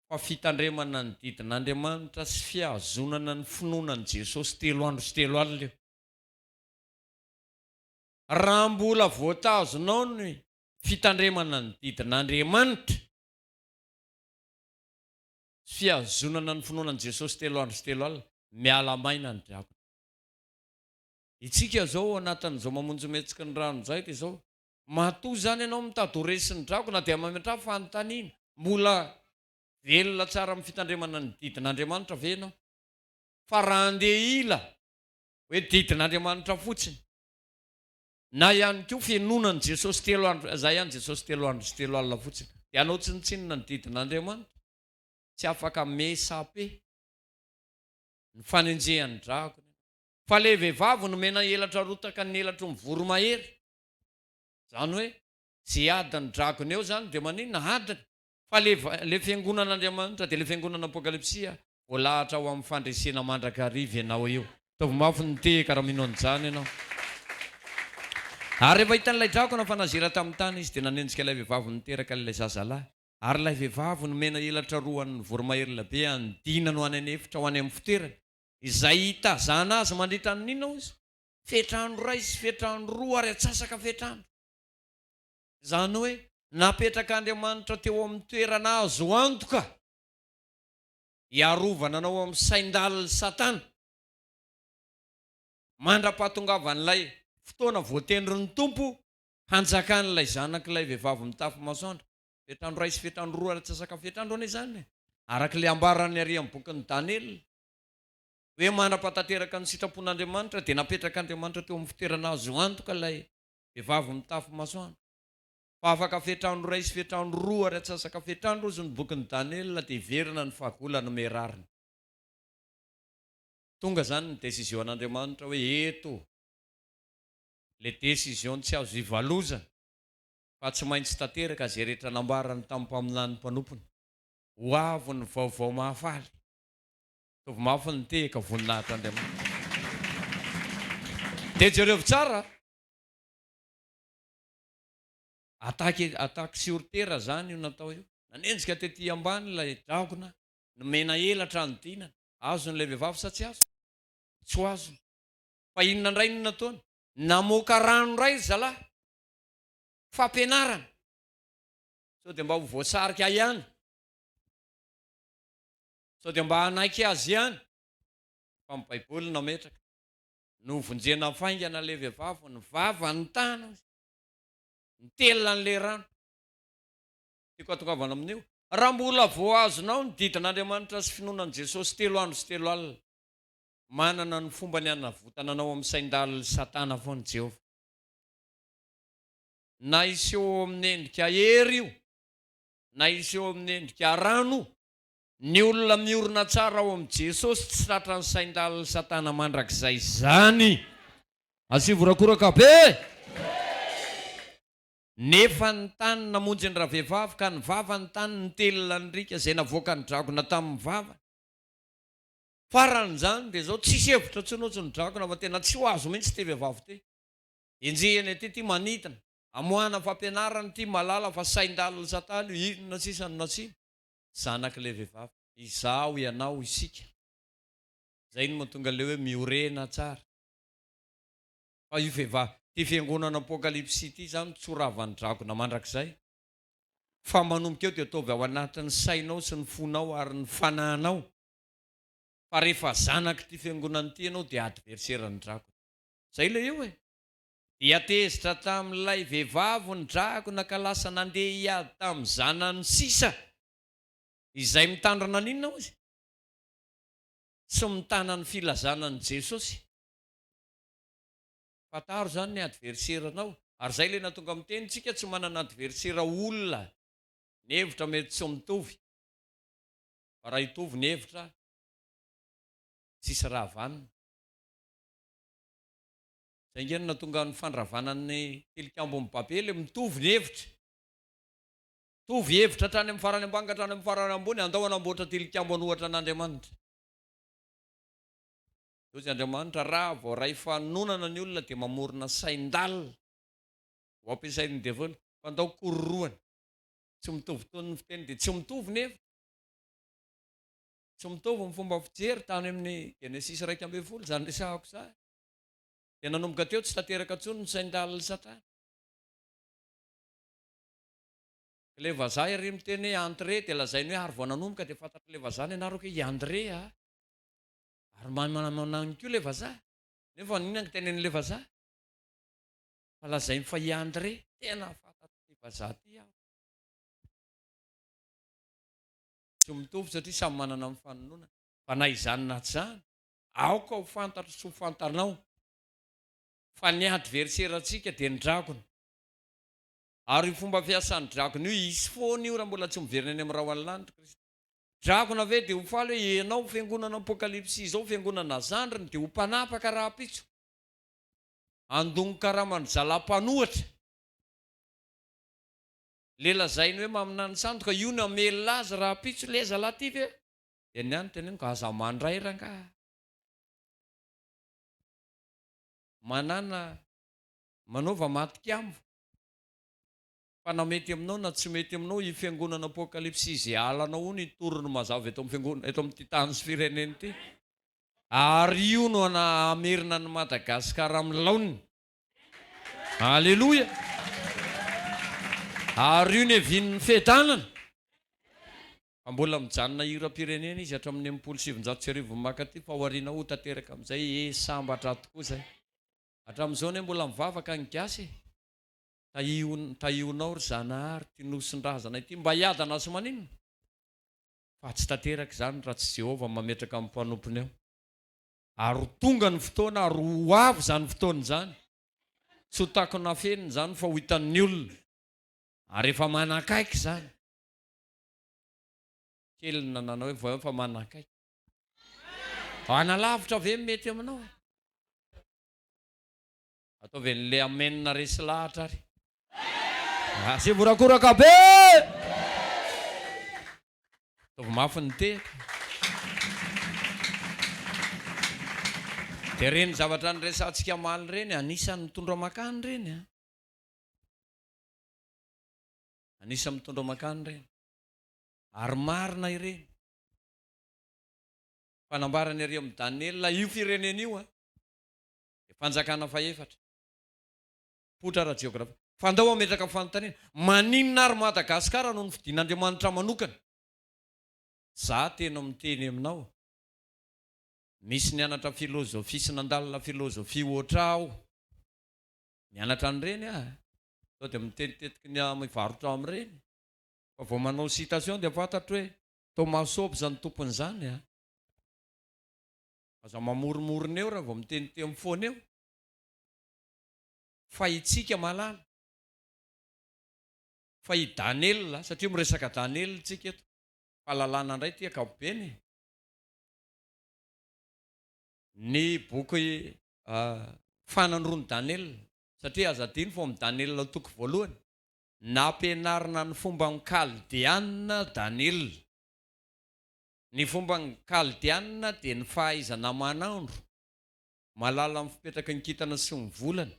fa fitandremana ny didin'Andriamanitra sy fihazonana ny finoana an'i Jesosy telo andro sy telo alina io. Raha mbola voatazonao ny fitandremana ny didin'Andriamanitra, fihazonana ny finoana an'i Jesosy telo andro sy telo alina, miala maina ny dragona. Itsika izao ao anatin'izao mamonjy mihetsiky ny rano izay dia izao, matoa izany ianao mitady ho resin'ny dragona dia mametraha fanontaniana, mbola velona tsara amin'ny fitandremana ny didin'Andriamanitra ve ianao? Fa raha handeha hila hoe didin'Andriamanitra fotsiny, na ihany koa finoana an'i Jesosy telo andro, izay ihany Jesosy telo andro sy telo alina fotsiny, dia hanao tsinontsinona ny didin'Andriamanitra. Tsy afaka mesape ny fanenjehan'ny dragona ianao. Fa ilay vehivavy nomena elatra rotaka ny elatry ny voromahery. Izany hoe, izay adin'ny dragona eo izany dia maninona? Adiny. Fa le le fiangonan'Andriamanitra dia le fiangonana Apokalypsy voalahatra ho amin'ny fandresena mandrakariva ianao io. Ataovy mafy ny tehaka raha mino an'izany ianao. Ary rehefa hitan'ilay dragona fa nazera tamin'ny tany izy dia nanenjika ilay vehivavy niteraka ilay zazalahy. Ary ilay vehivavy nomena elatra roa an'ny voromahery lehibe hanidinany ho any an'efitra ho any amin'ny fitoerany, izay hitazana azy mandritra ny inona hoy izy? Fetr'andro iray sy fetr'andro roa ary antsasaka fetr'andro. Izany hoe napetrak'Andriamanitra teo amin'ny toerana azo antoka hiarovana anao amin'ny sain-dalin'i Satana, mandra-pahatongavan'ilay fotoana voatendrin'ny Tompo hanjakan'ilay zanak'ilay vehivavy mitafy masoandro. Fetr'andro iray sy fetr'andro roa ary antsasaka fetr'andro anie izany e! Araka ilay ambaran'ny ary amin'ny bokin'i Daniela, hoe mandra-pahatanteraka ny sitrapon'Andriamanitra dia napetrak'Andriamanitra teo amin'ny fitoerana azo antoka ilay Vehivavy mitafy masoandro. Fa afaka fetr'andro iray sy fetr'andro roa ary antsasaka fetr'andro, hozy ny bokin'i Daniela, dia hiverina ny fahagola nomerariny. Tonga izany ny décision an'Andriamanitra hoe eto le décision tsy azo ivalozana fa tsy maintsy tanteraka izay rehetra nambarany tamin'ny mpaminany mpanompony. Ho avy ny vaovao mahafaly. Ataovy mafy ny tehaka voninahitr'Andriamanitra. Dia jerevo tsara. Attaque attaque sur terre zany io natao io. Nanenjika tety ambany ilay dragona, nomena elatra hanodinana. Azony ilay vehivavy sa tsy azony? Tsy ho azony. Fa inona indray no nataony? Namoaka rano indray ry zalahy. Fampianarana. Sao dia mba ho voasarika ihany. Sao dia mba hanaiky azy ihany. Fa ny Baiboly nametraka. Novonjena faingana ilay vehivavy, ny vava nitana azy, nitelina an'ilay rano. Tiako hatongavana amin'io. Raha mbola voahazonao ny didin'Andriamanitra sy finoana an'i Jesosy telo andro sy telo alina, manana ny fombany hanavotana anao amin'ny sain-dalin'i Satana foana Jehovah. Na hiseho amin'ny endrika hery io, na hiseho amin'ny endrika rano, Ny olona miorina tsara ao amin'i Jesosy tsy tratran'ny sain-dalin'i Satana mandrakizay izany. Asivo horakoraka be! Nefa ny tany namonjy ny ravehivavy ka ny vava ny tany nitelina ny riaka izay navoakan'ny dragona tamin'ny vavany. Farany izany dia izao, tsisy hevitra intsony hozy ny dragona fa tena tsy ho azo mihitsy ity vehivavy ity. Enjehina ity ity manidina, amoahana fampianarana ity malala fa sain-dalin'i satana io, inona sisa no nasiana? Zanak'ilay vehivavy. Izaho, ianao, isika. Izay no mahatonga ilay hoe miorena tsara. Fa io vehivavy, ity fiangonana Apokalypsy ity izany tsy ho ravan'ny dragona mandrakizay. Fa manomboka eo dia ataovy ao anatin'ny sainao sy ny fonao ary ny fanahinao fa rehefa zanak'ity fiangonana ity ianao dia adversaire-n'ny dragona. Izay ilay eo e! Dia tezitra tamin'ilay vehivavy ny dragona ka lasa nandeha hiady tamin'ny zanany sisa izay mitandrina an'inona hozy? Tsy mitana ny filazana an'i Jesosy. Fantaro izany ny adversaire-nao. Ary izay ilay nahatonga miteny tsika tsy manana adversaire olona. Ny hevitra mety tsy mitovy. Fa raha hitovy ny hevitra, tsisy raha vanona. Izay ange no nahatonga ny fandravana ny tilikambon'i Babely, mitovy ny hevitra. Mitovy hevitra hatrany amin'ny farany ambany ka hatrany amin'ny farany ambony, andao hanamboatra tilikambo an'ohatra an'Andriamanitra. Hoy Andriamanitra, Raha vao ray fanonana ny olona dia mamorona sain-dalina ho ampiasain'ny devoly, fa ndao kororohana. Tsy mitovy tony ny fiteny dia tsy mitovy ny hevitra. Tsy mitovy ny fomba fijery tany amin'ny Genesisy 11 izany resahako izany. Dia nanomboka teo tsy tanteraka intsony ny sain-dalin'i Satana. Ilay vazaha ery miteny hoe André dia lazainy hoe ary vao nanomboka dia fantatr'ilay vazaha ny anarako hoe i André a. Ary mahay manao koa ilay vazaha. Nefa inona no tenenin'ilay vazaha? Fa lazainy fa i André, tena fantatr'ity vazaha ity aho. Tsy mitovy satria samy manana ny fanononany. Fa na izany na tsy izany, aoka ho fantatro sy ho fantanao fa ny adversaire-ntsika dia ny dragona. Ary io fomba fiasan'ny dragona io hisy foana io raha mbola tsy miverina any amin'ny rahona lanitra Kristy. Dragona ve dia ho faly hoe ianao fiangonana apokalypsy izao fiangonana zandriny dia ho mpanapaka rahampitso? Andongo karaman-dry zalahy mpanohatra. Le lazainy hoe maminany sandoka io no hamelona azy rahampitso le zalahy ty ve? Dia ny ahy no teneniko aza mandray rangahy. Manana manaova matikambo. Fa na mety aminao na tsy mety aminao io fiangonana apokalypsy izay halanao io no hitory ny mazava eto amin'ny fiangonana eto amin'ity tany sy firenena ity. Ary io no hamerina an'i Madagasikara amin'ny laoniny. Aleloia! Ary io no hiavian'ny fiadanana. Fa mbola mijanona hiram-pirenena izy hatramin'ny 1960 mankaty fa aoriana ho tanteraka amin'izay e sambatra tokoa izay. Hatramin'izao anie mbola mivavaka ny gasy e. Tahio tahionao ry Zanahary ty nosin-drazana ity mba hiadana sy maninona? Fa tsy tanteraka izany raha tsy Jehovah mametraka ny mpanompony ao. Ary ho tonga ny fotoana ary ho avy izany fotoana izany. Tsy ho takona afenina izany fa ho hitan'ny olona. Ary efa manakaiky izany. Kely ny nanana hoe vao efa manakaiky. Hanalavitra ve mety aminao e? Ataovy an'le amen resy lahatra ary. Asivo horakoraka be! Ataovy mafy ny tehaka. Dia ireny zavatra niresahantsika omaly ireny, anisan'ny mitondra mankany ireny an. Anisan'ny mitondra mankany ireny. Ary marina ireny. Fanambarana ery amin'i Daniela io firenena io an. Dia fanjakana fahefatra. Mipoitra ara-jeografia. Fa andao hametraka fanontaniana, maninona ary Madagasikara no nofidin'Andriamanitra manokana? Za tena miteny aminao, misy nianatra filozofia sy nandalina filozofia ohatr'ahy aho. Nianatra an'ireny aho. Sao dia mitenitetiky ny mivarotra amin'ireny. Fa vao manao citation dia fantatro hoe Thomas Hobbes no tompon'izany a. Aza mamoromorona eo raha vao miteniteny foana eo. Fa itsika malala. Fa i Daniela, satria miresaka Daniela tsika eto. Fahalalana indray ity ankapobeny e. Ny boky fanandroan'i Daniela, satria aza adino fa ao amin'i Daniela toko voalohany, nampianarina ny fomban'ny Kaldeana Daniela. Ny fomban'ny Kaldeana dia ny fahaizana manandro, mahalala ny fipetraky ny kintana sy ny volana.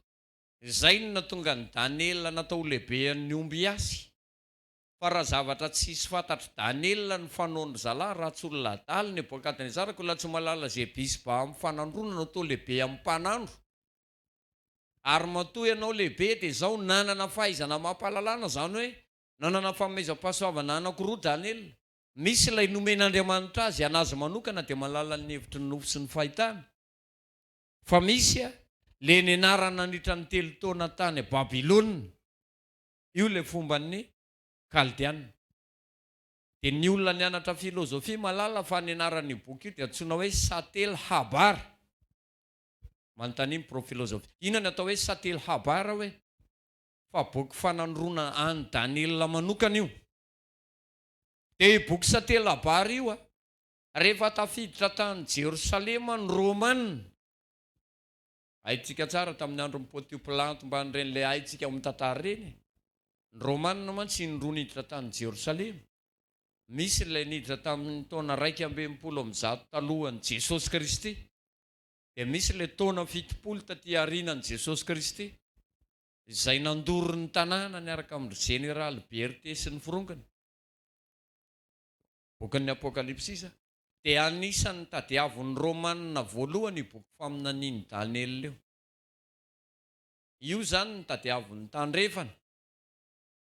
Izay no nahatonga an'i Daniela natao ho lehiben'ny ombiasy. Fa raha zavatra tsisy fantatr'i Daniela ny fanaon-dry zalahy, raha tsy olona adala, Nebokadnezara, ka olona tsy mahalala izay bisba amin'ny fanandroana no atao lehibe amin'ny mpanandro. Ary matoa ianao lehibe dia izao, nanana fahaizana amam-pahalalana, izany hoe nanana fanomezam-pahasoavana anankiroa Daniela. Misy ilay nomen'Andriamanitra azy, an'azy manokana dia mahalala ny hevitry ny nofy sy ny fahitana. Fa misy ilay nianarana nandritra ny telo taona tany Babylona. Io ilay fomban'ny Kaldeana. Dia ny olona nianatra filozofia mahalala fa ny anaran'io boky io dia antsoina hoe Satel Habar. Manontania ny prof filozofia. Inona ny atao hoe Satel Habar hoe? Fa boky fanandroana an'i Daniela manokana io. Dia io boky Satel Habar io, rehefa tafiditra tany Jerosalema ny Romana, haintsika tsara tamin'ny andron'i Pontio Pilato mban'ireny ilay haintsika ao amin'ny tantara ireny e. Ny Romana mantsy indroa niditra tany Jerosalema. Misy ilay niditra tamin'ny taona 161 talohan'i Jesosy Kristy, dia misy ilay taona 70 taty aorianan'i Jesosy Kristy, izay nandoro ny tanàna niaraka amin-dry Jeneraly Berthe sy ny forongony. Bokin'ny Apokalypsy dia anisan'ny tadiavin'ny Romanina voalohany io boky faminanian'i Daniela io. Io izany no tadiavin'ny tandrefana.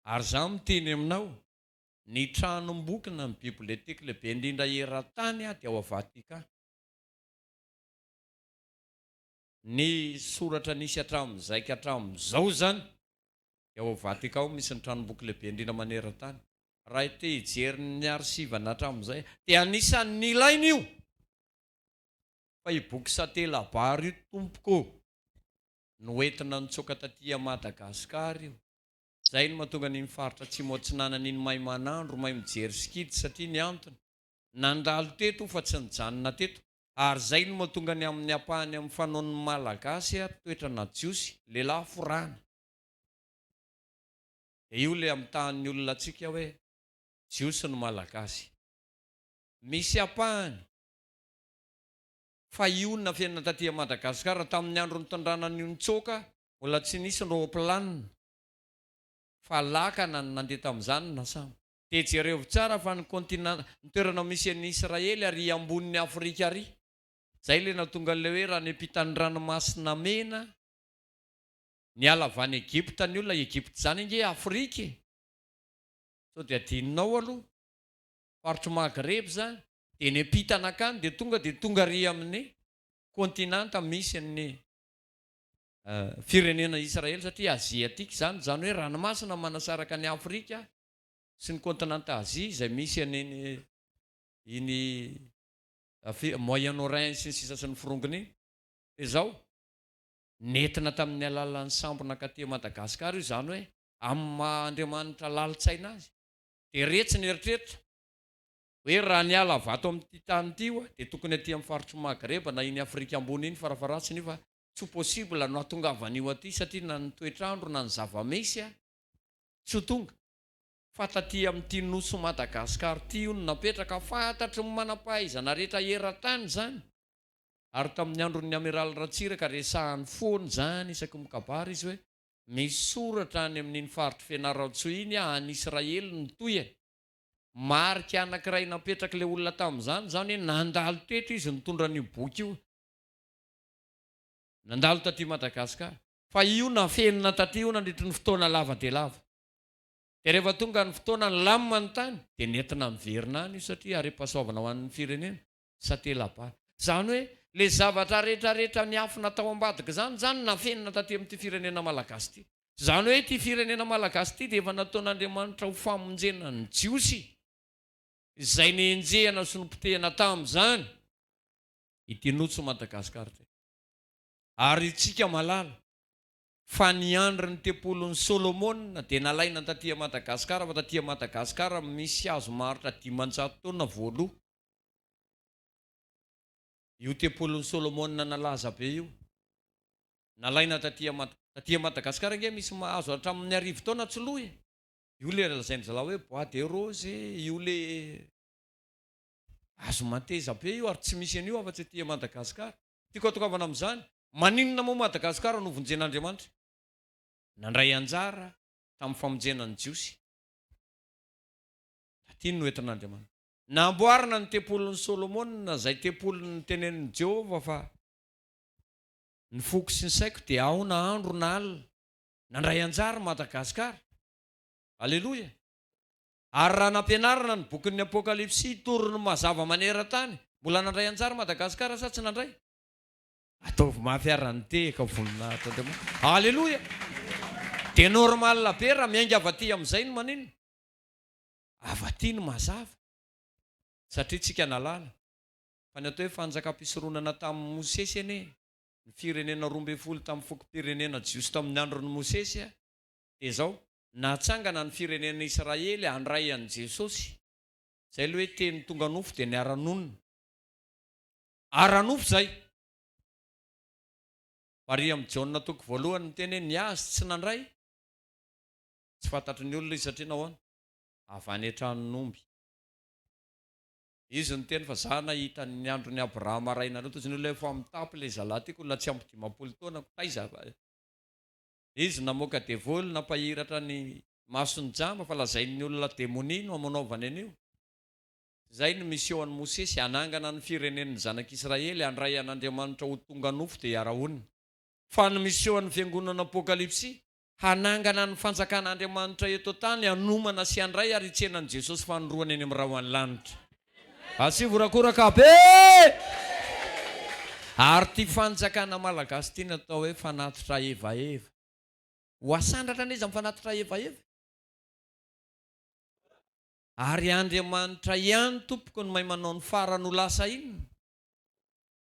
Ary izaho miteny aminao, ny tranom-boky na ny bibliothèque lehibe indrindra eran-tany dia ao Vatican. Ny soratra nisy hatramin'izay ka hatramin'izao izany dia ao Vatican ao misy ny tranom-boky lehibe indrindra maneran-tany. Raha te hijery ny arsivana hatramin'izay dia anisan'ny nilaina io. Fa io boky Satelabary io tompoko ô, noentina nitsoaka taty Madagascar io. Izay no mahatonga an'iny faritra atsimo atsinanana iny mahay manandro, mahay mijery sikidy satria ny antony, nandalo teto io fa tsy nijanona teto. Ary izay no mahatonga ny amin'ny ampahany amin'ny fanaon'ny Malagasy toetrana Jiosy, lehilahy forana. Dia io ilay amitahan'ny olona antsika hoe Jiosy ny Malagasy. Misy ampahany fa io nafenina taty Madagasikara tamin'ny andro nitondrana an'io nitsoaka mbola tsy nisy ny roaplanina fa lakana no nandeha tamin'izany na sambo. Dia jerevo tsara fa ny continent, ny toerana misy an'i Israely ary ambonin'i Afrika ary. Zay ilay nahatonga an'ilay hoe raha niampitan'ny ranomasina mena, niala avy any Egypta ny olona, Egypta izany ange Afrika e! Sao dia adinonao aloha? Faritr'i Maghreb izany, dia niampita nankany dia tonga dia tonga ary amin'ny continent misy an'ny firenena Israely satria Aziatika izany, izany hoe ranomasina manasaraka an'i Afrika sy ny kontinanta Azia izay misy an'iny iny Moyen Orient sy ny sisa sy ny forongony iny. Dia izao, nentina tamin'ny alalan'ny sambo nankaty Madagasikara io, izany hoe amin'ny maha Andriamanitra lalin-tsaina azy, dia retsy ny eritreritra hoe raha niala avy ato amin'ity tany ity io dia tokony aty amin'ny faritr'i Maghreb na iny Afrika ambony iny farafaharatsiny io fa tsy ho possible no hahatongavan'io aty satria na ny toetr'andro na ny zava-misy tsy ho tonga. Fa taty amin'ity nosy Madagascar ity io no napetraka, fantatry ny manam-pahaizana rehetra eran-tany izany, ary tamin'ny andron'ny Amiraly Ratsiraka resahany foana izany isaky ny mikabary izy hoe misy soratra any amin'iny faritr'i Fianarantsoa iny any Israely ny tohiny. Marika anankiray napetrak'ilay olona tamin'izany izany hoe nandalo teto izy nitondra an'io boky io. Nandalo taty Madagascar. Fa io nafenina taty io nandritry ny fotoana lava dia lava. Dia rehefa tonga ny fotoana nilamina ny tany dia nentina niverina any io satria harem-pahasoavana ho an'ny firenena, satelabary. Izany hoe ilay zavatra rehetra rehetra niafina tao ambadika izany izany nafenina taty amin'ity firenena malagasy ity. Izany hoe ity firenena malagasy ity dia efa nataon'Andriamanitra ho famonjena ny Jiosy izay nenjehina sy nopotehina tamin'izany ity Nosy Madagasikara ity. Ary isika mahalala fa ny andrin'ny tempolin'i Solomona dia nalaina taty Madagasikara fa taty Madagasikara misy hazo maharitra 500 taona voaloha. Io tempolin'i Solomona nalaza be io. Nalaina taty taty Madagasikara ange misy mahazo hatramin'ny arivo taona tsy lo e. Io le lazain-dry zalahy hoe bois de rose e, io le. Azo mateza be io ary tsy misy an'io afa-tsy aty Madagascar. Tiako hatongavana amin'izany, maninona moa Madagascar no vonjen'Andriamanitra? Nandray anjara tamin'ny famonjena ny Jiosy. Taty no entin'Andriamanitra. Namboarina ny tempolin'i Solomona, izay tempoly notenenin'i Jehovah fa ny foko sy ny saiko dia ao na andro na alina. Nandray anjara Madagascar. Aleloia! Ary raha nampianarina ny bokin'ny Apokalypsy hitory ny mazava maneran-tany, mbola nandray anjara Madagascar sa tsy nandray? Ataovy mafy ara ny tehaka voninahitra Andriamanitra. Aleloia! Dia normal be raha miainga avy aty amin'izay ny maninona? Avy aty ny mazava. Satria tsika nalala fa ny atao hoe fanjakam-pisoronana tamin'i Mosesy anie, ny firenena 12 tamin'ny fokom-pirenena jiosy tamin'ny andron'i Mosesy dia izao, Nahatsangana ny firenena Israely handray an'i Jesosy. Izay ilay hoe teny tonga nofo dia niara-nonina. Ara-nofo izay. Fa ary amin'i Jaona toko voalohany miteny hoe ny azy tsy nandray, tsy fantatry ny olona izy satria nahoana? Avy any an-tranon'omby. Izy niteny fa za nahita ny andron'i Abrahama rainareo, toy ny olona efa mitapy ilay zalahy tiako, olona tsy ampy 50 taona, taiza? Izy namoaka devoly nampahiratra ny mason'ny jamba fa lazain'ny olona demonia no amanaovany an'io. Izay no mission an'i Mosesy, hanangana ny firenen'ny zanak'Israely handray an'Andriamanitra ho tonga nofo dia hiara-honina. Fa ny mission an'ny fiangonana Apokalypsy, hanangana ny fanjakan'Andriamanitra eto an-tany, hanomana sy handray ary hitsena an'i Jesosy fanindroany eny amin'ny rahon'ny lanitra. Asivo horakoraka be! Ary ity fanjakana malagasy ity no atao hoe fanatitra hevaeva. Ho asandratra anie izy amin'ny fanatitra hevaeva e! Ary Andriamanitra ihany tompoko no mahay manao ny farany ho lasa inona?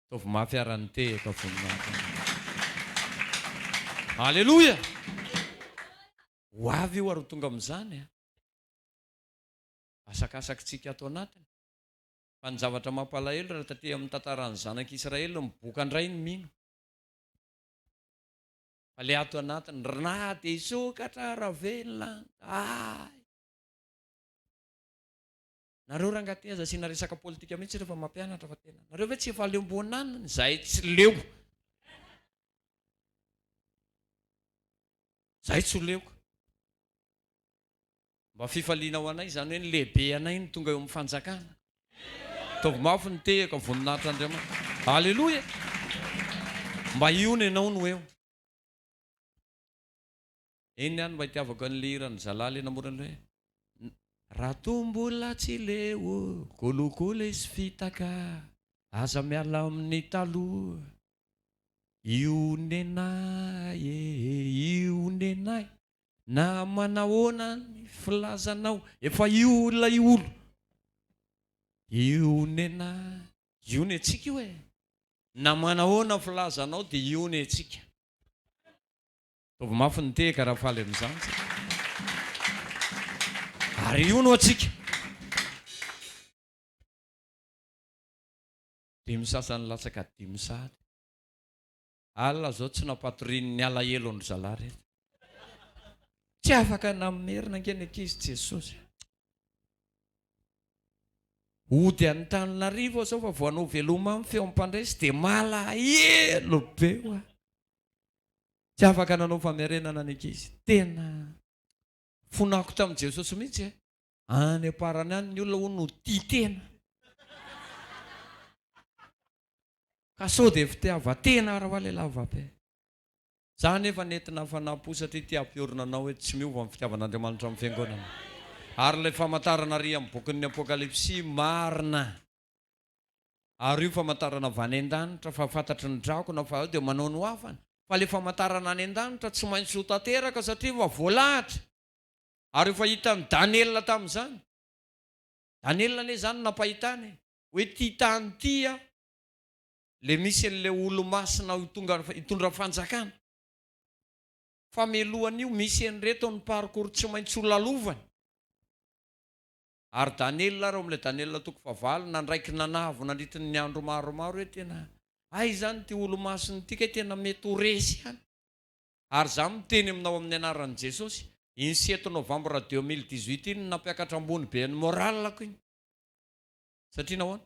Ataovy mafy ara ny tehaka voninahitra. Aleloia! Ho avy io ary ho tonga amin'izany a! Asakasakitsika ato anatiny. Fa ny zavatra mampalahelo raha taty amin'ny tantaran'ny zanak'Israely miboka indray ny mino. Fa le ato anatiny, na dia hisokatra ara ve ny lanitra? Ay! Nareo rangahy ty aza asiana resaka politika mihitsy rehefa mampianatra fa tena nareo ve tsy efa leom-boananina? Izahay tsy leo. Izahay tsy ho leoka. Mba fifaliana ho anay izany hoe ny lehibe anay no tonga eo amin'ny fanjakana. Ataovy mafy ny tehaka, voninahitra Andriamanitra. Aleloia! Mba hiona ianao no eo. Eny ihany mba itiavako an'ilay hiran'ny zalahy ilay namorona hoe Raha toa mbola tsy leo, kolikoly sy fitaka, aza miala amin'ny taloha. Io nenay e, io nenay. Na manahoana ny filazanao efa io ilay olo io nena io ny antsika io e na manahoana filazanao dia io ny antsika ataovy mafy ny tehaka raha faly amin'izany tsika ary io no antsika dimy sasany latsaka dimy sady Alina zao tsy nampatorian'ny alahelo an-dry zalahy reto. Tsy afaka namerina ange ny ankizy Jesosy a. Hody Antananarivo aho zao fa vao hanao veloma amin'ny feo mpandresy dia malahelo be hoa. Tsy afaka nanao famerenana ny ankizy. Tena fonako tamin'i Jesosy mihitsy e. Any am-parany any ny olona hono no tia tena. Ka sao dia fitiavan-tena ary hoa le lava be. Za anefa nentina hafanam-po satria te hampiorina anao hoe tsy miova ny fitiavan'Andriamanitra amin'ny fiangonana. Ary ilay famantarana ary amin'ny bokin'ny Apokalypsy marina. Ary io famantarana avy any an-danitra fa fantatry ny drakona fa dia manao ny ho afany. Fa ilay famantarana any an-danitra tsy maintsy ho tanteraka satria efa voalahatra. Ary efa hitan'i Daniela tamin'izany. Daniela anie izany nampahitana e. Hoe ity tany ity a, le misy an'le olomasina ho tonga hitondra fanjakana. Fa mialohan'io misy an'ireto ny parcours tsy maintsy ho lalovany. Ary Daniela ary ao amin'ilay Daniela toko fahavalo nandraiky nanavo nandritry ny andro maromaro hoe tena aiza izany ity olomasina ity kay tena mety ho resy ihany. Ary za miteny aminao amin'ny anaran'i Jesosy, iny sept novembre 2018 iny no nampiakatra ambony be ny morale-ko iny. Satria nahoana?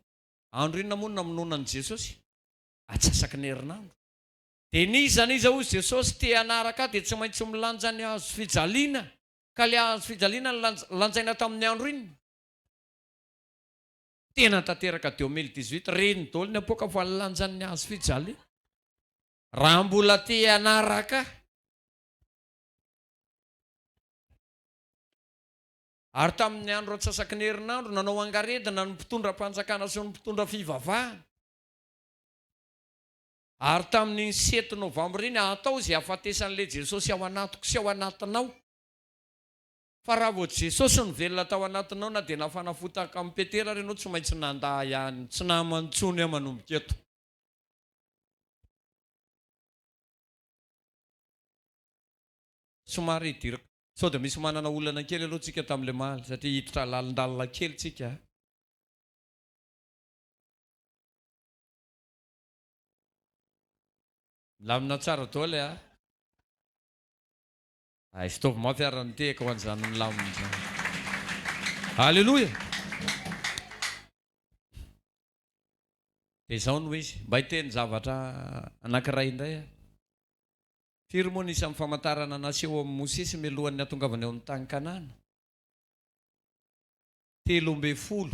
Andro inona moa no namonoana an'i Jesosy? Atsasaky ny herinandro. Dia n'iza n'iza hozy Jesosy te hanaraka ahy dia tsy maintsy milanja ny hazo fijaliana. Ka ilay hazo fijaliana lanjaina tamin'ny andro inona? Tena tanteraka 2018, reny daholo ny apoaka fa lanjan'ny hazo fijaliana. Raha mbola te hanaraka ahy. Ary tamin'ny andro antsasaky ny herinandro, nanao angaredona ny mpitondra mpanjakana sy ny mpitondra fivavahana. Ary tamin'iny sept novembre iny, atao izay hahafatesan'ilay Jesosy ao anatiko sy ao anatinao. Fa raha vao Jesosy no velona tao anatinao na dia nafana fo tahaka an'i Petera ary ianao tsy maintsy nandà ihany, tsy namany intsony aho manomboka eto. Somary hidirako, sao dia misy manana olana kely aloha tsika tamin'ilay omaly satria hiditra lalindalina kely tsika. Milamina tsara daholo a! Aiza ataovy mafy ary ny tehaka ho an'izany milamina izany. Aleloia! Dia izao no izy, mba hiteny zavatra anankiray indray aho. Firy moa ny isan'ny famantarana naseho amin'i Mosesy mialohan'ny hahatongavany ao amin'ny tany Kanana? 13.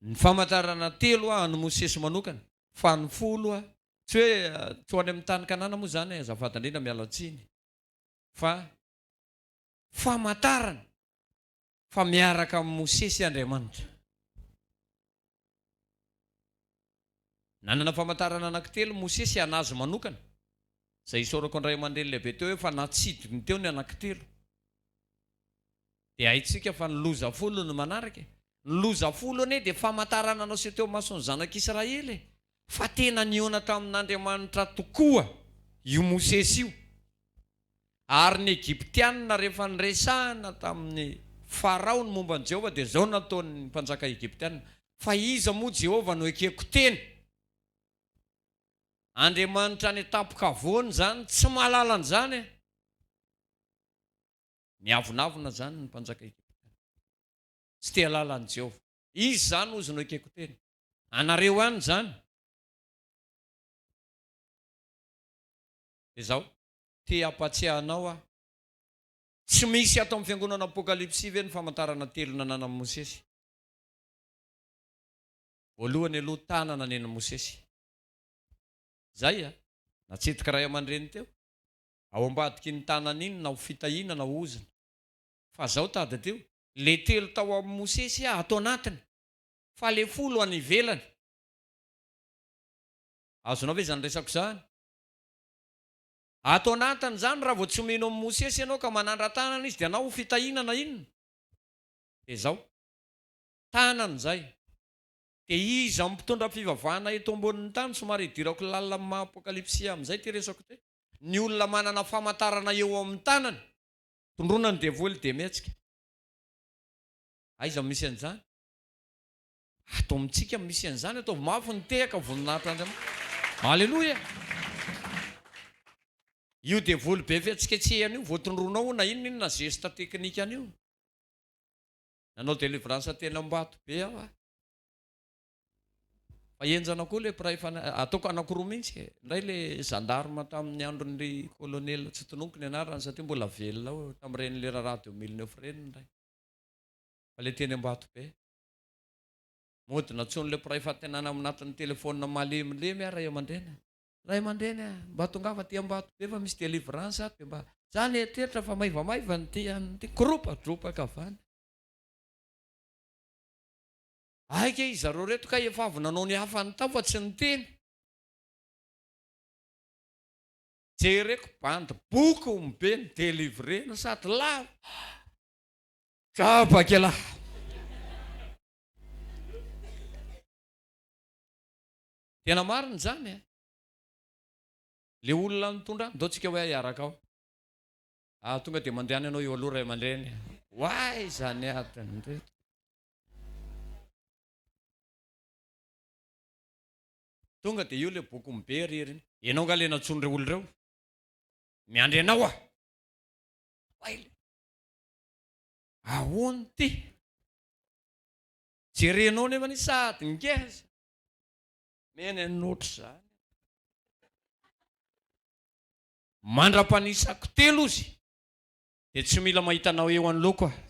Ny famantarana telo an'i Mosesy manokana, fa ny folo tsy hoe tsy ho any amin'ny tany Kanana moa izany e, azafady indrindra miala tsiny, fa famantarana fa miaraka amin'i Mosesy Andriamanitra. Nanana famantarana anankitelo Mosesy an'azy manokana, izay isaorako ny ray aman-dreny lehibe teo hoe fa natsidiny teo ny anankitelo. Dia haintsika fa ny loza folo no manaraka e. Ny loza folo anie dia famantarana naseho teo imason'ny zanak'Israely e, fa tena nihaona tamin'Andriamanitra tokoa io Mosesy io. Ary ny Egyptianina rehefa niresahana tamin'i Farao ny momba an'i Jehovah dia izao nataon'ny mpanjaka Egyptianina, Fa iza moa Jehovah no ekeko teny? Andriamanitra any an-tampon-kavoana izany tsy mahalala an'izany e. Miavonavona izany ny mpanjaka egyptiana. Tsy te hahalala an'i Jehovah. Izy izany hozy no ekeko teny. Anareo any izany. Dia izao, te hampatsiahy anao aho. Tsy misy ato amin'ny fiangonana Apokalypsy ve ny famantarana telo nananan'i Mosesy? Voalohany aloha, tanana nen'i Mosesy. Izay a! Natsidika ray aman-dreny teo. Ao ambadik'iny tanana iny na ho fitahiana na ho ozona. Fa zao tadidio, le telo tao amin'i Mosesy ato anatiny, fa le folo any ivelany. Azonao ve izany resako izany? Ato anatiny izany raha vao tsy mino amin'i Mosesy ianao ka manandra-tanana izy dia na ho fitahiana na inona. Dia zao. Tanana izay. Dia iza amin'ny mpitondra fivavahana eto ambonin'ny tany, somary hidirako lalina amin'ny maha apokalypsy amin'izay ity resako ity, ny olona manana famantarana eo amin'ny tanany, tondroina ny devoly dia mihetsika. Aiza no misy an'izany? Ato amintsika no misy an'izany, ataovy mafy ny tehaka, voninahitra Andriamanitra. Aleloia! Io devoly be fihetsiketsehana io, voatondroinao na inona inona geste technique an'io. Nanao délivrance teny Ambato be aho a. Fa henjana koa le mpiray fana, ataoko anankiroa mihitsy e. Indray le gendarme tamin'ny andron'ny colonel tsy tononiko ny anarany satria mbola velona ao tamin'ireny le raharaha 2009 ireny indray. Fa le teny Ambato be. Mody nantsoin'le mpiray fantenana ao anatin'ny téléphone malemilemy aho ray aman-dreny. Ray aman-dreny a, mba tongava aty Ambato be fa misy délivrance ato dia mba, za nieritreritra fa maivamaivana ity anona ity, koropadropaka avy any. Aika izy zareo reto kay efa avy nanao ny hafany tao fa tsy niteny. Jereko bandy boky be ny delivrena sady lava. Drabaka elah. Tena marina izany e. Le olona nitondra, ndao tsika hoe hiaraka ao. Ah, tonga dia mandehana ianao eo aloha ray aman-dreny. Oay izany adiny reto. Tonga dia io le boky be ry ry. Ianao nga le nantsoin'ireo olona ireo? Miandry anao aho. Oay le. Ahoana ity? Jerenao nefa ny sady ngeza. Mena ny ohatr'izany. Mandra-panisako telo ozy dia tsy mila mahita anao eo anoloako aho.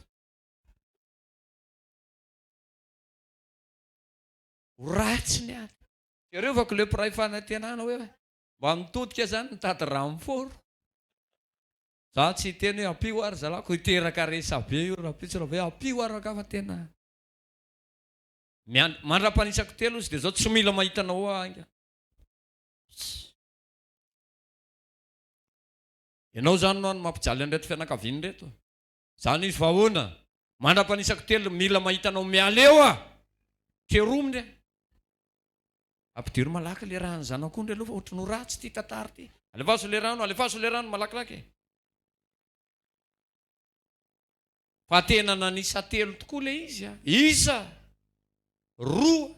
Ho ratsy ny ady. Jerevako le mpiray fanantenana hoe mba mitodika zany mitady renfort. Za tsy hiteny hoe ampio ary zalako hiteraka resabe io rahampitso raha hoe ampio ary rangaha fa tena miandry mandra-panisako telo izy dia zao tsy mila mahita anao aho ainga. Ianao zany no any mampijaly an'ireto fianakaviana ireto. Zany izy fa ahoana? Mandra-panisako telo mila mahita anao miala eo aho. Terominy aho. Ampidiro malaky le rano zanak'ondry aloha fa ohatry ny ho ratsy ity tantara ity. Alefaso le rano, alefaso le rano malakilaky e. Fa tena nanisa telo tokoa le izy a. Isa, roa,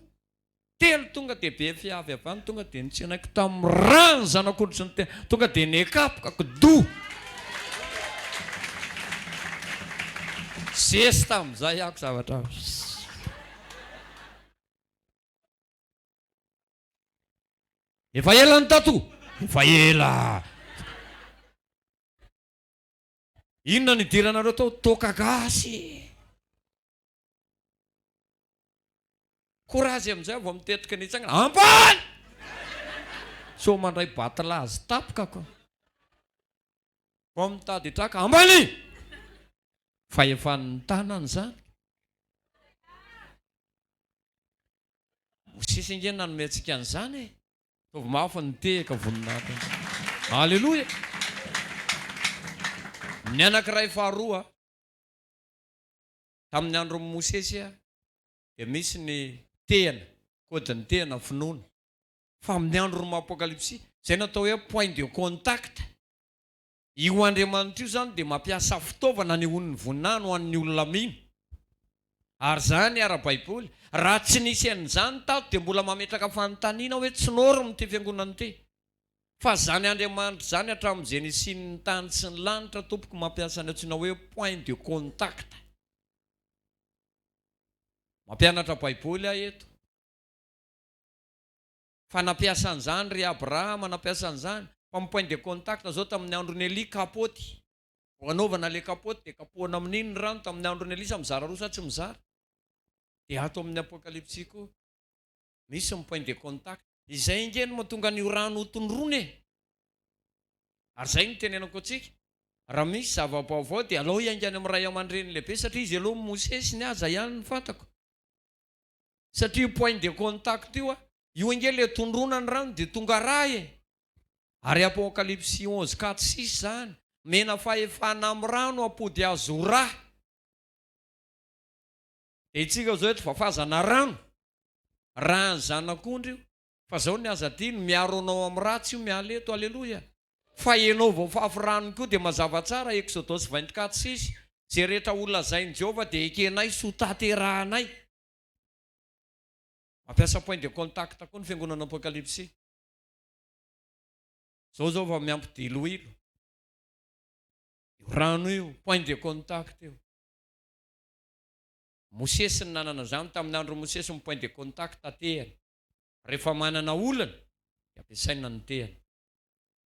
telo tonga dia be fiavy avy any tonga dia nitsenaiko tamin'ny rano zanak'ondry sy ny tena tonga dia nekapoka kidoa. Zesta amin'izay ako zavatra. Efa ela ny tato? Efa ela. Inona no idiranareo tao? Toaka gasy. Courage amin'izay vao mitetika ny hitsangana. Ambany! Sao mandray batlazy tapoka ko. Vao mitady hitraka. Ambany! Fahefan'ny tanana izany. Mosesy ange nanome antsika an'izany e! Ataovy mafy ny tehaka voninahitra. Aleloia! Ny anankiray faharoa, tamin'ny andron'i Mosesy dia misy ny tehana, kodin'ny tehana finoana. Fa amin'ny andron'ny Apokalypsy, izay no atao hoe point de contact. Io Andriamanitra io izany dia mampiasa fitaovana anehoany ny voninahiny ho an'ny olona mino. Ary izany ara-baiboly. Raha tsy nisy an'izany tato dia mbola mametraka fanontaniana hoe tsy norme ity fiangonana ity. Fa izany Andriamanitra izany hatramin'izay nisian'ny tany sy ny lanitra tompoko mampiasa ny antsoina hoe point de contact. Mampianatra baiboly aho eto. Fa nampiasa an'izany ry Abrahama, nampiasa an'izany. Fa ny point de contact zao tamin'ny andron'i Elia kapoty. Vao anaovana ilay kapoty dia kapohana amin'iny ny rano, tamin'ny andron'i Elisa mizara roa sa tsy mizara? Dia ato amin'ny Apokalypsy koa misy ny point de contact. Izay ange no mahatonga an'io rano ho tondroina e! Ary izay no tenenako antsika, raha misy zava-baovao dia alao hiainga any amin'ny ray aman-dreny lehibe satria izy aloha Mosesy ny aza ihany no fantako. Satria io point de contact io a, io ange le tondroina ny rano dia tonga ra e! Ary Apokalypsy 11 4 6 zany, mena fahefana amin'ny rano hampody azy ho ra. Dia itsika zao eto fafazana rano, ran'ny zanak'ondry io, fa zao ny aza adino, miaro anao amin'ny ratsy io miala eto, aleloia. Fa enao voafafy rano koa dia mazava tsara, Exodosy 24 6, Izay rehetra holazain'i Jehovah dia ekenay sy hotanterahanay. Mampiasa point de contact koa ny fiangonana Apokalypsy. Izao izao vao miampy diloilo. Io rano io, point de contact io. Mosesy no nanana izany, tamin'ny andron'i Mosesy ny point de contact tehana. Rehefa manana olana dia ampiasaina ny tehana.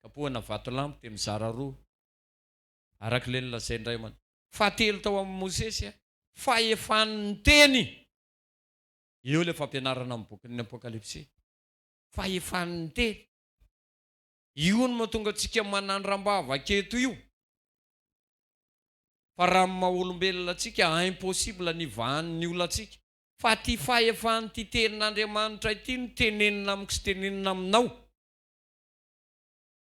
Kapohana vatolampy dia mizara roa. Araka ilay nolazain-dray aman. Fahatelo tao amin'i Mosesy, fahefan'ny teny. Eo ilay fampianarana amin'ny bokin'ny Apokalypsy. Fahefan'ny teny. Io no mahatonga antsika manandram-bavaka eto io. Fa raha amin'ny maha olombelona antsika, impossible ny hivahan'ny olantsika. Fa ity fahefan'ity tenin'Andriamanitra ity no tenenina amiko sy tenenina aminao.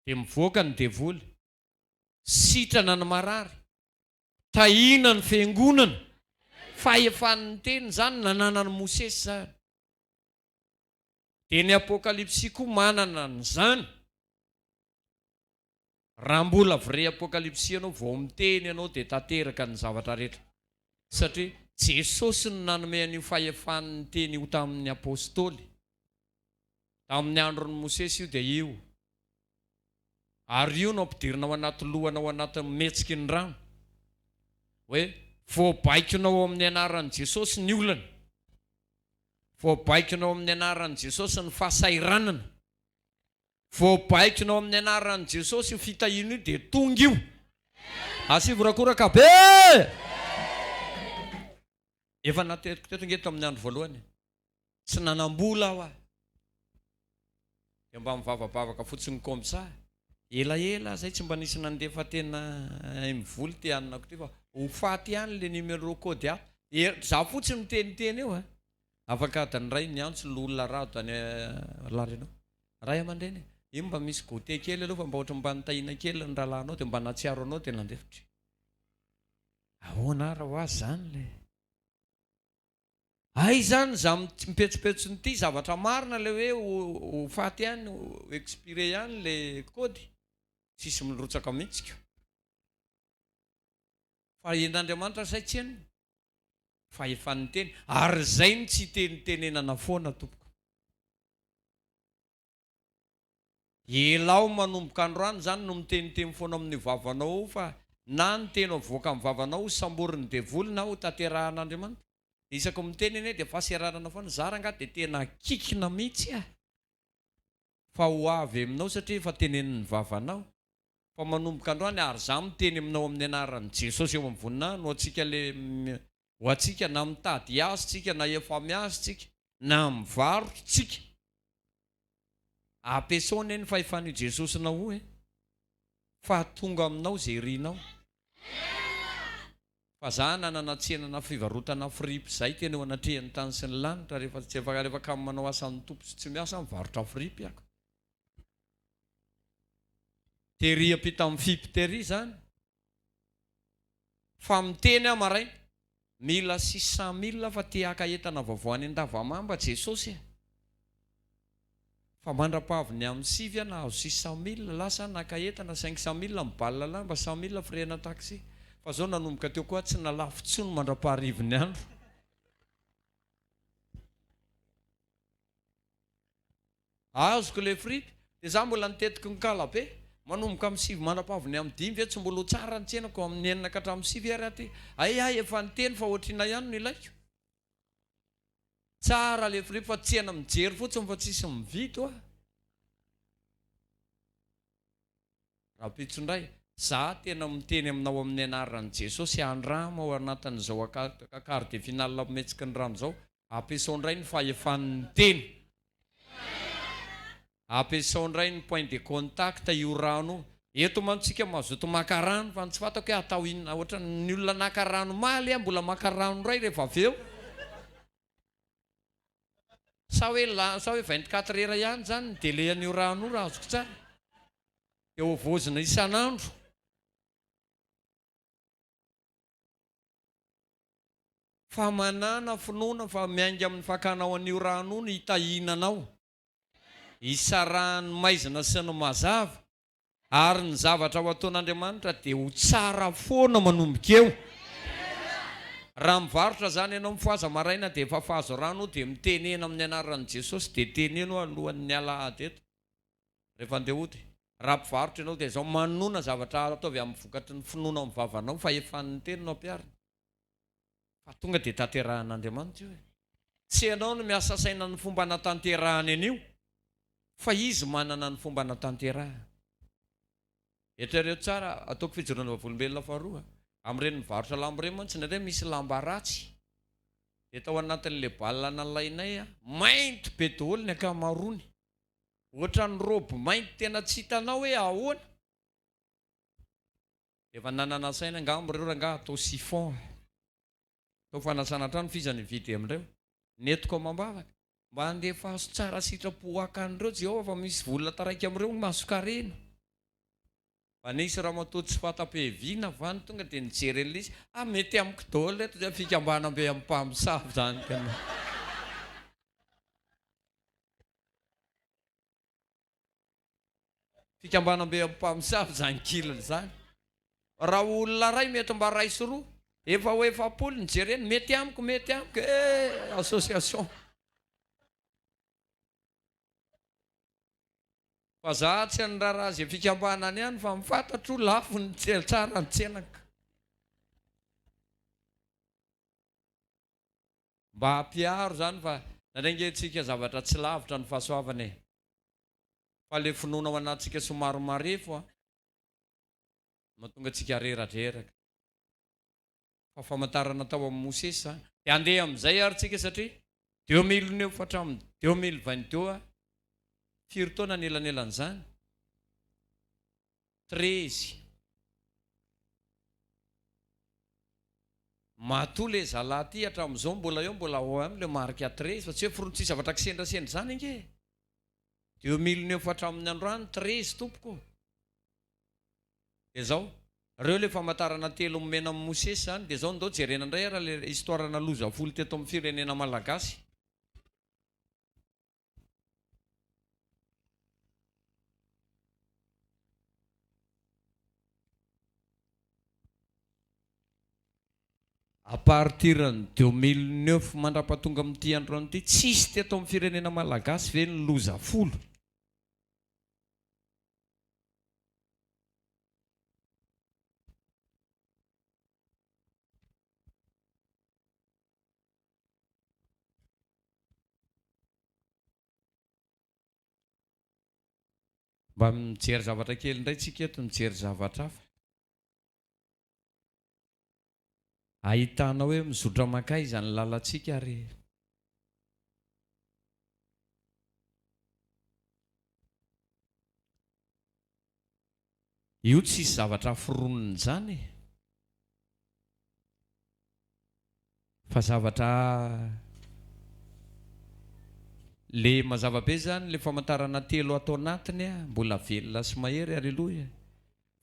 Dia mivoaka ny devoly. Sitrana ny marary. Tahiana ny fiangonana. Fahefan'ny teny izany nananan'i Mosesy izany. Dia ny Apokalypsy koa manana an'izany. Raha mbola vrai Apokalypsy ianao vao miteny ianao dia tanteraka ny zavatra rehetra. Satria Jesosy no nanome an'io fahefan'ny teny io tamin'ny Apostoly. Tamin'ny andron'i Mosesy io dia io. Ary io no ampidirina ao anaty lohanao anatin'ny metsiky ny rano. Hoe voabaikonao amin'ny anaran'i Jesosy ny olana. Voabaikonao amin'ny anaran'i Jesosy ny fahasahiranana. Voabaikonao amin'ny anaran'i Jesosy io fitahiana io dia tonga io. Asivo horakoraka be! Efa nateriko teto nge tamin'ny andro voalohany. Tsy nanam-bola aho ah. Dia mba mivavabavaka fotsiny comme ça. Elaela zay tsy mba nisy nandefa tena mivoly ty anako ty fa ho faty ihany le numéro code ato. Za fotsiny miteniteny eo a. Afaka adiny iray niantso loholona Rado any La Réunion. Ray aman-dreny e, io mba misy goûter kely aloha fa mba ohatran'ny mba nitahiana kely ny rahalahinao dia mba nahatsiaro anao dia nandefitra. Ahoana ary hoa zany le. Hay zany za mipetsopetsony ity zavatra marina le hoe ho faty ihany ho expiré ihany le code tsisy mirotsaka mihitsy ko. Fa en'Andriamanitra say tsy henony fa efa niteny ary zay no tsy itenitenenana foana tompoko. Elao manomboka androany zany no miteniteny foana amin'io vavanao io fa na ny teny avoaka amin'ny vavanao ho samborin'ny devoly na ho tanterahan'Andriamanitra. Isaky ny miteny anie dia fahaseranana foana, za rangahy dia tena kikina mihitsy ah! Fa ho avy aminao satria efa tenenin'ny vavanao. Fa manomboka androany ary za miteny aminao amin'ny anaran'i Jesosy eo amin'ny voninahiny ho antsika le ho antsika na mitady hiasa tsika na efa miasa tsika na mivarotra tsika. Ampiasao anie ny fahefan'io Jesosinao io e! Fa tonga aminao izay irinao. Fa za nanana tsenana fivarotana fripy zay tena eo anatrehan'ny tany sy ny lanitra rehefa tsy efa rehefa kamo manao asan'ny Tompo sy tsy miasa aho mivarotra fripy ako. Tery ampita amin'ny fipy tery zany. Fa miteny aho maraina, mila 600 mille fa te haka entana vaovao any Andavamamba Jesosy e! Fa mandra-pahaviny amin'ny sivy aho nahazo 600 mille, lasa aho naka entana 500 mille ny balle lamba, 100 mille frais-na taxi. Fa zao nanomboka teo koa aho tsy nalafo intsony mandra-paharivin'ny andro. Azoko le fripy, de za mbola nitetiky ny kala be, manomboka amin'ny sivy mandrapahaviny amin'ny dimy ve tsy mbola ho tsara ny tsenako, amin'ny enina ka hatramin'ny sivy ary aho ty, hay aho efa niteny fa ohatr'inona ihany no ilaiko. Tsara le fripy fa tsena mijery fotsiny fa tsisy mividy hoa. Rahampitso indray, za tena miteny aminao amin'ny anaran'i Jesosy, andramo ao anatin'izao quart de finale mihetsiky ny rano izao, ampiasao indray ny fahefan'ny teny. Ampiasao indray ny point de contact io rano io. Eto mantsy tsika mazoto maka rano fa ny tsy fantako hoe atao inona, ohatran'ny olona naka rano omaly aho mbola maka rano indray rehefa avy eo. Sa hoe la, sa hoe 24 heures ihany izany ny délai an'io rano io raha azoko tsara? Dia hovaozina isan'andro. Fa manàna finoana fa miainga amin'ny fakanao an'io rano io no hitahiana anao. Hisarahan'ny maizina sy ny mazava. Ary ny zavatra ho ataon'Andriamanitra dia ho tsara foana manomboka eo. Raha mivarotra izany ianao mifohaza maraina dia efa fahazo rano dia mitenena amin'ny anaran'i Jesosy dia teneno alohan'ny alahady eto rehefa andeha hody. Raha mpivarotra ianao dia izao manona zavatra ataovy amin'ny vokatry ny finoana ao amin'ny vavanao fa efa ny teny no ampiharina. Fa tonga dia tanterahan'Andriamanitra io e. Tsy ianao no miasa saina ny fomba anatanterahany an'io fa Izy manana ny fomba anatanterahany. Eritrereto tsara, ataoko fijoroana vavolombelona faharoa, amin'ireny mivarotra lamba ireny mantsy indraindray misy lamba ratsy dia tao anatin'ilay bal nalainay mainty be daholo ny ankamaroany, ohatran'ny robe mainty tena tsy hitanao hoe ahoana. Efa nanana saina angamba ireo rangaha atao siphon e. Atao fanasana trano f'iza no hividy amin'ireo. Nentiko amam-bavaka. Mba andefaso tsara sitrapo haka an'ireo Jehovah fa misy vola taraiky amin'ireo ny mason-karena. Fa nisy ramatoa tsy fanta-piaviana va no tonga dia nijery an'ilay izy, ah mety amiko daholo ireto izany fikambanam-be amin'ny mpamosavy izany tena. Fikambanam-be amin'ny mpamosavy izany kilina izany. Raha olona iray mety mba iray sy roa, efa ho 40 ny jereny, mety amiko, mety amiko, eh, association. Fa za tsy niraharaha izay fikambanana ihany fa ny fantatro lafo ny tsara ny tsenako. Mba ampiaro zany fa. Nandray ange tsika zavatra tsy lavitra ny fahasoavana e. Fa le finoana ao anatintsika somary marefo a, mahatonga antsika reradreraka. Fa famantarana tao amin'i Mosesy izany. Dia handeha amin'izay ary tsika satria 2009 hatramin'ny 2022 a, firy taona ny elanelan'izany? Trezy. Matoa le zalahy ty hatramin'izao mbola eo mbola ao ihany le marika trezy fa tsy hoe foron-tsisy zavatra kisendrasendra izany ange e. 2009 hatramin'ny androany trezy tompoko ô. Dia zao, reo le famantarana telo nomena an'i Mosesy izany dia zao ndao jerena indray ara le histoire-na loza folo teto amin'ny firenena malagasy. À partir ny 2009 mandrapatonga amin'ity androany ity, tsisy teto amin'ny firenena malagasy ve ny loza folo? Mba mijery zavatra kely indray tsika eto, mijery zavatra hafa. Ahitana hoe mizotra mankaiza ny lalantsika ary io tsisy zavatra foronina izany e. Fa zavatra le mazava be zany le famantarana telo ato anatiny a, mbola velona sy mahery, aleloia.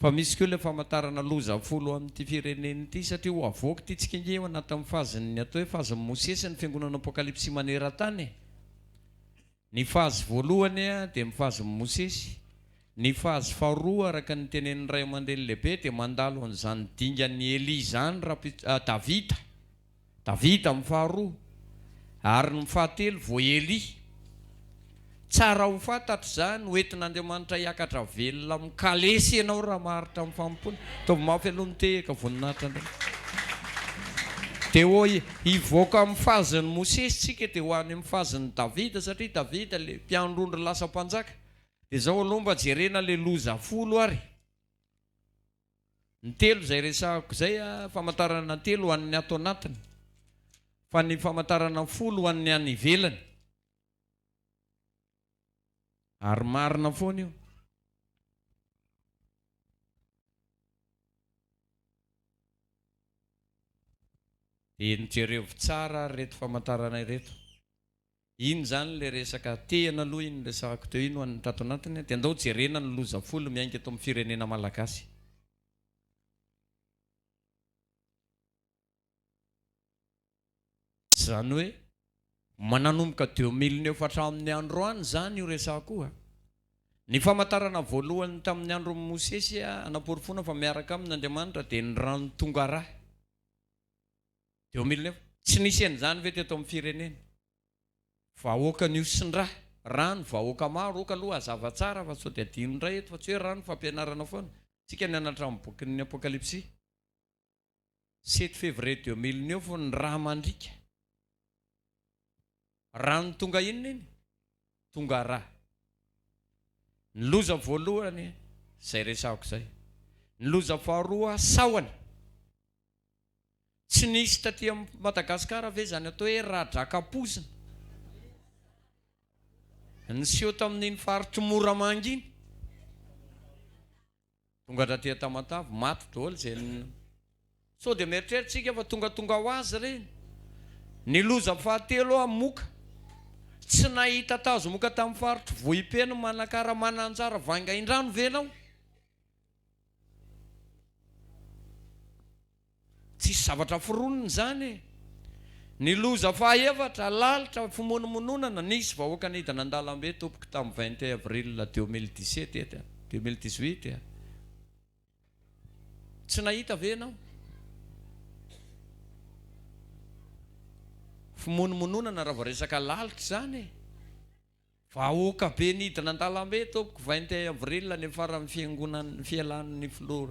Fa misy koa le famantarana loza folo amin'ity firenena ity satria ho avoaka ity tsika ange eo anatin'ny phase-n'ny atao hoe phase-n'i Mosesy ny fiangonana Apokalypsy maneran-tany e. Ny phase voalohany dia ny phase-n'i Mosesy. Ny phase faharoa araka ny tenenin'ny ray aman-dreny lehibe dia mandalo an'izany dingan'i Elia izany rahampitso, Davida. Davida amin'ny faharoa, ary ny fahatelo vao Elia. Tsara ho fantatra izany, ho entin'Andriamanitra hiakatra velona amin'ny kalesy ianao raha maharitra amin'ny fanompoana. Ataovy mafy aloha ny tehaka, voninahitra Andriamanitra. Dia ho hivoaka amin'ny phase-n'i Mosesy isika dia ho any amin'ny phase-n'i Davida, satria Davida ilay mpiandry ondry lasa mpanjaka. Dia izao aloha mba jerena ilay loza folo ary. Ny telo izay resahako izay, famantarana telo ho an'ny ato anatiny, fa ny famantarana folo ho an'ny any ivelany. Ary marina foana io. Dia jerevo tsara ary ireto famantarana ireto. Iny izany ilay resaka tehina aloha iny resahako teo iny ho an'ny tato anatiny dia andao jerena ny loza folo miainga eto amin'ny firenena malagasy. Izany hoe mananomboka 2009 hatramin'ny androany izany io resahako io a. Ny famantarana voalohany tamin'ny andron'i Mosesy hanaporofoana fa miaraka aminy Andriamanitra dia ny rano tonga ra. 2009. Tsy nisy an'izany ve teto amin'ny firenena? Vahoaka nihosin-dra, rano, vahoaka maro, ok aloha hazava tsara fa sao dia adino indray eto fa tsy hoe rano fampianarana foana. Tsika nianatra amin'ny bokin'ny Apokalypsy. Sept février 2009 ny ra mandriaka. Rano tonga inona iny? Tonga ra. Ny loza voalohany, izay resahako izay. Ny loza faharoa, sahona. Tsy nisy taty Madagascar ve izany atao hoe radrakapozina? Niseho tamin'iny faritr'i Moramanga iny. Tonga hatraty Tamatave, maty daholo izay Sao dia mieritreritra isika fa tongatonga ho azy ireny. Ny loza fahatelo aho moka. Tsy nahita tazo moka tamin'ny faritr'i Vohipeno, Manakara, Mananjara, Vangaindrano ve ianao? Tsisy zavatra foronina izany e! Ny loza fahaefatra, lalitra, fimonomononana, nisy vahoaka nidina an-dalambe tompoko tamin'ny 21 avril 2017 ety a, 2018 a. Tsy nahita ve ianao? Fimonomononana raha vao resaka lalitra izany e! Vahoaka be nidina an-dalambe tompoko 21 avril ny faran'ny fiangonan'ny fialan'ny filoha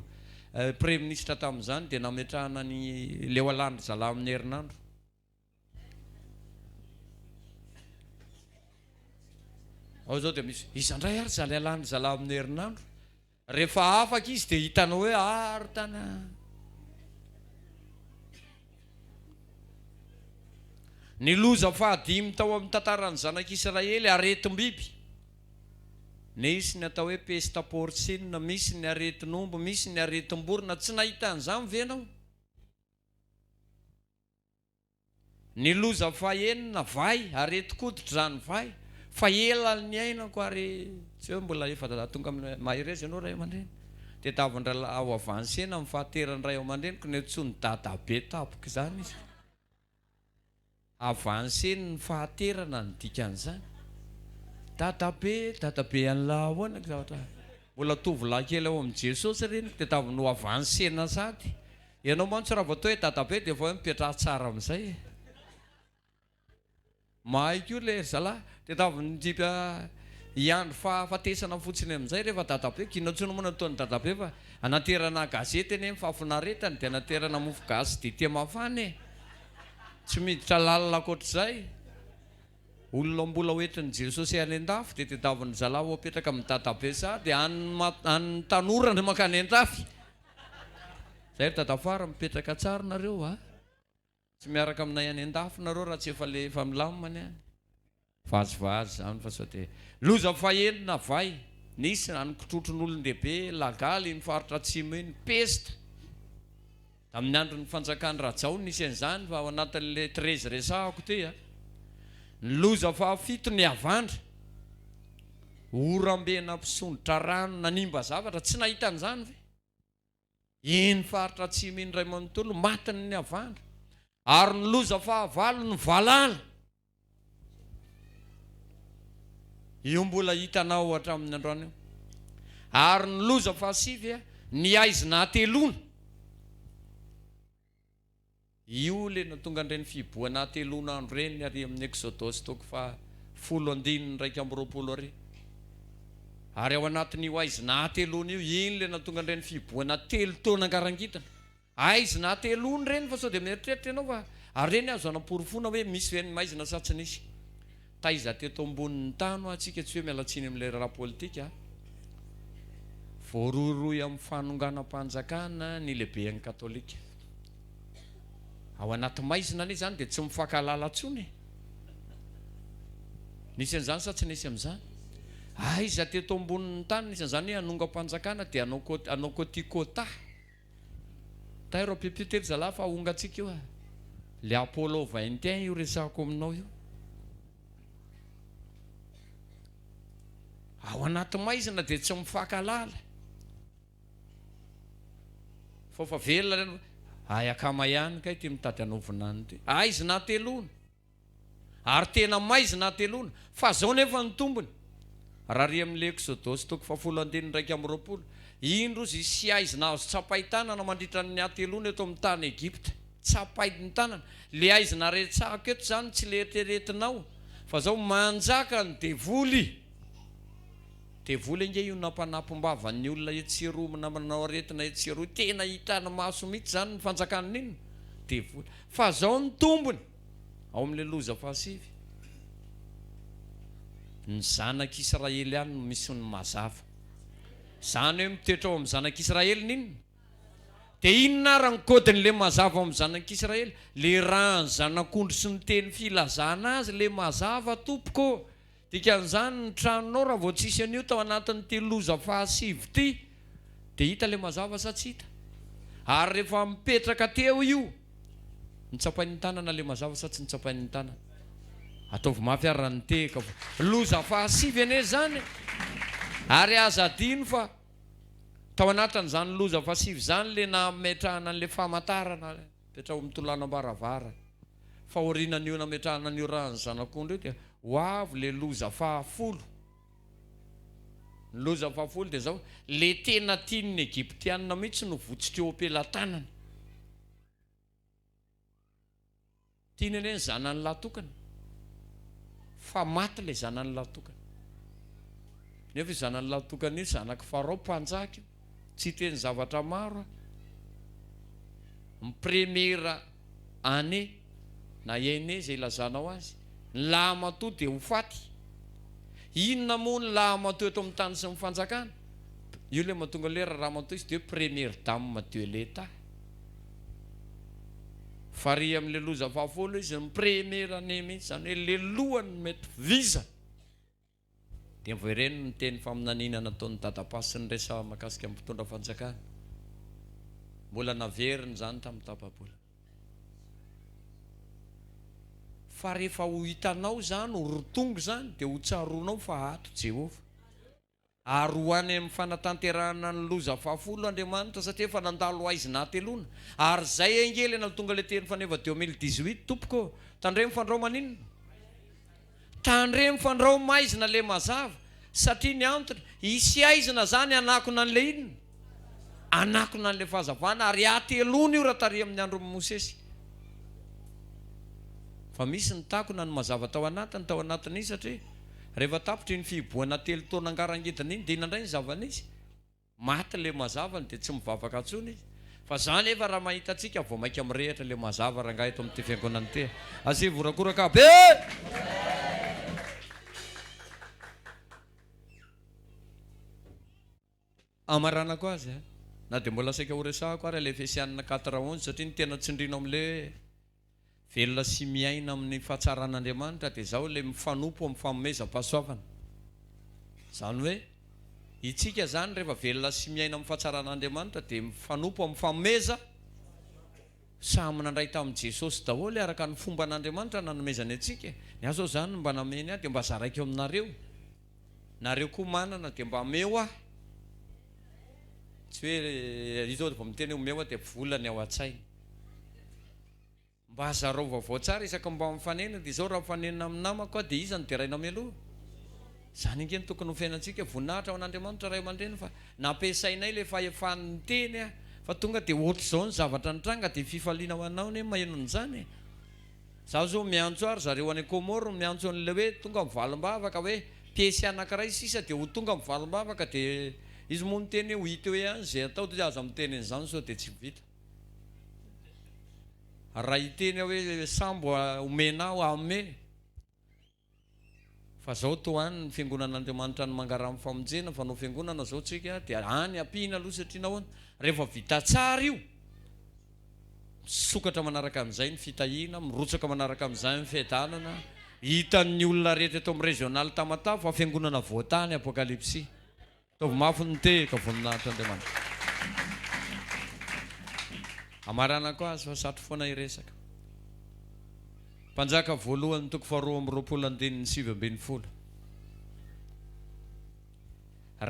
praiminisitra tamin'izany dia nametrahana ny leo alandry zalahy amin'ny herinandro. Ao izao dia misy, iza indray ary zany ialany zalahy amin'ny herinandro? Rehefa afaka izy dia hitanao hoe ary tana. Ny loza fahadimy tao amin'ny tantaran'ny zanak'Israely, aretim-biby. Nisy ny atao hoe pesta porcine, misy ny aretin'omby, misy ny aretim-borona. Tsy nahita an'izany ve ianao? Ny loza fahenina, vay, aretin-koditra izany vay, fa ela niainako ary tsy hoe mbola efa tonga amin'ny mahereza ianao ray aman-dreny, tadiavin-drahalahy ao avancena amin'ny fahateran'ny ray aman-dreniko nentsoin'i dadabe tampoka izany izy. Avancena ny fahaterana ny dikan'izany. Dadabe, dadabe an'lah ahoana ny zavatra. Mbola tovolahy kely ao amin'i Jesosy reniko tadiaviny ho avancena sady. Ianao mantsy raha vao atao hoe dadabe dia efa hoe mipetraha tsara amin'izay e. Mahay koa le ry zalahy. Tadiaviny hiandry fahafatesana fotsiny amin'izay rehefa dadabe. K'inona intsony moa no ataon'i dadabe fa anaterana gazety anie ny fahafinaretany dia anaterana mofo gasy sy dite mafana e. Tsy miditra lalina ankoatr'izay. Olona mbola ho entin'i Jesosy any an-dafy dia tadiavin'ny zalahy ho apetraka amin'ny dadabe sady an'ny tanora ny mankany an-dafy. Zay ry dadafara mipetraka tsara nareo a! Tsy miaraka aminay any an-dafy nareo raha tsy efa le efa milamina ny any. Vazivazy zany fa sao dia. Loza fahenina vay nisy nanokotrotronolondehibe lagaly iny faritra atsimo iny, pesta. Tamin'ny andron'ny fanjakan'i Rajao no nisy an'izany fa ao anatin'le 13 resahako ity a. Ny loza fahafito ny havandra. Oram-be nampisondrotra rano nanimba zavatra, tsy nahita an'izany ve? Iny faritra atsimo iny iray manontolo matin'ny havandra. Ary ny loza fahavalo ny valala. Io mbola hitanao hatramin'ny androany io. Ary ny loza fahasivy ny haizina hateloana. Io ilay nahatonga an'ireny fihibohana hateloana andro ireny ary amin'ny Eksodosy toko faha folo andininy 21 ary. Ary ao anatin'io haizina hateloana io, iny ilay nahatonga an'ireny fihibohana telo taona angarangidina. Haizina hateloana ireny fa sao dia mieritreritra ianao fa ary ireny azo anaporofoana hoe misy ve ny maizina sa tsy nisy. Taiza teto ambonin'ny tany hoa tsika tsy hoe miala tsiny amin'ilay raharaha politika a. Voarohirohy amin'ny fanonganam-panjakana ny lehiben'ny katolika. Ao anaty maizina anie izany dia tsy mifankahalala intsony e. Nisy an'izany sa tsy nisy amin'izany? Aiza teto ambonin'ny tany nisy an'izany hoe hanongam-panjakana dia hanao hanao kôtikôta. Tairo ampiompio telo zalahy fa ahongantsika io a. Le Apollo 21 io resahako aminao io. Ao anaty maizina dia tsy mifankahalala. Fa fa velona reny ay akama ihany kay ity mitady hanao vinany ity. Aizina hateloana. Ary tena maizina hateloana. Fa zao nefa ny tombony. Raha ary amin'ny Eksodosy toko fahafolo andininy 21, Indro izy hisy aizina azo tsapain-tanana mandritra ny hateloana eto amin'ny tany Egypta. Tsapain-tanana. Le aizina retsahako eto izany tsy le eritreretinao. Fa zao manjaka ny devoly. Devoly ange io nampanampim-bava ny olona etsy sy eroa manao aretina etsy sy eroa tena hitany maso mihitsy izany ny fanjakan'ny inona? Devoly. Fa zao ny tombony ao amin'ilay loza fahasivy, ny zanak'Israely ihany no misy ny mazava. Izany hoe mitoetra ao amin'ny zanak'Israely ny inona? Dia inona ary ny code-n'ilay mazava ao amin'ny zanak'Israely? Le ràn'ny zanak'ondry sy ny teny filazana azy le mazava tompoko ô! Dikan'izany ny tranonao raha vao tsisy an'io tao anatin'ity loza fahasivy ity dia hita ilay mazava sa tsy hita? Ary rehefa mipetraka teo io, notsapain'ny tanana ilay mazava sa tsy notsapain'ny tanana? Ataovy mafy ary raha nitehaka fa loza fahasivy anie izany e! Ary aza adino fa tao anatin'izany loza fahasivy izany ilay nametrahana an'ilay famantarana Petraho amin'ny tolanam-baravarana. Fa aorianan'io nametrahana an'io ràn'ny zanak'ondry io dia ho avy ilay loza fahafolo. Ny loza fahafolo dia izao, ilay tena tian'ny Egyptiana mihitsy no votsotra eo am-pelatanany. Tiany anie ny zanany lahy tokana, fa maty ilay zanany lahy tokana. Nefa io zanany lahy tokana io zanak'i Farao mpanjaka io, tsy hiteny zavatra maro aho. Ny première année na aîné izay ilazanao azy, ny lahimatoa dia ho faty. Inona moa ny lahimatoa eto amin'ny tany sy ny fanjakana? Io ilay mahatonga ilay raha ramatoa izy dia hoe première dame de l'Etat. Fa ry amin'ilay loza fahafolo izy ny première année mihitsy, izany hoe ilay lohany no mety vizana. Dia voaireny ny teny faminaniana nataon'i Dadapasy sy ny resahany mahakasika ny mpitondra fanjakana. Mbola naveriny izany tamin'ny tapa-bolana. Fa rehefa ho hitanao izany, ho rotongo izany, dia ho tsaroanao fa ato Jehovah. Ary ho any amin'ny fanatanterahana ny loza fahafolo Andriamanitra, satria efa nandalo haizina hateloana. Ary izay ange ilay nahatonga ilay teny faneva 2018, tompoko ô. Tandremo fandrao maninona? Tandremo fandrao maizina le mazava satria ny antony, hisy haizina zany hanakona an'le inona? Hanakona an'le fahazavana ary hateloana io raha tary amin'ny andron'i Mosesy. Fa misy ny takona ny mazava tao anatiny, tao anatin'iny satria rehefa tapitra iny fihibohana telo taona ngarangidina iny dia inona indray ny zava-nisy? Maty le mazava ny dia tsy mivavaka intsony izy. Fa za nefa raha mahita antsika vao maika mirehitra le mazava rangahy eto amin'ity fiangonana ity e. Asivo horakoraka be! Amaranako azy a. Na dia mbola saika horesahako ary ilay Efesianina quatre onze satria ny tena tsindriana ao amin'ilay hoe Velona sy miaina amin'ny fahatsaran'Andriamanitra dia izao ilay mifanompo amin'ny fanomezam-pahasoavana. Izany hoe, itsika izany rehefa velona sy miaina amin'ny fahatsaran'Andriamanitra dia mifanompo amin'ny fanomeza, samy nandray tamin'i Jesosy daholo araka ny fomban'Andriamanitra nanomezany antsika. Ny ahy izao izany mba nameny ahy dia mba zaraiko aminareo. Nareo koa manana dia mba omeo ahy. Tsy hoe izy izao vao miteny hoe omeo ahy dia vola ny ao an-tsainy. Mba zarao vaovao tsara isaky ny mba mifanena dia izao raha mifanena amin'ny namako aho dia iza no deraina mialoha? Izany ange no tokony ho fiainantsika, voninahitra ho an'Andriamanitra ray aman-dreny fa nampiasainay ilay fahefany niteny aho fa tonga dia ohatr'izao ny zavatra nitranga dia fifaliana ho anao anie maheno an'izany e! Izaho izao miantso ahy ry zareo any Comores miantso an'ilay hoe tonga amin'ny valim-bavaka hoe piesy anankiray sisa dia ho tonga amin'ny valim-bavaka dia izy moa niteny hoe ho hita eo ihany izay atao dia aza miteny an'izany sao dia tsy vita. Raha hiteny aho hoe sambo omena aho ame fa zao toa any ny fiangonan'Andriamanitra any Mangarano Famonjena fanao fiangonana zao tsika dia any ampiana aloha satria nahoana rehefa vita tsara io misokatra manaraka an'izay ny fitahiana mirotsaka manaraka amin'izay ny fiadanana hitan'ny olona rehetra eto amin'ny régional Tamatave fa fiangonana voatany Apokalypsy Ataovy mafy ny tehaka, voninahitr' Andriamanitra. Amaranako azy fa satry foana hiresaka. Mpanjaka voalohany toko faharoa amby roapolo andininy 19.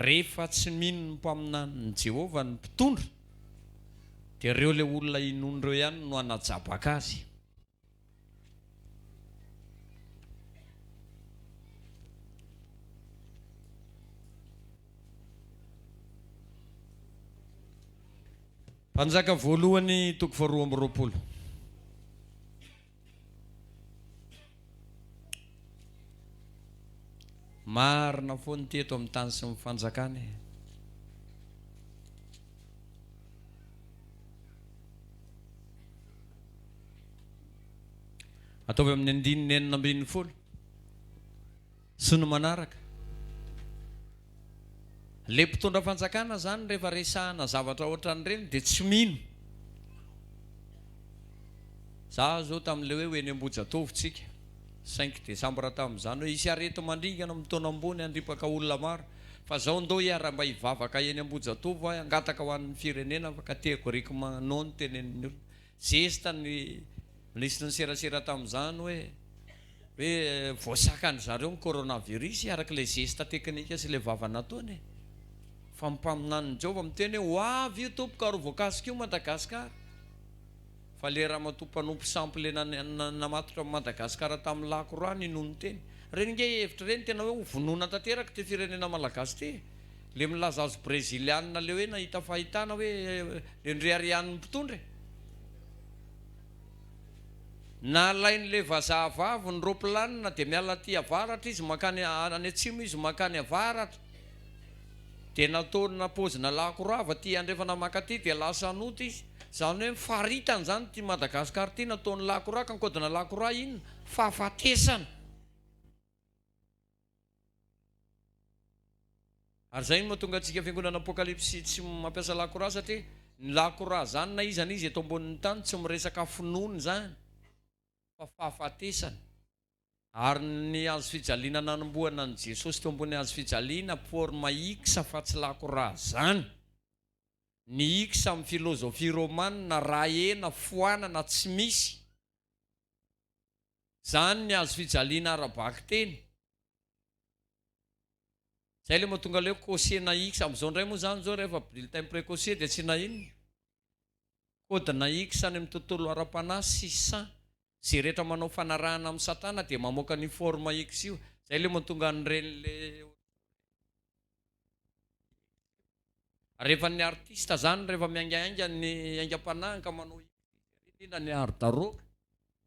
Rehefa tsy mino ny mpaminanin'i Jehovah ny mpitondra, dia ireo ilay olona inoany ireo ihany no hanajabaka azy. Mpanjaka voalohany toko faharoa amby roapolo. Marina foana ity eto amin'ny tany sy ny fanjakana e. Ataovy amin'ny andininy 16 sy ny manaraka. Ilay mpitondra fanjakana izany rehefa resahana zavatra ohatran'ireny dia tsy mino. Za zao tamin'ilay hoe ho eny Ambohijatovo tsika, cinq décembre tamin'izany hoe hisy areti-mandringana amin'ny taona ambony handripaka olona maro. Fa zao ndao hiara mba hivavaka eny Ambohijatovo aho hangataka ho an'ny firenena fa catégoriquement non no tenenin'ny olona. Zesta ny minisitry ny serasera tamin'izany hoe hoe voasakan-dry zareo ny coronavirus araka ilay zesta teknika sy ilay vava nataony e. Fa ny mpaminanin'i Jehovah miteny hoe ho avy io tompoko ary ho voakasika io Madagascar. Fa le ramatoa mpanompo sampy le namatotra an'i Madagascar tamin'ny lakroa ny no niteny. Reny nge hevitra reny tena hoe ho vonoina tanteraka ity firenena malagasy ity e. Le milaza azy brezilianina le hoe nahita fahitana hoe le ndriarian'ny mpitondra e. Nalain'le vazaha vavy ny roplanina dia miala aty avaratra izy mankany any atsimo izy mankany avaratra. Dia nataony napaozina lakroa avy aty andrefana mankaty dia lasa nody izy. Izany hoe faritany izany ity Madagascar ity nataony lakroa ka nikaodina lakroa inona? Fahafatesana. Ary izay no mahatonga antsika fiangonana Apokalypsy tsy mampiasa lakora satria ny lakora izany na iza na iza eto ambonin'ny tany tsy miresaka finoana izany fa fahafatesana. Ary ny hazo fijaliana nanombohana an'i Jesosy teo ambony hazo fijaliana forme X fa tsy lakora izany. Ny X amin'ny filozofia romana raha hena foanana tsy misy. Izany ny hazo fijaliana ara-bakiteny. Zay le mahatonga le hoe cocher-na X, amin'izao indray moa zany zao rehefa bulletin précoce dia tsy na inona? Code-na X any amin'ny tontolo ara-panahy 600. Ze rehetra manao fanarahana amin'i satana dia mamoaka an'io forme X io. Zay le mahatonga an'ireny le Rehefa ny artiste zany rehefa miaingainga ny aingam-panahiny ka manao indrindra ny art rock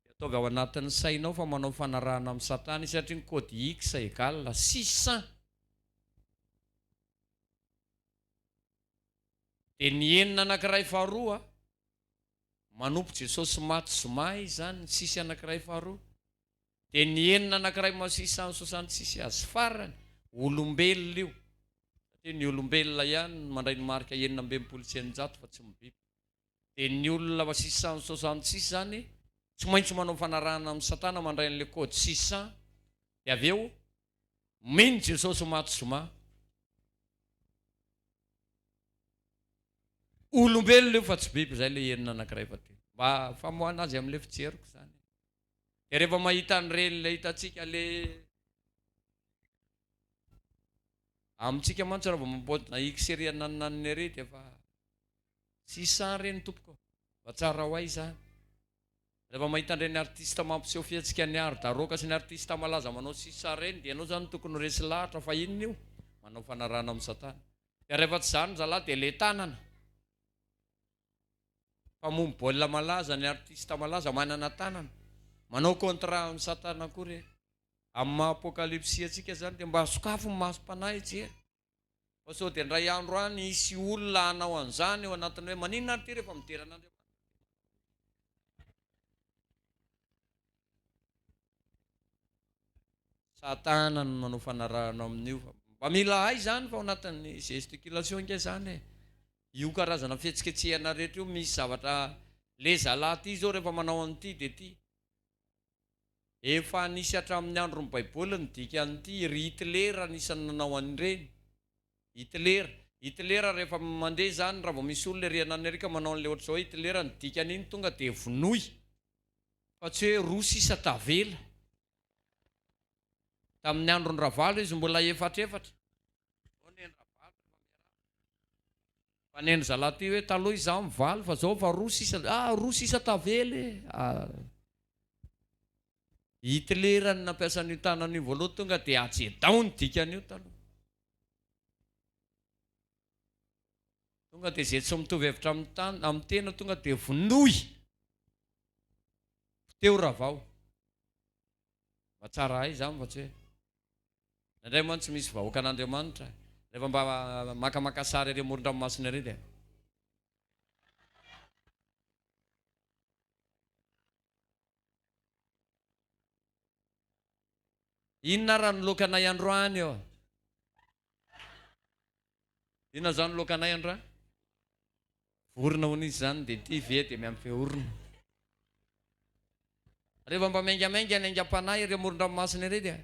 dia ataovy ao anatin'ny sainao fa manao fanarahana amin'i satana izy satria ny code X égale 600 dia ny enina anankiray faharoa manompo Jesosy maty zoma izy zany ny sisy anankiray faharoa Dia ny enina anankiray masisa ny soixante-six azy farany, olombelona io, satria ny olombelona ihany no mandray ny marika 666 fa tsy ny biby. Dia ny olona masisa ny soixante-six izany tsy maintsy manao fanarahana amin'i Satana mandray an'ilay code 600 dia avy eo mino Jesosy maty zoma. Olombelona io fa tsy biby, izay ilay enina anankiray fahatelo. Mba famoahana azy amin'ilay fijeriko izany. Dia rehefa mahita an'ireny ilay hitantsika le amintsika mantsy raha vao mampiodina X ery anananina ery dia efa 600 ireny tompoko. Mba tsara ho aiza izany. Rehefa mahita an'ireny artiste mampiseho fihetsika ny art daroka sy ny artiste malaza manao 600 ireny dia ianao izany tokony ho resy lahatra fa inona io? Manao fanarahana amin'i Satana. Dia rehefa tsy izany zalahy dia le tanana. Mpamono baolina malaza, ny artiste malaza manana tanana, manao contrat amin'i satana koa re. Amin'ny maha apokalypsy antsika izany dia mba sokafy ny masom-panahy hijery. Fa sao dia indray andro any hisy olona hanao an'izany eo anatin'ny hoe maninona ary ity rehefa midera an'Andriamanitra. Satana no manao fanarahana amin'io fa mba mila hay izany fa ao anatin'ny gesticulation ange izany e. Io karazana fihetsiketsehana rehetra io misy zavatra le zalahy ty zao rehefa manao an'ity dia ty. Efa nisy hatramin'ny andron'ny baiboly ny dikan'ity, ry Hitler anisan'ny nanao an'ireny. Hitler, Hitler rehefa mandeha izany raha vao misy olona ery an'Amerika manao an'ilay ohatr'izao Hitler ny dikan'iny tonga dia vonoy. Fa tsy hoe roa sisa tavela. Tamin'ny andron'i Ravalo izy mbola efatrefatra. Zao neny Ravalo rehefa miarahaba. Fa neny zalahy ty hoe taloha izaho mivaly fa zao fa roa sisa, ah roa sisa tavela e. Ah. Hitler no nampiasa an'io tanana io voalohany tonga dia ajedao ny dikan'io taloha. Tonga dia izay tsy mitovy hevitra amin'ny tany, amin'ny tena tonga dia vonoy. Teo Ravao. Mba tsara hay izany fa tsy hoe. Indraindray mantsy misy vahoakan'Andriamanitra rehefa mba makamaka sary ery amoron-dranomasina ery dia. Inona ara ny lokanay androany eo? Inona izany lokanay androany? Vorona hono izy izany dia ity ve dia miampy orona. Rehefa mba miaingamainga ny aingam-panahy ery amoron-dranomasina ery dia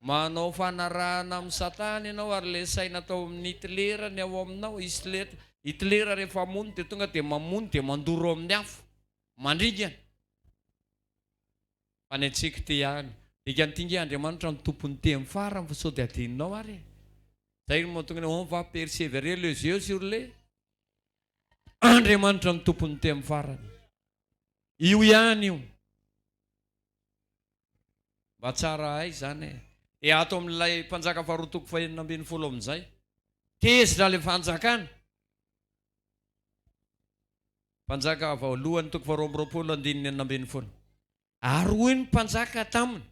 manao fanarahana amin'i Satana ianao ary ilay saina tao amin'i Hitler ny ao aminao. Hitler, Hitler rehefa hamono dia tonga dia mamono dia mandoro amin'ny afo, mandringana. Fa ny antsika ity ihany. Dikan'ity nge Andriamanitra no tompon'ny teny farany fa sao dia adinonao ary e. Zay no mahatonga ny on va perseverer les yeux sur les Andriamanitra no tompon'ny teny farany. Io ihany io. Mba tsara hay izany e. Dia ato amin'ilay mpanjaka faharoa toko fahenina ambin'ny folo amin'izay. Tezitra ilay fanjakana. Mpanjaka voalohany toko faharoa amby roapolo andininy 16. Ary hoy ny mpanjaka taminy,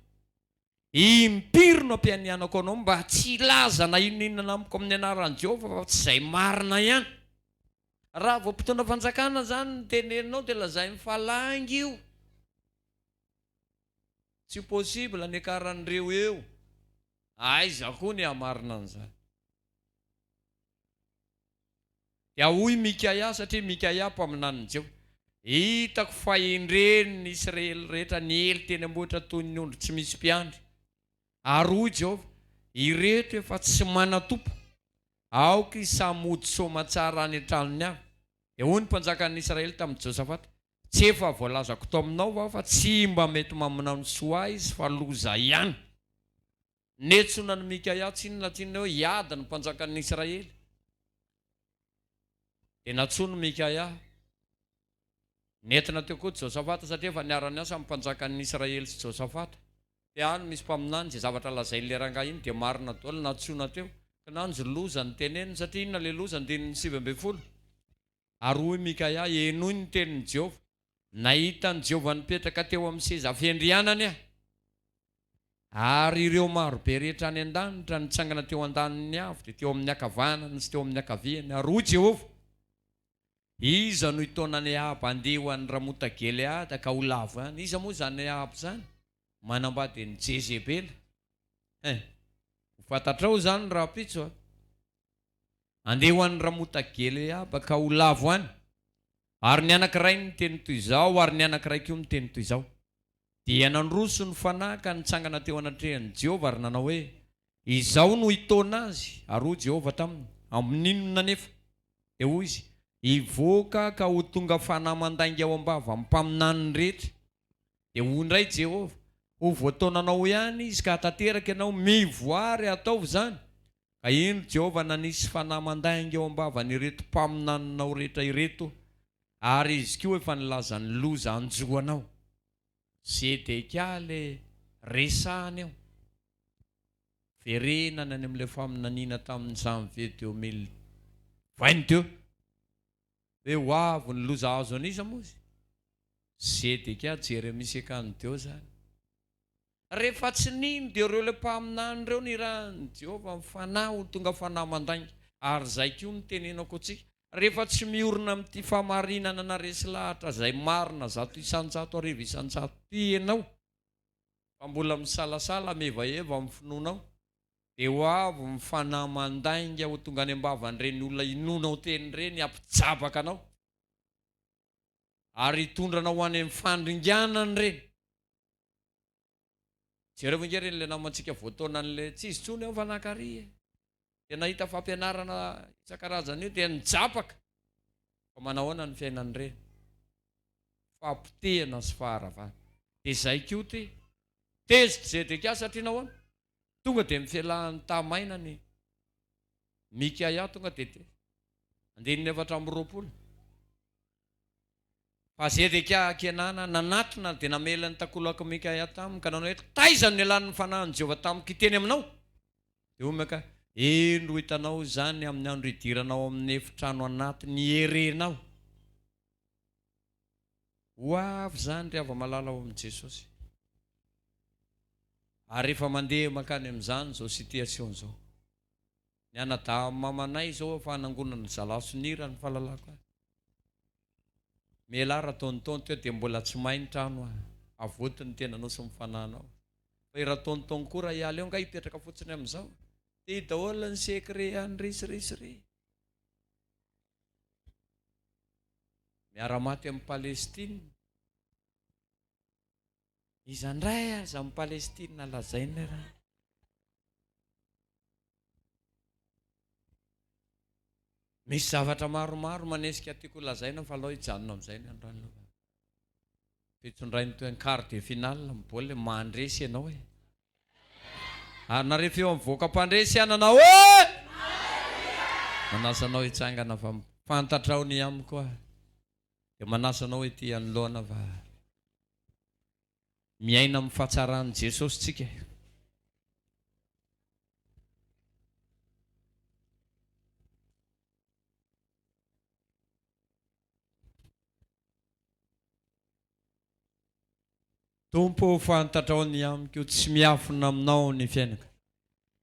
Impiry no ampianianako anao mba tsy hilaza na inona inona amiko amin'ny anaran'i Jehovah fa tsy izay marina ihany. Raha vao mpitondra fanjakana izany no teneninao dia lazainy fa lainga io. Tsy possible ny hiakaran'ireo eo. Aiza koa ny hamarina an'izany? Dia hoy Mikaia, satria Mikaia mpaminanin'i Jehovah, Hitako fa endreny ny Israely rehetra niely teny am-bohitra toy ny ondry tsy misy mpiandry. Ary hoy Jehovah, Ireto efa tsy manan-tompo, aoka izy samy hody soamantsara any an-tranony avy. Dia hoy ny mpanjakan'ny Israely tamin'i Josafata, Tsy efa voalazako taminao va fa tsy mba mety maminany soa ahy izy fa loza ihany? Netsona an'i Mikaia tsy inona tsy inona hoe hiady ny mpanjakan'ny Israely. Dia nantsoin'i Mikaia. Nentina teo koa Josafata satria efa niara-niasa ny mpanjakan'ny Israely sy Josafata. Dia any misy mpaminany, izay zavatra lazain'ilay rangahy iny dia marina daholo, nantsoina teo. Kinanjo loza ny teneniny satria inona ilay loza, andininy 19. Ary hoy Mikaia, Henoy ny tenin'i Jehovah, Nahita an'i Jehovah nipetraka teo amin'ny seza fiandrianany aho, ary ireo marobe rehetra any an-danitra nitsangana teo an-daniny avy, dia teo amin'ny ankavanany sy teo amin'ny ankaviany. Ary hoy Jehovah, Iza no hitaona an'i Ahaba handeha ho any Ramota-Gileada ka ho lavo any? Iza moa izany Ahaba izany? Manambady an'i Jezebela. Hein! Ho fantatrao izany rahampitso a! Andeha ho any Ramota-Gileada ka ho lavo any. Ary ny anankiray niteny toy izao, ary ny anankiray koa niteny toy izao. Dia nandroso ny fanahy ka nitsangana teo anatrehan'i Jehovah ary nanao hoe, Izao no hitaona azy. Ary hoy Jehovah taminy, Amin'inona anefa? Dia hoy izy, Hivoaka ka ho tonga fanahy mandainga ao am-bavan'ny mpaminany rehetra. Dia hoy indray Jehovah, Ho voataonanao ihany izy ka hahatanteraka ianao, mivoaha ary ataovy izany. Ka indro Jehovah nanisy fanahy mandainga eo am-bavan'ireto mpaminaninao rehetra ireto, ary izy koa efa nilaza ny loza hanjo anao. Zedekia ilay resahana eo. Verenana any amin'ilay faminaniana tamin'ny janvier 2022 hoe ho avy ny loza hahazo an'iza moa izy? Zedekia, Jeremia sy Ekanidio izany. Rehefa tsy nino dia ireo ilay mpaminany ireo nirahin'i Jehovah ny fanahy ho tonga fanahy mandainga. Ary izay koa no tenenako antsika, rehefa tsy miorina amin'ity fahamarinana naresy lahatra izay marina 100%, 1000% ity ianao, fa mbola misalasala, mihevaheva amin'ny finoanao, dia ho avy ny fanahy mandainga ho tonga any am-bavan'ireny olona inoanao teny ireny hampijabaka anao, ary hitondra anao ho any amin'ny fandringanana ireny. Jereo ange ireny ilay namantsika voataonan'ilay tsy izy intsony ao fa naka ary e. Dia nahita fampianarana isan-karazany io dia nijapaka. Fa manahoana ny fiainan'ireny? Fahapotehana sy faharavana. Dia izay koa ity. Tezitra Zedekia satria nahoana? Tonga dia mifialahan'ny tamaina ny Mikaia tonga dia tezitra. Andininy 24. Fa Zedekia Kenana nanatona dia namela ny takolak'i Mikaia taminy ka nanao hoe, Taiza no nialan'ny fanahin'i Jehovah tamiko hiteny aminao? Dia hoy Mikaia, Indro hitanao izany amin'ny andro hidiranao amin'ny efitrano anatiny hierenao. Ho avy izany ry hava-malala ao amin'i Jesosy. Ary efa mandeha mankany amin'izany izao situation izao. Ny anadahin'i mamanay izao efa hanangonana zalahy sonia raha ny fahalalako azy. Mialà Ratonton teo dia mbola tsy may ny trano a! Avoty ny tenanao sy ny fanahinao. Fa i Ratonton koa raha hiala eo nga hipetraka fotsiny amin'izao? Ty daholo ny secret any ry sy ry sy ry. Miara-maty amin'i Palestine. Iza indray aza amin'i Palestine lazaina raha. Misy zavatra maromaro manesika tiako ho lazaina fa alao hijanona amin'izay ny androany aloha. Fitondray toy ny quart de finale amin'ny baolina mandresy ianao e. Ary na rehefa eo amin'ny voaka mpandresy aho nanao hoe Manasa anao hitsangana fa fantatrao ny amiko aho. Dia manasa anao ety anoloana fa Miaina amin'ny fahatsaran'i Jesosy tsika e. Tompo ô fantatrao ny amiko tsy miafina aminao ny fiainako.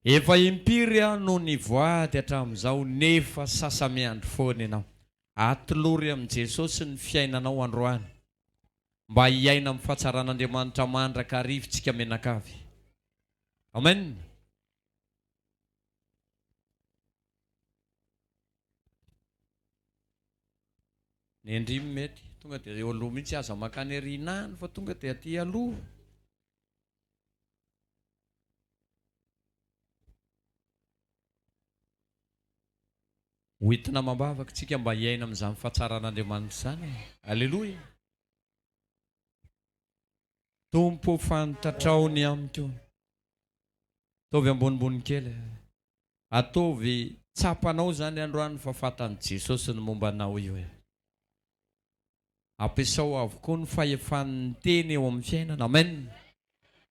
Efa impiry aho no nivoady hatramin'izao nefa sasa-miandry foana ianao. Atolory amin'i Jesosy ny fiainanao androany. Mba hiaina amin'ny fahatsaran'Andriamanitra mandrakariva tsika mianakavy. Amen. Ny mety, tonga dia eo aloha mihitsy, aza mankany aoriana any fa tonga dia aty aloha. Ho entina amam-bavaka isika mba hiaina amin'izany fahatsaran'Andriamanitra izany e. Aleloia. Tompo fantatrao ny amiko. Ataovy ambonimbony kely. Ataovy tsapanao izany androany fa fantan'i Jesosy ny momba anao io e. Ampiasao avokoa ny fahefan'ny teny eo amin'ny fiainana. Amen.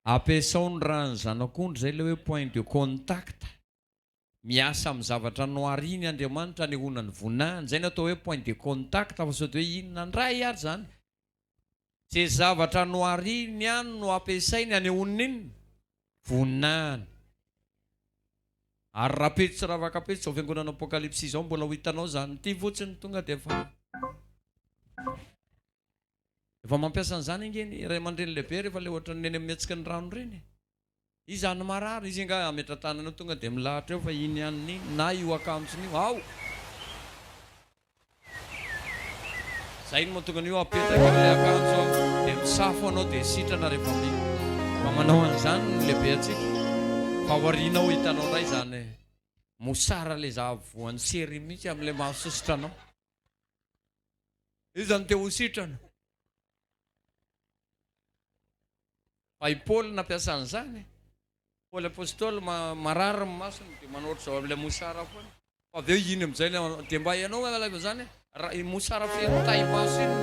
Ampiasao ny ràn'ny zanak'ondry, izay ilay hoe point de contact. Miasa amin'ny zavatra noariny Andriamanitra anehoana ny voninahiny. Izay no atao hoe point de contact fa sao dia hoe inona indray ary izany? Izay zavatra noariny ihany no ampiasainy anehoany inona? Voninahiny. Ary rahampitso sy ravakampitso izao fiangonana Apokalypsy izao mbola ho hitanao izany. Ity fotsiny tonga dia efa efa mampiasa an'izany ange ny ray aman-dreny lehibe rehefa ilay ohatran'ny eny amin'ny mihetsiky ny rano ireny e. Iza no marary? Izy angaha hametra-tanana eo tonga dia milahatra eo fa iny hanina iny na io akanjony io. Ao! Zay no mahatonga an'io apetraka eo ilay akanjo dia misafo anao dia sitrana rehefa mi mba manao an'izany ny lehibe antsika. Fa aoriana ao hitanao indray izany mosara ilay zava voan'ny sery mihitsy amin'ilay mahasosotra anao. Iza no te ho sitrana? Fa i Paoly nampiasa an'izany. Paoly Apostoly marary ny masony dia manao ohatr'izao amin'ilay mosara foana. Fa avy eo iny amin'izay ilay dia mba ianao alaivo izany raha i mosara feno tahi-maso iny.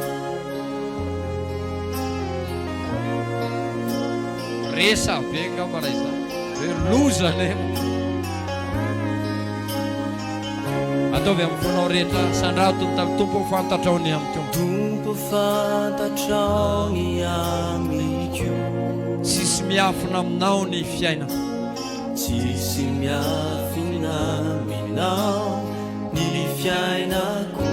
Resa be angamba raha izany. Hoe loza anefa. Ataovy amin'ny fonao rehetra, sandrato ny tamin'ny Tompo fantatrao ny amiko. Tompo fantatrao ny amiko. Tsisy miafina aminao ny fiainako. Tsisy miafina aminao ny fiainako.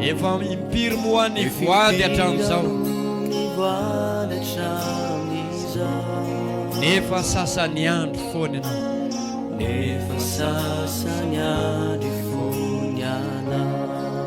Efa impiry moa ny voady hatramin'izao. Ny voady hatramin'izao. Nefa sasany andro foana ianao. Nefa sasany andro foana ianao.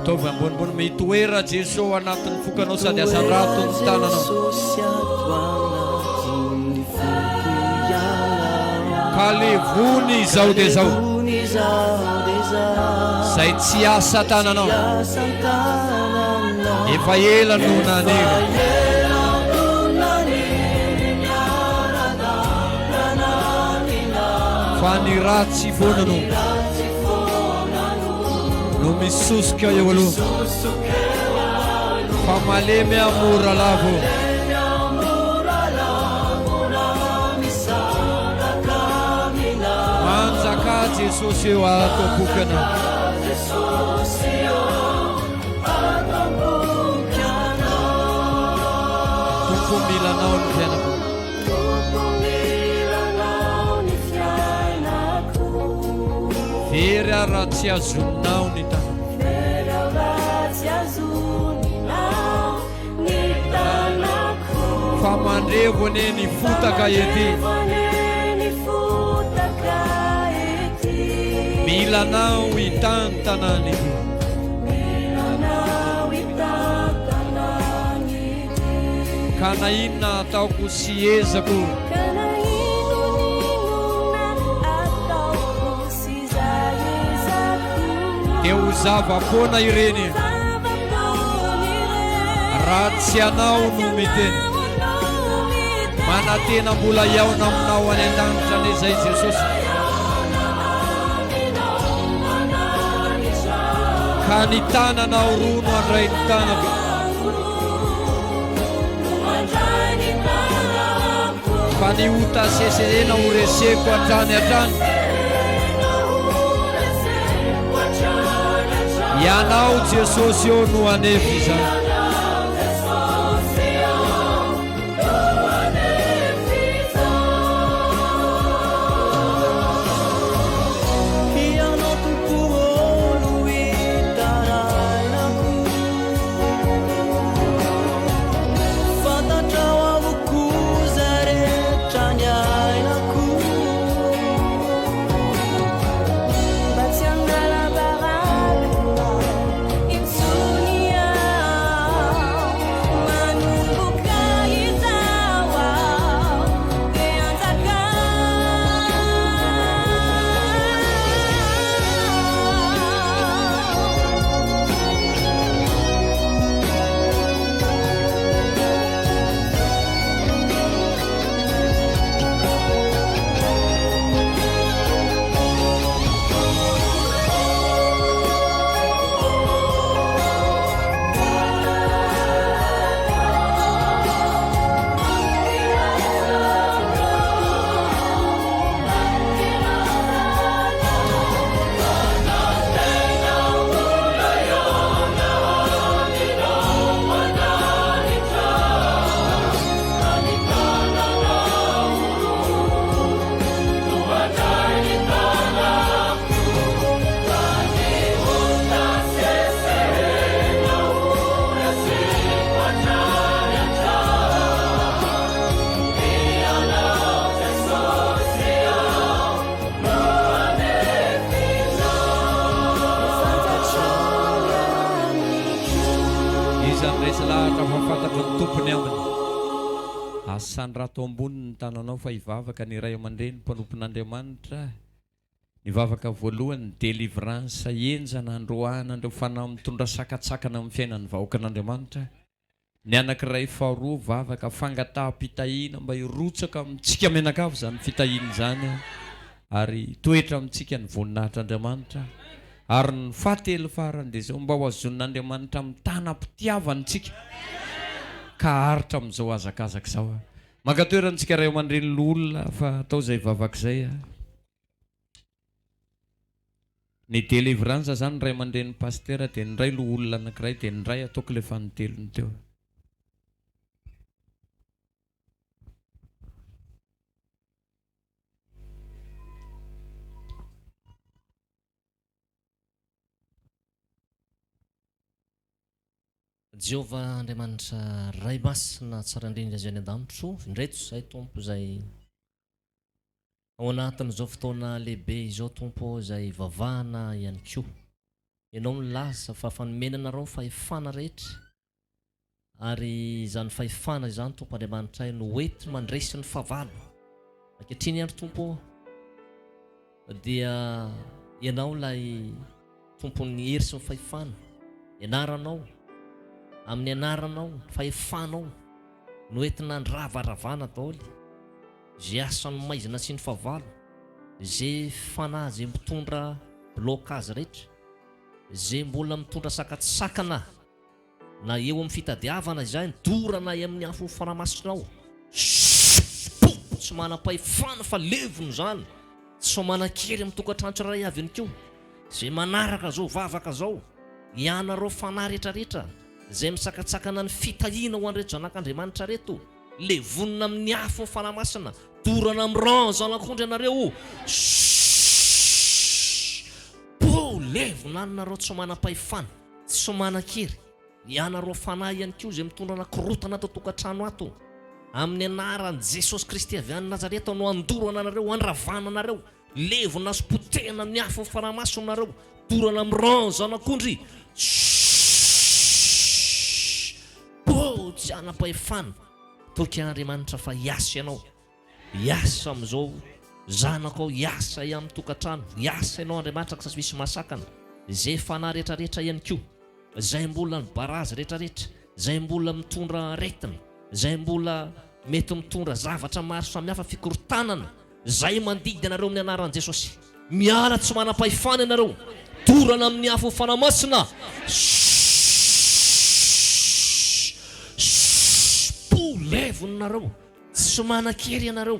Ataovy ambonimbony mitoera Jeso ao anatin'ny fokanao sady asandrato ny tananao. Jesosy ato anatin'ny foko ianao. Ka levony izao dia izao. Levony izao dia izao. Izay tsy asa tananao. Tsy asa tananao. Efa ela no naniry. Efa ela no naniry niara-dalana aminao. Fa ny ratsy foana no. Fa ny ratsy foana no. No misosoka eo aloha. Fa malemy aho mora lavo. Manjakà Jesosy eo ato am-poko ianao. Tompo mila anao ny fiainako. Very aho raha tsy azoninao ny tanako. Very aho raha tsy azoninao ny tanako. Fa mandrevo anie ny fotaka ety. Mandrevo anie ny fotaka ety. Mila anao hitantana ny. Mila anao hitantana ny. Ka na inona ataoko sy ezako. Ka na inon'inona ataoko sy izay ezako. Dia ho zava-poana ireny. Raha tsy Ianao no miteny. Manantena mbola hihaona aminao any an-danitra anie izay Jesosy. Ka ny tananao roa no handray ny tanako. Fa ny ota sesehena ho reseko hatrany hatrany. Ianao Jesosy ô no hanefy izany. Ianao Tompo ô no hitarainako. Fantatrao avokoa izay rehetra niainako. Mba tsy hangala-baraka anao intsony aho. Iza no resy lahatra fa fantatry ny Tompo ny aminy? Asandrato ambony ny tananao fa hivavaka ny ray aman-dreny mpanompon'Andriamanitra. Ny vavaka voalohany, délivrance henjana handroahana an'ireo fanahy mitondra sakantsakana amin'ny fiainan'ny vahoakan'Andriamanitra. Ny anankiray faharoa, vavaka fangataham-pitahiana mba hirotsaka amintsika mianakavy izany fitahiana izany ary hitoetra amintsika ny voninahitr'Andriamanitra. Ary ny fahatelo farany dia izao, mba ho hazonin'Andriamanitra amin'ny tanam-pitiavany isika ka haharitra amin'izao hazakazaka izao. Maka toerana antsika ray aman-dreny loholona fa atao izay vavaka izay. Ny delivrance zany ray aman-drenin'ny pasitera dia ny ray loholona anankiray dia ny ray ataoko ilay fanintelony teo. Jehovah Andriamanitra Ray Masina tsara indrindra izay any an-danitro, indreto izahay Tompo izay ao anatin'izao fotoana lehibe izao Tompo ô izay ivavahana ihany koa. Ianao nilaza fa fa nomena anareo ny fahefana rehetra ary izany fahefana izany Tompo Andriamanitray no hoenti mandresy ny fahavalo. Ankehitriny ary Tompo ô dia Ianao ilay Tompon'ny hery sy ny fahefana, ny anaranao, amin'ny anaranao, ny fahefanao no entina andravaravana daholo ze asan'ny maizina sy ny fahavalo, ze fanahy ze mitondra blocage rehetra, ze mbola mitondra sakatsakana na eo amin'ny fitadiavana izany, dorana amin'ny afon'ny Fanahy Masinao. Shhh! Tsy manam-pahefana fa levona izany. Tsy manan-kery amin'ny tokantrano tsirairay avy ihany koa. Izay manaraka izao vavaka izao, ianareo fanahy rehetrarehetra, izay misakatsakana ny fitahiana ho an'ireto zanak'Andriamanitra ireto, levonina amin'ny afon'ny Fanahy Masina, dorana amin'ny ràn zanak'ondry ianareo. Shhh! Levona any nareo tsy manam-pahefana. Tsy manan-kery. Ianareo fanahy ihany koa izay mitondra anakorontana ato an-tokantrano ato, amin'ny anaran'i Jesosy Kristy avy any Nazareta no andorana anareo, andravana anareo, levona sy potehina amin'ny afon'ny Fanahy Masina nareo, dorana amin'ny ràn Zanak'ondry. Shhh! Pô! Tsy hanam-pahefana. Toky an'Andriamanitra fa hiasa ianao. Hiasa amin'izao zanakao hiasa amin'ny tokantrano hiasa ianao Andriamanitra ka tsy misy mahasakana izay fanahy rehetrarehetra ihany koa izay mbola ny barazy rehetrarehetra izay mbola mitondra aretina izay mbola mety mitondra zavatra maro samihafa fikorontanana izay mandidy anareo amin'ny anaran'i Jesosy miala tsy manam-pahefana ianareo dorana amin'ny afo fanahy masina po levonareo Tsy manan-kery ianareo,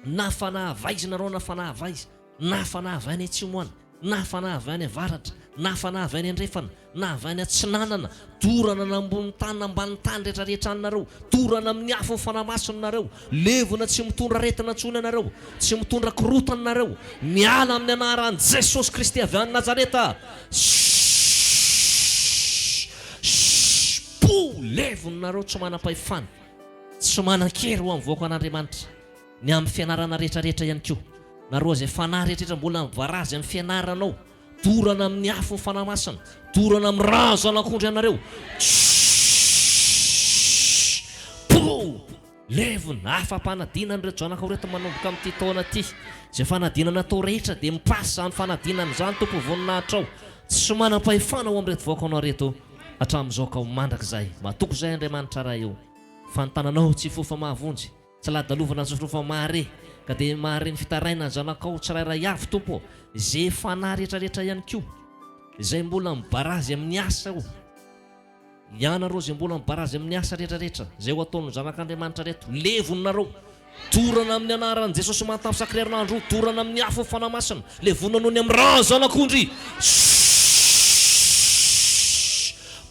na fanahy avy aiza ianareo na fanahy avy aiza, na fanahy avy any atsimo any, na fanahy avy any avaratra, na fanahy avy any andrefana, na avy any atsinanana, dorana na ambony tany na ambany tany rehetra rehetra any nareo, dorana amin'ny afon'ny Fanahy Masina nareo, levona tsy mitondra aretina intsony ianareo, tsy mitondra korotana nareo, miala amin'ny anaran'i Jesosy Kristy avy any Nazareta. Shhh! Shhh! Poh! Levona nareo tsy manam-pahefana. Tsy manan-kery ho amin'ny vahoakan'Andriamanitra, ny amin'ny fianarana rehetrarehetra ihany koa. Nareo izay fanahy rehetrarehetra mbola mivarazy amin'ny fianaranao, dorana amin'ny afon'ny Fanahy Masina, dorana amin'ny rà Zanak'ondry ianareo. Tssss! Poh! Levona! Afa-panadinana ireto zanakao ireto manomboka amin'ity taona ity. Izay fanadinana atao rehetra dia mi-passe izany fanadinana izany Tompo voninahitrao. Tsy manam-pahefana ho amin'ireto vahoakanao ireto hatramin'izao ka ho mandrakizay. Matoky izay Andriamanitra Ray o. Fa ny tananao tsy fofa mahavonjy, tsy ladalovana tsy fofa mahare, ka dia mahare ny fitarainan'ny zanakao tsirairay avy Tompo ô, ze fanahy rehetrarehetra ihany koa izay mbola mibarazy amin'ny asa o, ianareo izay mbola mibarazy amin'ny asa rehetrarehetra izay ho ataon'ny zanak'Andriamanitra reto, levonareo, dorana amin'ny anaran'i Jesosy mahatafy-sakirerinandro, dorana amin'ny afon'ny Fanahy Masina, levonina noho ny amin'ny rà Zanak'ondry. Shhh!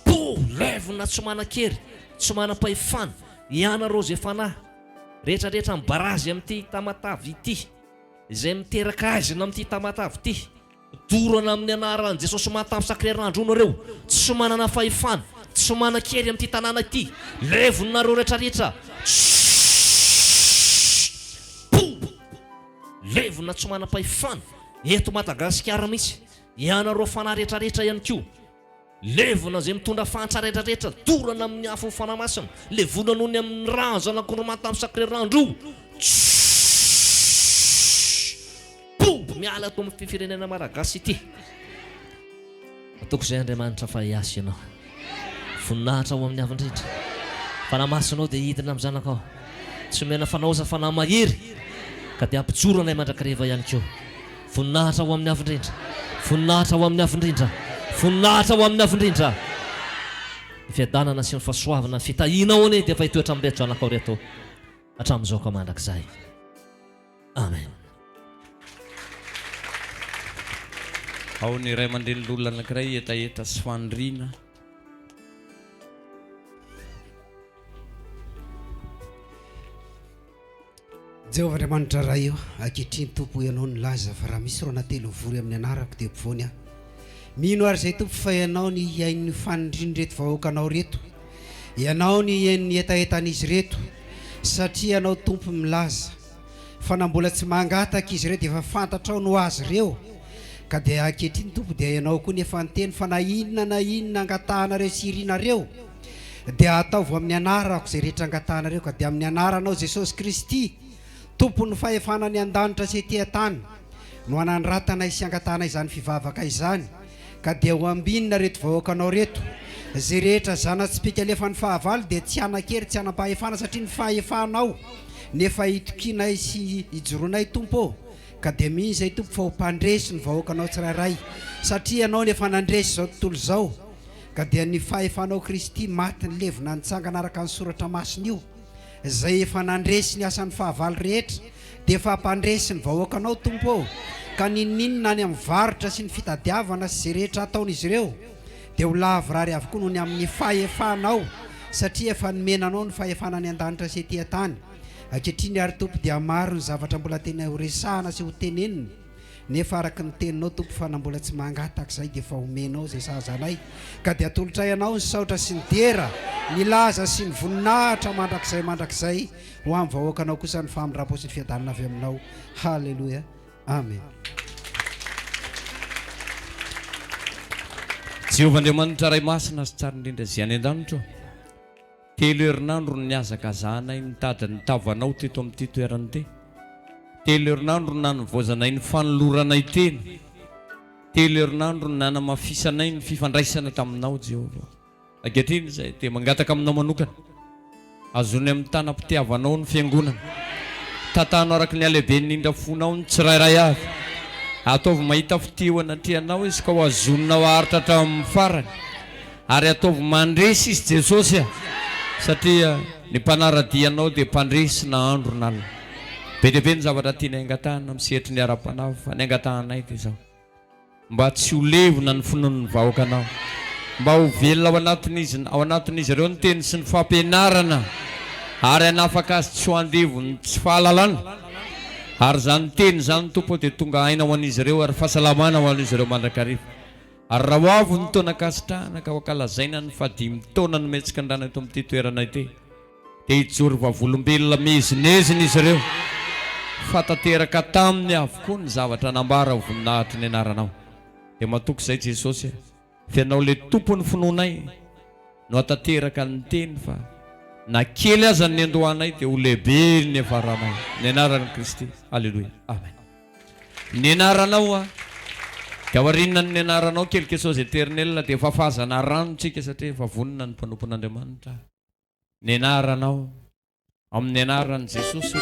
Poh! Levona tsy manan-kery. Tsy manam-pahefana ianareo izay fanahy rehetra rehetra mibarazy amin'ity Tamatave ity, izay miteraka aizina amin'ity Tamatave ity, dorana amin'ny anaran'i Jesosy mahatampisakirerinandro nareo, tsy manana fahefana, tsy manan-kery amin'ity tanàna ity, levonareo rehetra rehetra, Shhh! Levona tsy manam-pahefana eto Madagasikara mihitsy, ianareo fanahy rehetra rehetra ihany koa. Levona izay mitondra fahantra rehetra rehetra, dorana amin'ny afon'ny Fanahy Masina. Levona noho ny amin'ny rà zanak'ondry maty tamin'ny sakrirandro. Tssssss! Miala ato amin'ity firenena Malagasy ity. Ataoko izay Andriamanitra fa hiasa Ianao. Voninahitra ho amin'ny Avo Indrindra. Fanahy Masinao dia hidina amin'ny zanakao. Tsy omena fanaoza fanahy mahery ka dia hampijoro anay mandrakariva ihany koa. Voninahitra ho amin'ny Avo Indrindra. Voninahitra ho amin'ny Avo Indrindra. Voninahitra ho amin'ny Avo Indrindra. Ny fiadanana sy ny fahasoavana, ny fitahianao anie dia efa hitoetra amin'ireto zanakao ireto hatramin'izao ka mandrakizay. Amen. Ao ny ray aman-drenin'olona anankiray hetaheta sy faniriana. Jehovah Andriamanitra Ray o, ankehitriny Tompo Ianao nilaza fa raha misy roa na telo mivory amin'ny anarako dia ampovoany aho. Mino ary izay Tompo fa Ianao ny hihaino ny fanirian'ireto vahoakanao ireto. Ianao ny hihaino ny hetahetan'izy ireto satria Ianao Tompo milaza fa na mbola tsy mangataka izy ireo dia efa fantatrao ny ho azy ireo. Ka dia ankehitriny Tompo dia Ianao koa ny efa niteny fa na inona na inona angatahanareo sy irinareo dia ataovy amin'ny anarako izay rehetra angatahanareo ka dia amin'ny anaranao Jesosy Kristy Tompon'ny fahefana any an-danitra sy ety an-tany no anandratanay sy angatahanay izany fivavaka izany ka dia ho ambinina reto vahoakanao reto izay rehetra zana-tsipìka alefan'ny fahavalo dia tsy hanan-kery tsy hanam-pahefana satria ny fahefanao nefa itokianay sy ijoroanay Tompo ô ka dia mino izay Tompo fa ho mpandresy ny vahoakanao tsirairay satria Ianao no efa nandresy izao tontolo izao Ka dia ny fahefanao Kristy maty nilevina nitsangana araka ny soratra masina io, izay efa nandresy ny asan'ny fahavalo rehetra, dia efa hampandresy ny vahoakanao Tompo ô, ka n'inon'inona any amin'ny varotra sy ny fitadiavana sy izay rehetra ataon'izy ireo, dia ho lavorary avokoa noho ny amin'ny fahefanao, satria efa nomena anao ny fahefana any an-danitra sy ety an-tany. Ankehitriny àry Tompo dia maro ny zavatra mbola tena horesahana sy hotenenina, Nefa araka ny teninao Tompo fa na mbola tsy mangataka izahay dia efa omenao izay sahaza anay ka dia atolotray Anao ny saotra sy ny dera, ny laza sy ny voninahitra mandrakizay mandrakizay ho amin'ny vahoakanao kosa ny famindrampo sy ny fiadanana avy aminao. Haleloia. Amen. Jehovah Andriamanitra Ray Masina sy Tsara Indrindra izay any an-danitra ô, Telo herinandro no nihazakazahanay nitady ny tavanao teto amin'ity toerana ity. Telo herinandro no nanavaozanay ny fanoloranay tena. Telo herinandro no nanamafisanay ny fifandraisana taminao, Jehovah. Ankehitriny izahay dia mangataka aminao manokana, azony amin'ny tanam-pitiavanao ny fiangonana. Tantano araka ny halehiben'ny indra-fonao ny tsirairay avy. Ataovy mahita fitia eo anatrehanao izy ka ho hazoninao haharitra hatramin'ny farany. Ary ataovy mandresy izy Jesosy a! Satria ny mpanaradia anao dia mpandresy na andro na alina. Be dia be ny zavatra tianay angatahana amin'ny sehatry ny ara-panahy fa ny angatahanay dia izao, mba tsy ho levona ny finoan'ny vahoakanao, mba ho velona ao anatin'izy ao anatin'izy ireo ny teny sy ny fampianarana ary hanafaka azy tsy ho andevon'ny tsy fahalalana. Ary izany teny izany Tompo ô dia tonga aina ho an'izy ireo ary fahasalamana ho an'izy ireo mandrakariva. Ary raha ho avy ny taona ankasitrahana ka ho ankalazaina ny fahadimy taona nomentsikandrana eto amin'ity toerana ity, dia hijoro vavolombelona miezinezina izy ireo fa tanteraka taminy avokoa ny zavatra nambara ho voninahitry ny anaranao. Dia matoky izay Jesosy a, fa Ianao ilay Tompon'ny finoanay no hatanteraka ny teny fa na kely aza ny niandohanay dia ho lehibe ny niafaranay. Ny anaran'i Kristy. Aleloia. Amen. Ny anaranao a! Dia aorianan'ny ny anaranao quelque chose éternel dia fafazana rano tsika satria efa vonona ny mpanompon'Andriamanitra. Ny anaranao, amin'ny anaran'i Jesosy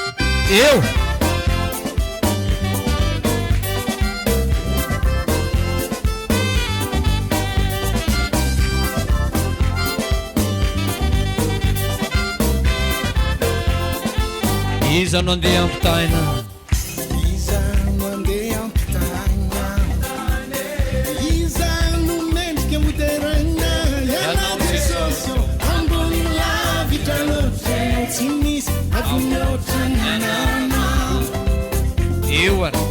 eo! Iza no andeha ampitahaina? Iza no andeha ampitahaina? Iza no mendrika ho deraina? Ianao Jesosy ô, ambony lavitra loatra Ianao, tsy misy avo mihoatra ny anaranao. Eo ary.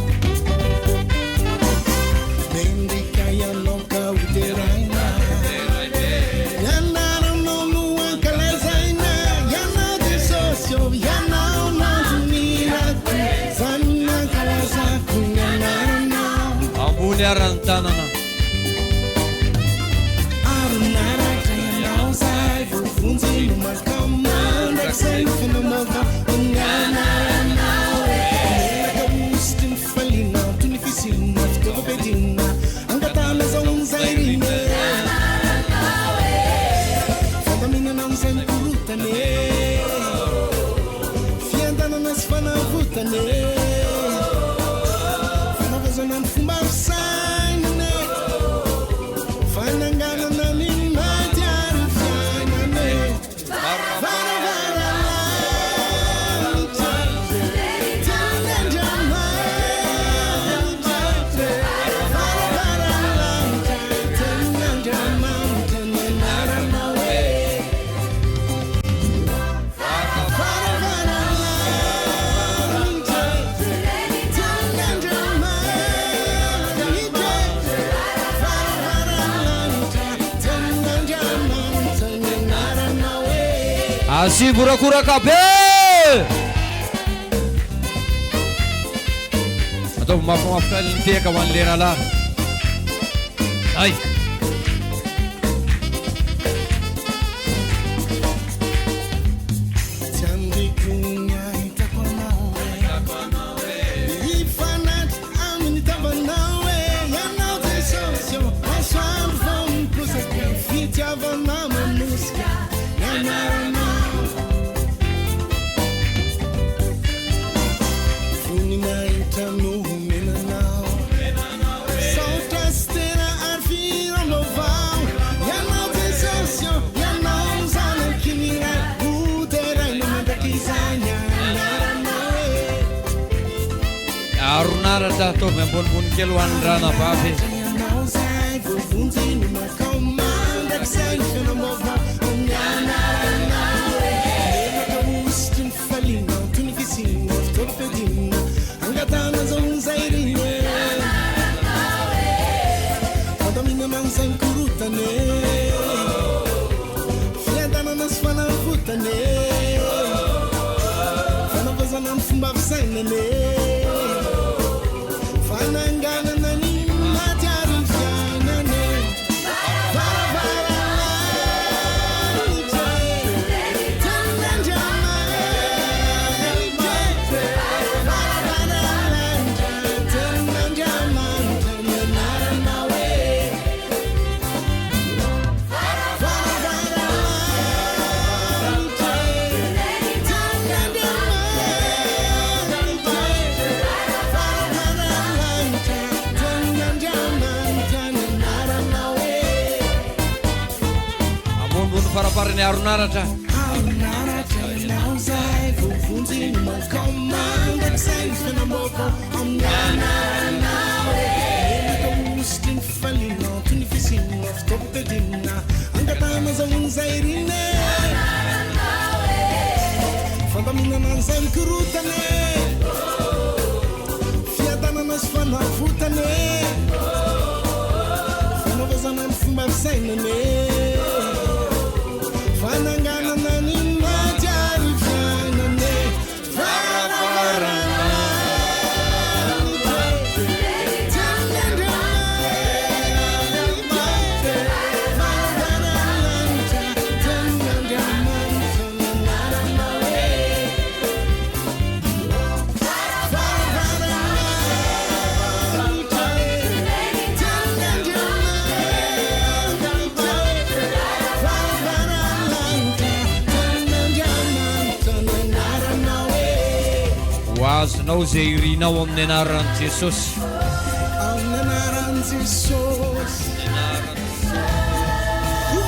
Mendrika Ianao ka ho deraina. Ny anaranao no ankalazaina. Ianao Jesosy ô, Ianao no andronirako, Zany no ankalazako ny anaranao. Ambony ara ny tanana. voavonjy no mankao mandrakizay ny fiainam-baovao amin'ny anaranao Menaka hosotry ny fifaliana toy ny fisiana fitaovam-piadiana angatahana zao izay rina Fandaminana amin'izay mikorotana e Fiadanana sy fanavotana e Fanavaozana ny fomba fisainana e Fananganana ny maty ary fiainana e Varavara lanitra Tenin'Andriamanitra Varavara lanitra Tenin'Andriamanitra ny anaranao e Varavara lanitra Tenin'Andriamanitra Varavara lanitra Tenin'Andriamanitra ny anaranao e Asio horakoraka be! Ataovy mafimafy kely ny tehaka ho an'ilay rahalahy. Zay. Tsy andriko ny ahitako anao e Hifanatry amin'ny tavanao e Ianao Jesosy ô Masoandro vao miposaka Fitiavana manosika ny anaranao Voninahitra no homena anao Saotra sy tena ary fihiram-baovao Ianao Jesosy ô Ianao zanaky ny Ray Hoderaina mandrakizay ny anaranao e Aronaratra ataovy ambonimbony kely ho an'ny ranabavy. Ianao zay voavonjy no mankao mandrakizay ny fiainam-baovao amin'ny anaranao e Menaka hosotry ny fifaliana toy ny fisiana fitaovam-piadiana angatahana zao izay rina e Fandaminana an'izay mikorotana e Fiadanana sy fanavotana e Fanavaozana ny fomba fisainana e Fananganana ny maty ary ny fiainana e Varavara lanitra e Tenin'Andriamanitra e Varavara lanitra Tenin'Andriamanitra ny anaranao e Varavara lanitra e Tenin'Andriamanitra e Varavara lanitra Tenin'Andriamanitra ny anaranao e Ambonimbony faraparany aronaratra. Aronaratra ianao zay voavonjy no mankao mandrakizay ny fiainam-baovao amin'ny anaranao e Menaka hosotry ny fifaliana toy ny fisiana fitaovam-piadiana angatahana zahoan'izay rina e Fandaminana an'izay mikorotana e Fiadanana sy fanavotana e Fanaovazana ny fomba fisainana e Fananganana ny maty ary fiainana e Varavara lanitra Tenin'Andriamanitra e Varavara lanitra Tenin'Andriamanitra ny anaranao e Varavara lanitra e Tenin'Andriamanitra e Varavara lanitra Tenin'Andriamanitra ny anaranao e Ho azonao izay irinao amin'ny anaran'i Jesosy. Amin'ny anaran'i Jesosy Ho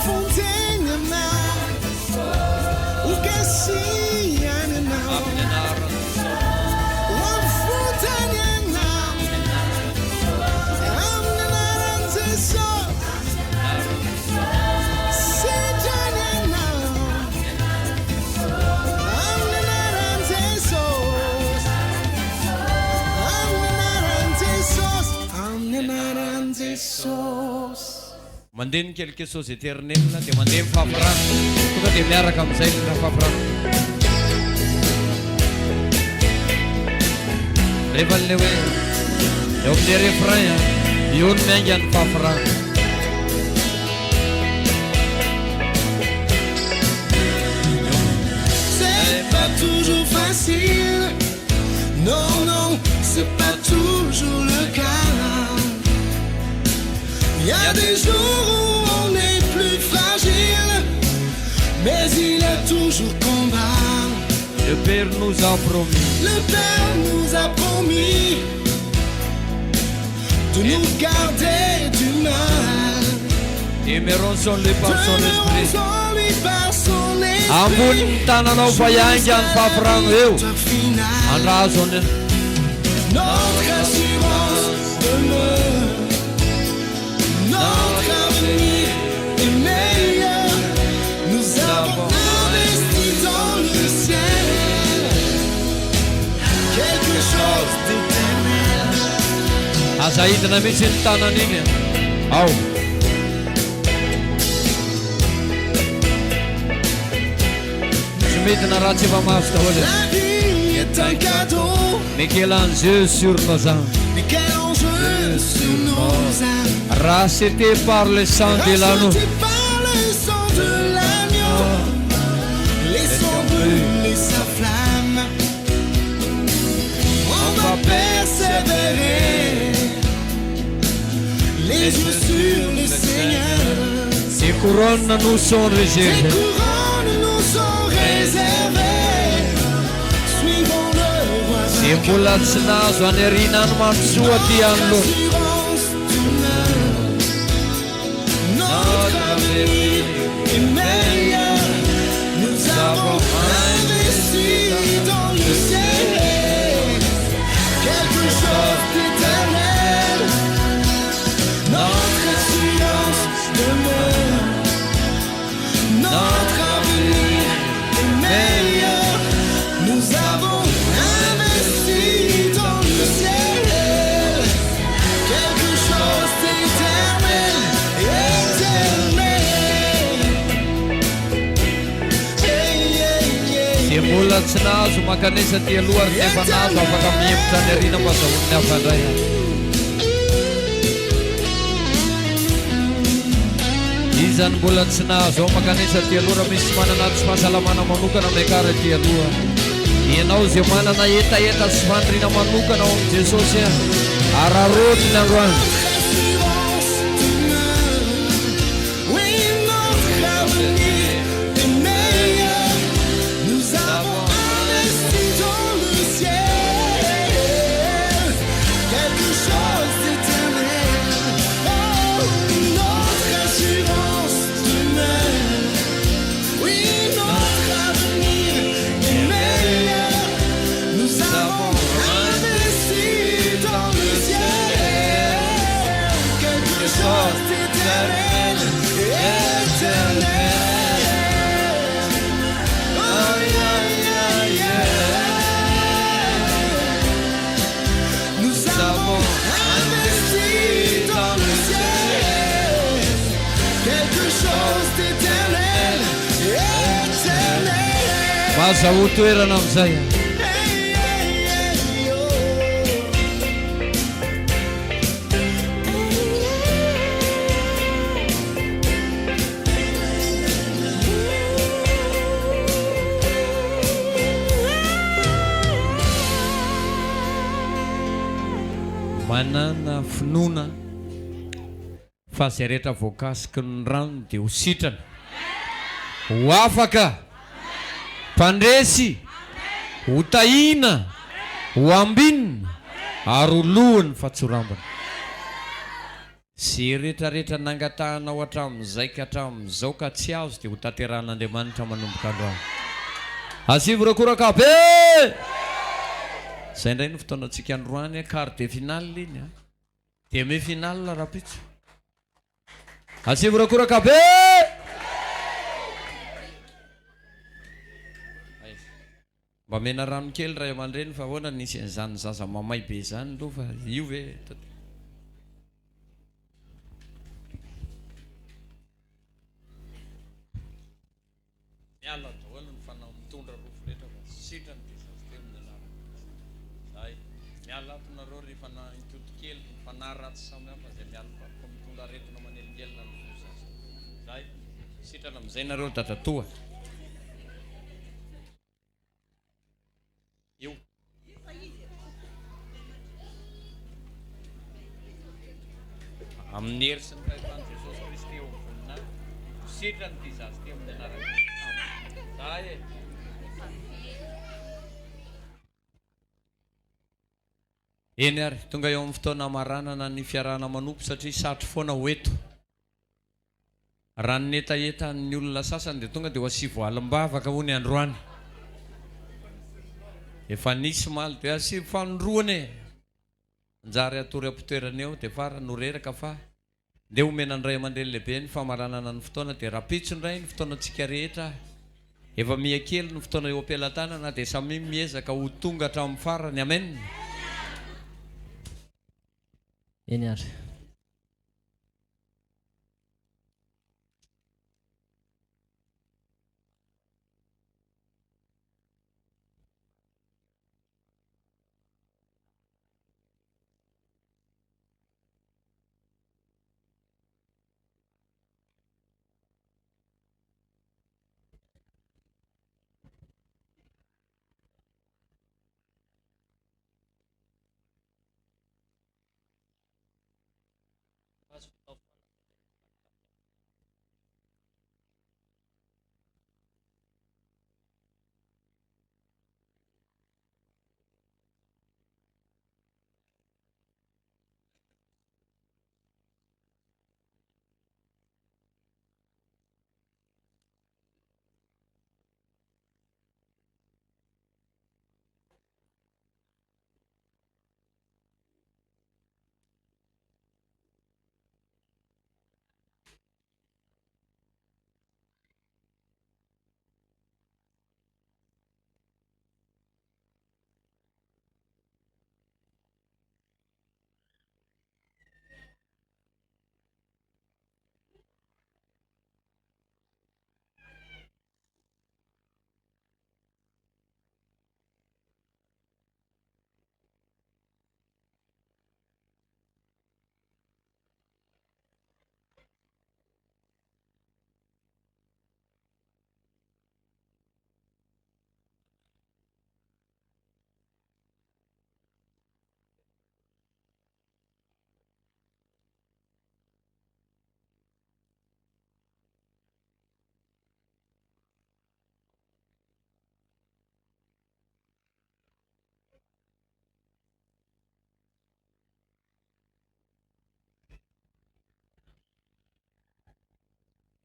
vonjena anao Ho kasihana anao Ho avotany anao Amin'ny anaran'i Jesosy Sitrany anao Amin'ny anaran'i Jesosy Amin'ny anaran'i Jesosy Amin'ny anaran'i Jesosy Mandeha ny quelque chose éternel dia mandeha ny fahafirana. Tonga dia miaraka amin'izay ny fahafirana. Rehefa le hoe eo amin'le refrain a, eo no miainga ny fahafirana. toujours le cas. Il y a des jours où on est plus fragile, mais il y a toujours combat. Le Père nous a promis. Le Père nous a promis de nous garder du mal. Demeurons en lui par son esprit. Demeurons en lui par son esprit. Ambony ny tananao fa hiainga ny fafirano eo. Andrazo ny. Notre assurance demeure. Notre avenir est meilleur. Nous avons investi dans le ciel quelque chose d'éternel. Aza hidina mihitsy ny tanana iny. Ao. Tsy midina raha tsy efa mahazo daholo. La vie est un cadeau. Mais quel enjeu sur nos âmes. Mais quel enjeu sur nos âmes. Racheté par le sang de l'agneau. Racheté par le sang de l'agneau. Laissons brûler sa flamme. On va persévérer. Les yeux sur le Seigneur. Ces couronnes nous sont Ces réservées. couronnes nous sont réservées. Suivons le roi. Zay mbola tsy nahazo any aoriana any mandrosoa aty anoloana. Assurance demeure. Notre avenir est meilleur. Nous avons investi dans le ciel quelque chose d'éternel. Notre assurance demeure. Notre avenir est meilleur. Nous avons investi dans le ciel quelque chose d'éternel, éternel. Hey, hey, hey, Zay mbola tsy nahazo mankanesa aty aloha ary nefa nahazo afaka mihemotra any aoriana mba azahoan'ny hafa indray. Iza ny mbola tsy nahazo ao mankanesa aty aloha raha misy manana tsy fahasalamana manokana miakara aty aloha. Ianao izay manana hetaheta sy faniriana manokana ao amin'i Jesosy araraoty ny androany. Assurance demeure. Oui, notre avenir est meilleur. Nous avons investi dans le ciel quelque chose d'éternel. Oh, notre assurance demeure. Oui, notre avenir est meilleur. Nous avons investi dans le ciel quelque chose d'éternel, éternel. Oh, yeah, yeah, yeah. Nous avons investi dans le ciel quelque chose d'éternel, éternel. Mba azahoa toerana amin'izay. Manana finoana fa izay rehetra voakasiky ny rano dia ho sitrana, ho afaka, mpandresy, ho tahiana, ho ambinina ary ho lohany fa tsy ho rambony. Izay rehetra rehetra nangatahanao hatramin'izay ka hatramin'izao ka tsy azo dia ho tanterahan'Andriamanitra manomboka androany. Asivo rokoraka be! Izay indray no fotoanantsika androany, quart de finale iny a. Demi finale rahampitso. Asivo rokoraka be! Mba mena rano kely ray aman-dreny fa ahoana nisy an'izany zaza mamay be izany aloha fa io ve Miala daholo ny fanahy mitondra rofy rehetra fa sitrana ity zaza ity amin'ny anaran'i Jesosy. Zay. Miala ato nareo ry fanahy mitoto kely, ny fanahy ratsy samy hafa izay mialokaloka mitondra aretina manelingelina ny fo zaza. Zay. Sitrana amin'izay nareo ry dadatoa. Io. hery sy ny fahefan'i Jesosy Kristy eo amin'ny voninahiny. Ho sitrana ity zaza ity amin'ny anaran'i Jesosy. Amen. Zay e. Eny ary, tonga eo amin'ny fotoana hamaranana ny fiarahana manompo satria satry foana ho eto. Raha ny hetahetan'ny olona sasany dia tonga dia ho asivo alim-bavaka hono androany. Efa nisy omaly dia asivo fanindroany e! Manjary hatory am-pitoerana eo dia farany ho reraka fa ndeha homena ny ray aman-dreny lehibe ny famaranana ny fotoana dia rahampitso indray ny fotoanantsika rehetra. Efa miha kely ny fotoana eo am-pelatanana dia samia miezaka ho tonga hatramin'ny farany. Amen! Eny ary.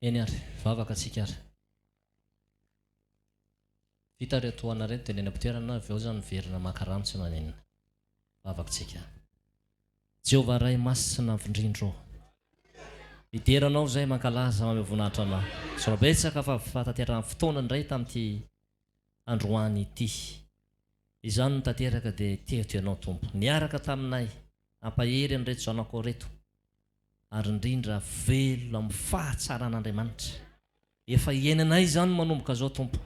Eny ary, vavaka tsika ary. Vita ireto hohanina ireto dia ny any am-pitoerana avy eo zany miverina maka rano tsy maninona. Vavaka tsika. Jehovah Ray Masina avo indrindra ô. Midera Anao izahay mankalaza mamehy voninahitra Anao. Misaotra betsaka fa fahatanterahan'ny fotoana indray tamin'ity androany ity. Izany no tanteraka dia teto Ianao Tompo. Niaraka taminay, nampahery an'ireto zanakao ireto. Ary indrindra velona amin'ny fahatsaran'Andriamanitra. Efa iainanay izany manomboka izao Tompo.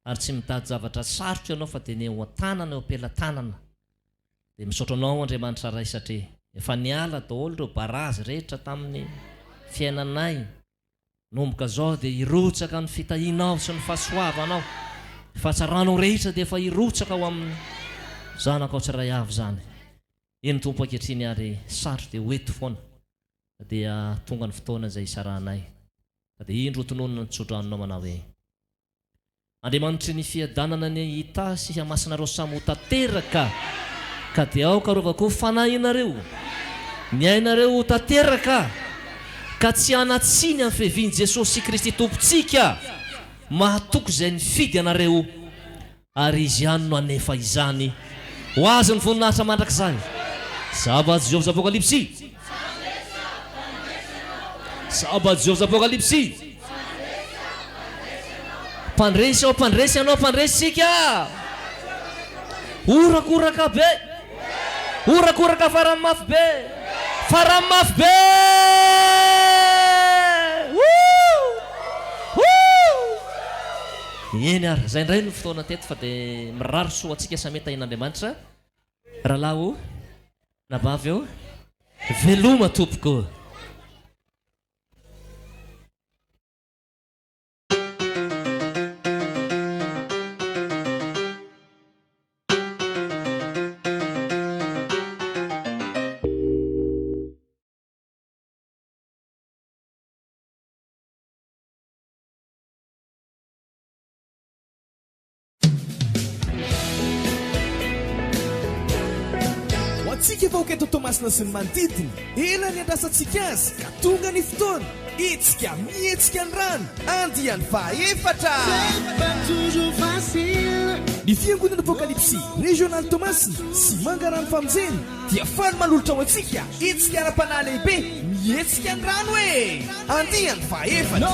Ary tsy mitady zavatra sarotra Ianao fa dia ny eo an-tanana eo am-pelatanana. Dia misaotra Anao Andriamanitra Ray satria efa niala daholo ireo barazy rehetra tamin'ny fiainanay. Nomboka izao dia hirotsaka ny fitahianao sy ny fahasoavanao, ny fahatsaranao rehetra dia efa hirotsaka ho amin'ny zanakao tsiray avy izany. Eny Tompo ankehitriny ary sarotra dia ho eto foana dia tonga ny fotoana izay hisarahanay ka dia indro hotononina ny tsodranonao manao hoe. Andriamanitry ny fiadanana anie hitahy sy hihamasina-reo samy ho tanteraka, ka dia aoka arovako ho fanahinareo, ny ainareo ho tanteraka, ka tsy hanan-tsiny amin'ny fiavian'i Jesosy Kristy Tompontsika, mahatoky izay nifidy anareo, ary Izy ihany no hanefa izany. Ho Azy ny voninahitra mandrakizay. Zava-jiovy Apokalypsy. Zava-jiovy Apokalypsy. Mpandresy aho, mpandresy ianao, mpandresy isika. Horakoraka be. Horakoraka farany mafy be. Farany mafy be. Woo! Woo! Eny ary, izay indray no fotoana teto fa dia mirary soa antsika samia tahian'Andriamanitra. Rahalahy o, anabavy o, veloma tompoko. Antsika vahoaka eto Toamasina sy ny manodidina, ela niandrasantsika azy ka tonga ny fotoana, hetsika mihetsika ny rano, andiany fahaefatra! Ny Fiangonana Apokalypsy Régional Toamasina sy Mangarano Famonjena dia faly manolotra ho antsika hetsika ara-panahy lehibe mihetsika ny rano e! Andiany fahaefatra!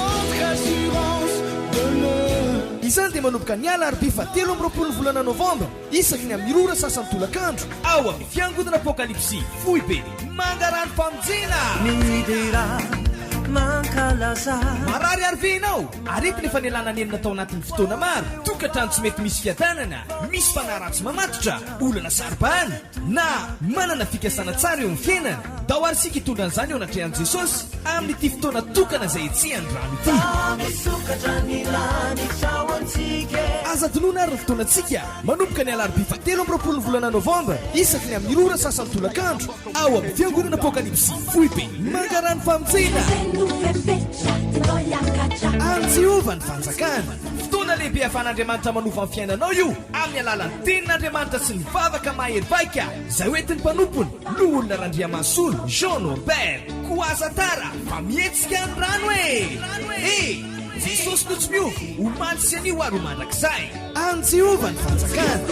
Izany dia manomboka ny alarobia fahatelo amby roapolo ny volana novambra Isaky ny amin'ny roa ora sasany tolakandro, ao amin'ny Fiangonana Apokalypsy, Foibe, Mangarano Famonjena! Midera, mankalaza. Marary ary ve ianao? Aretina efa nialana nenina tao anatin'ny fotoana maro, tokantrano tsy mety misy fiadanana, misy fanahy ratsy mamatotra, olana saro-bahana, na manana fikasana tsara eo amin'ny fiainana? Ndao ary isika hitondra an'izany eo anatrehan'i Jesosy amin'ity fotoana tokana izay hetsehan'ny rano ity. Misokatra ny lanitra ho antsika e. Aza adinoina ary ny fotoanantsika, manomboka ny alarobia fahatelo amby roapolo ny volana novambra, isaky ny amin'ny roa ora sasany tolakandro, ao amin'ny Fiangonana Apokalypsy, Foibe Mangarano Famonjena. An'i Jehovah ny fanjakana. Fotoana lehibe ahafahan'Andriamanitra manova ny fiainanao io, amin'ny alalan'ny Tenin'Andriamanitra sy ny vavaka mahery vaika izay hoentin'ny mpanompony, Loholona Randriamasolo Jean Norbert. Koa aza tara fa mihetsika ny rano e! E! Jesosy no tsy miova, omaly sy anio ary ho mandrakizay. An'i Jehovah ny fanjakana.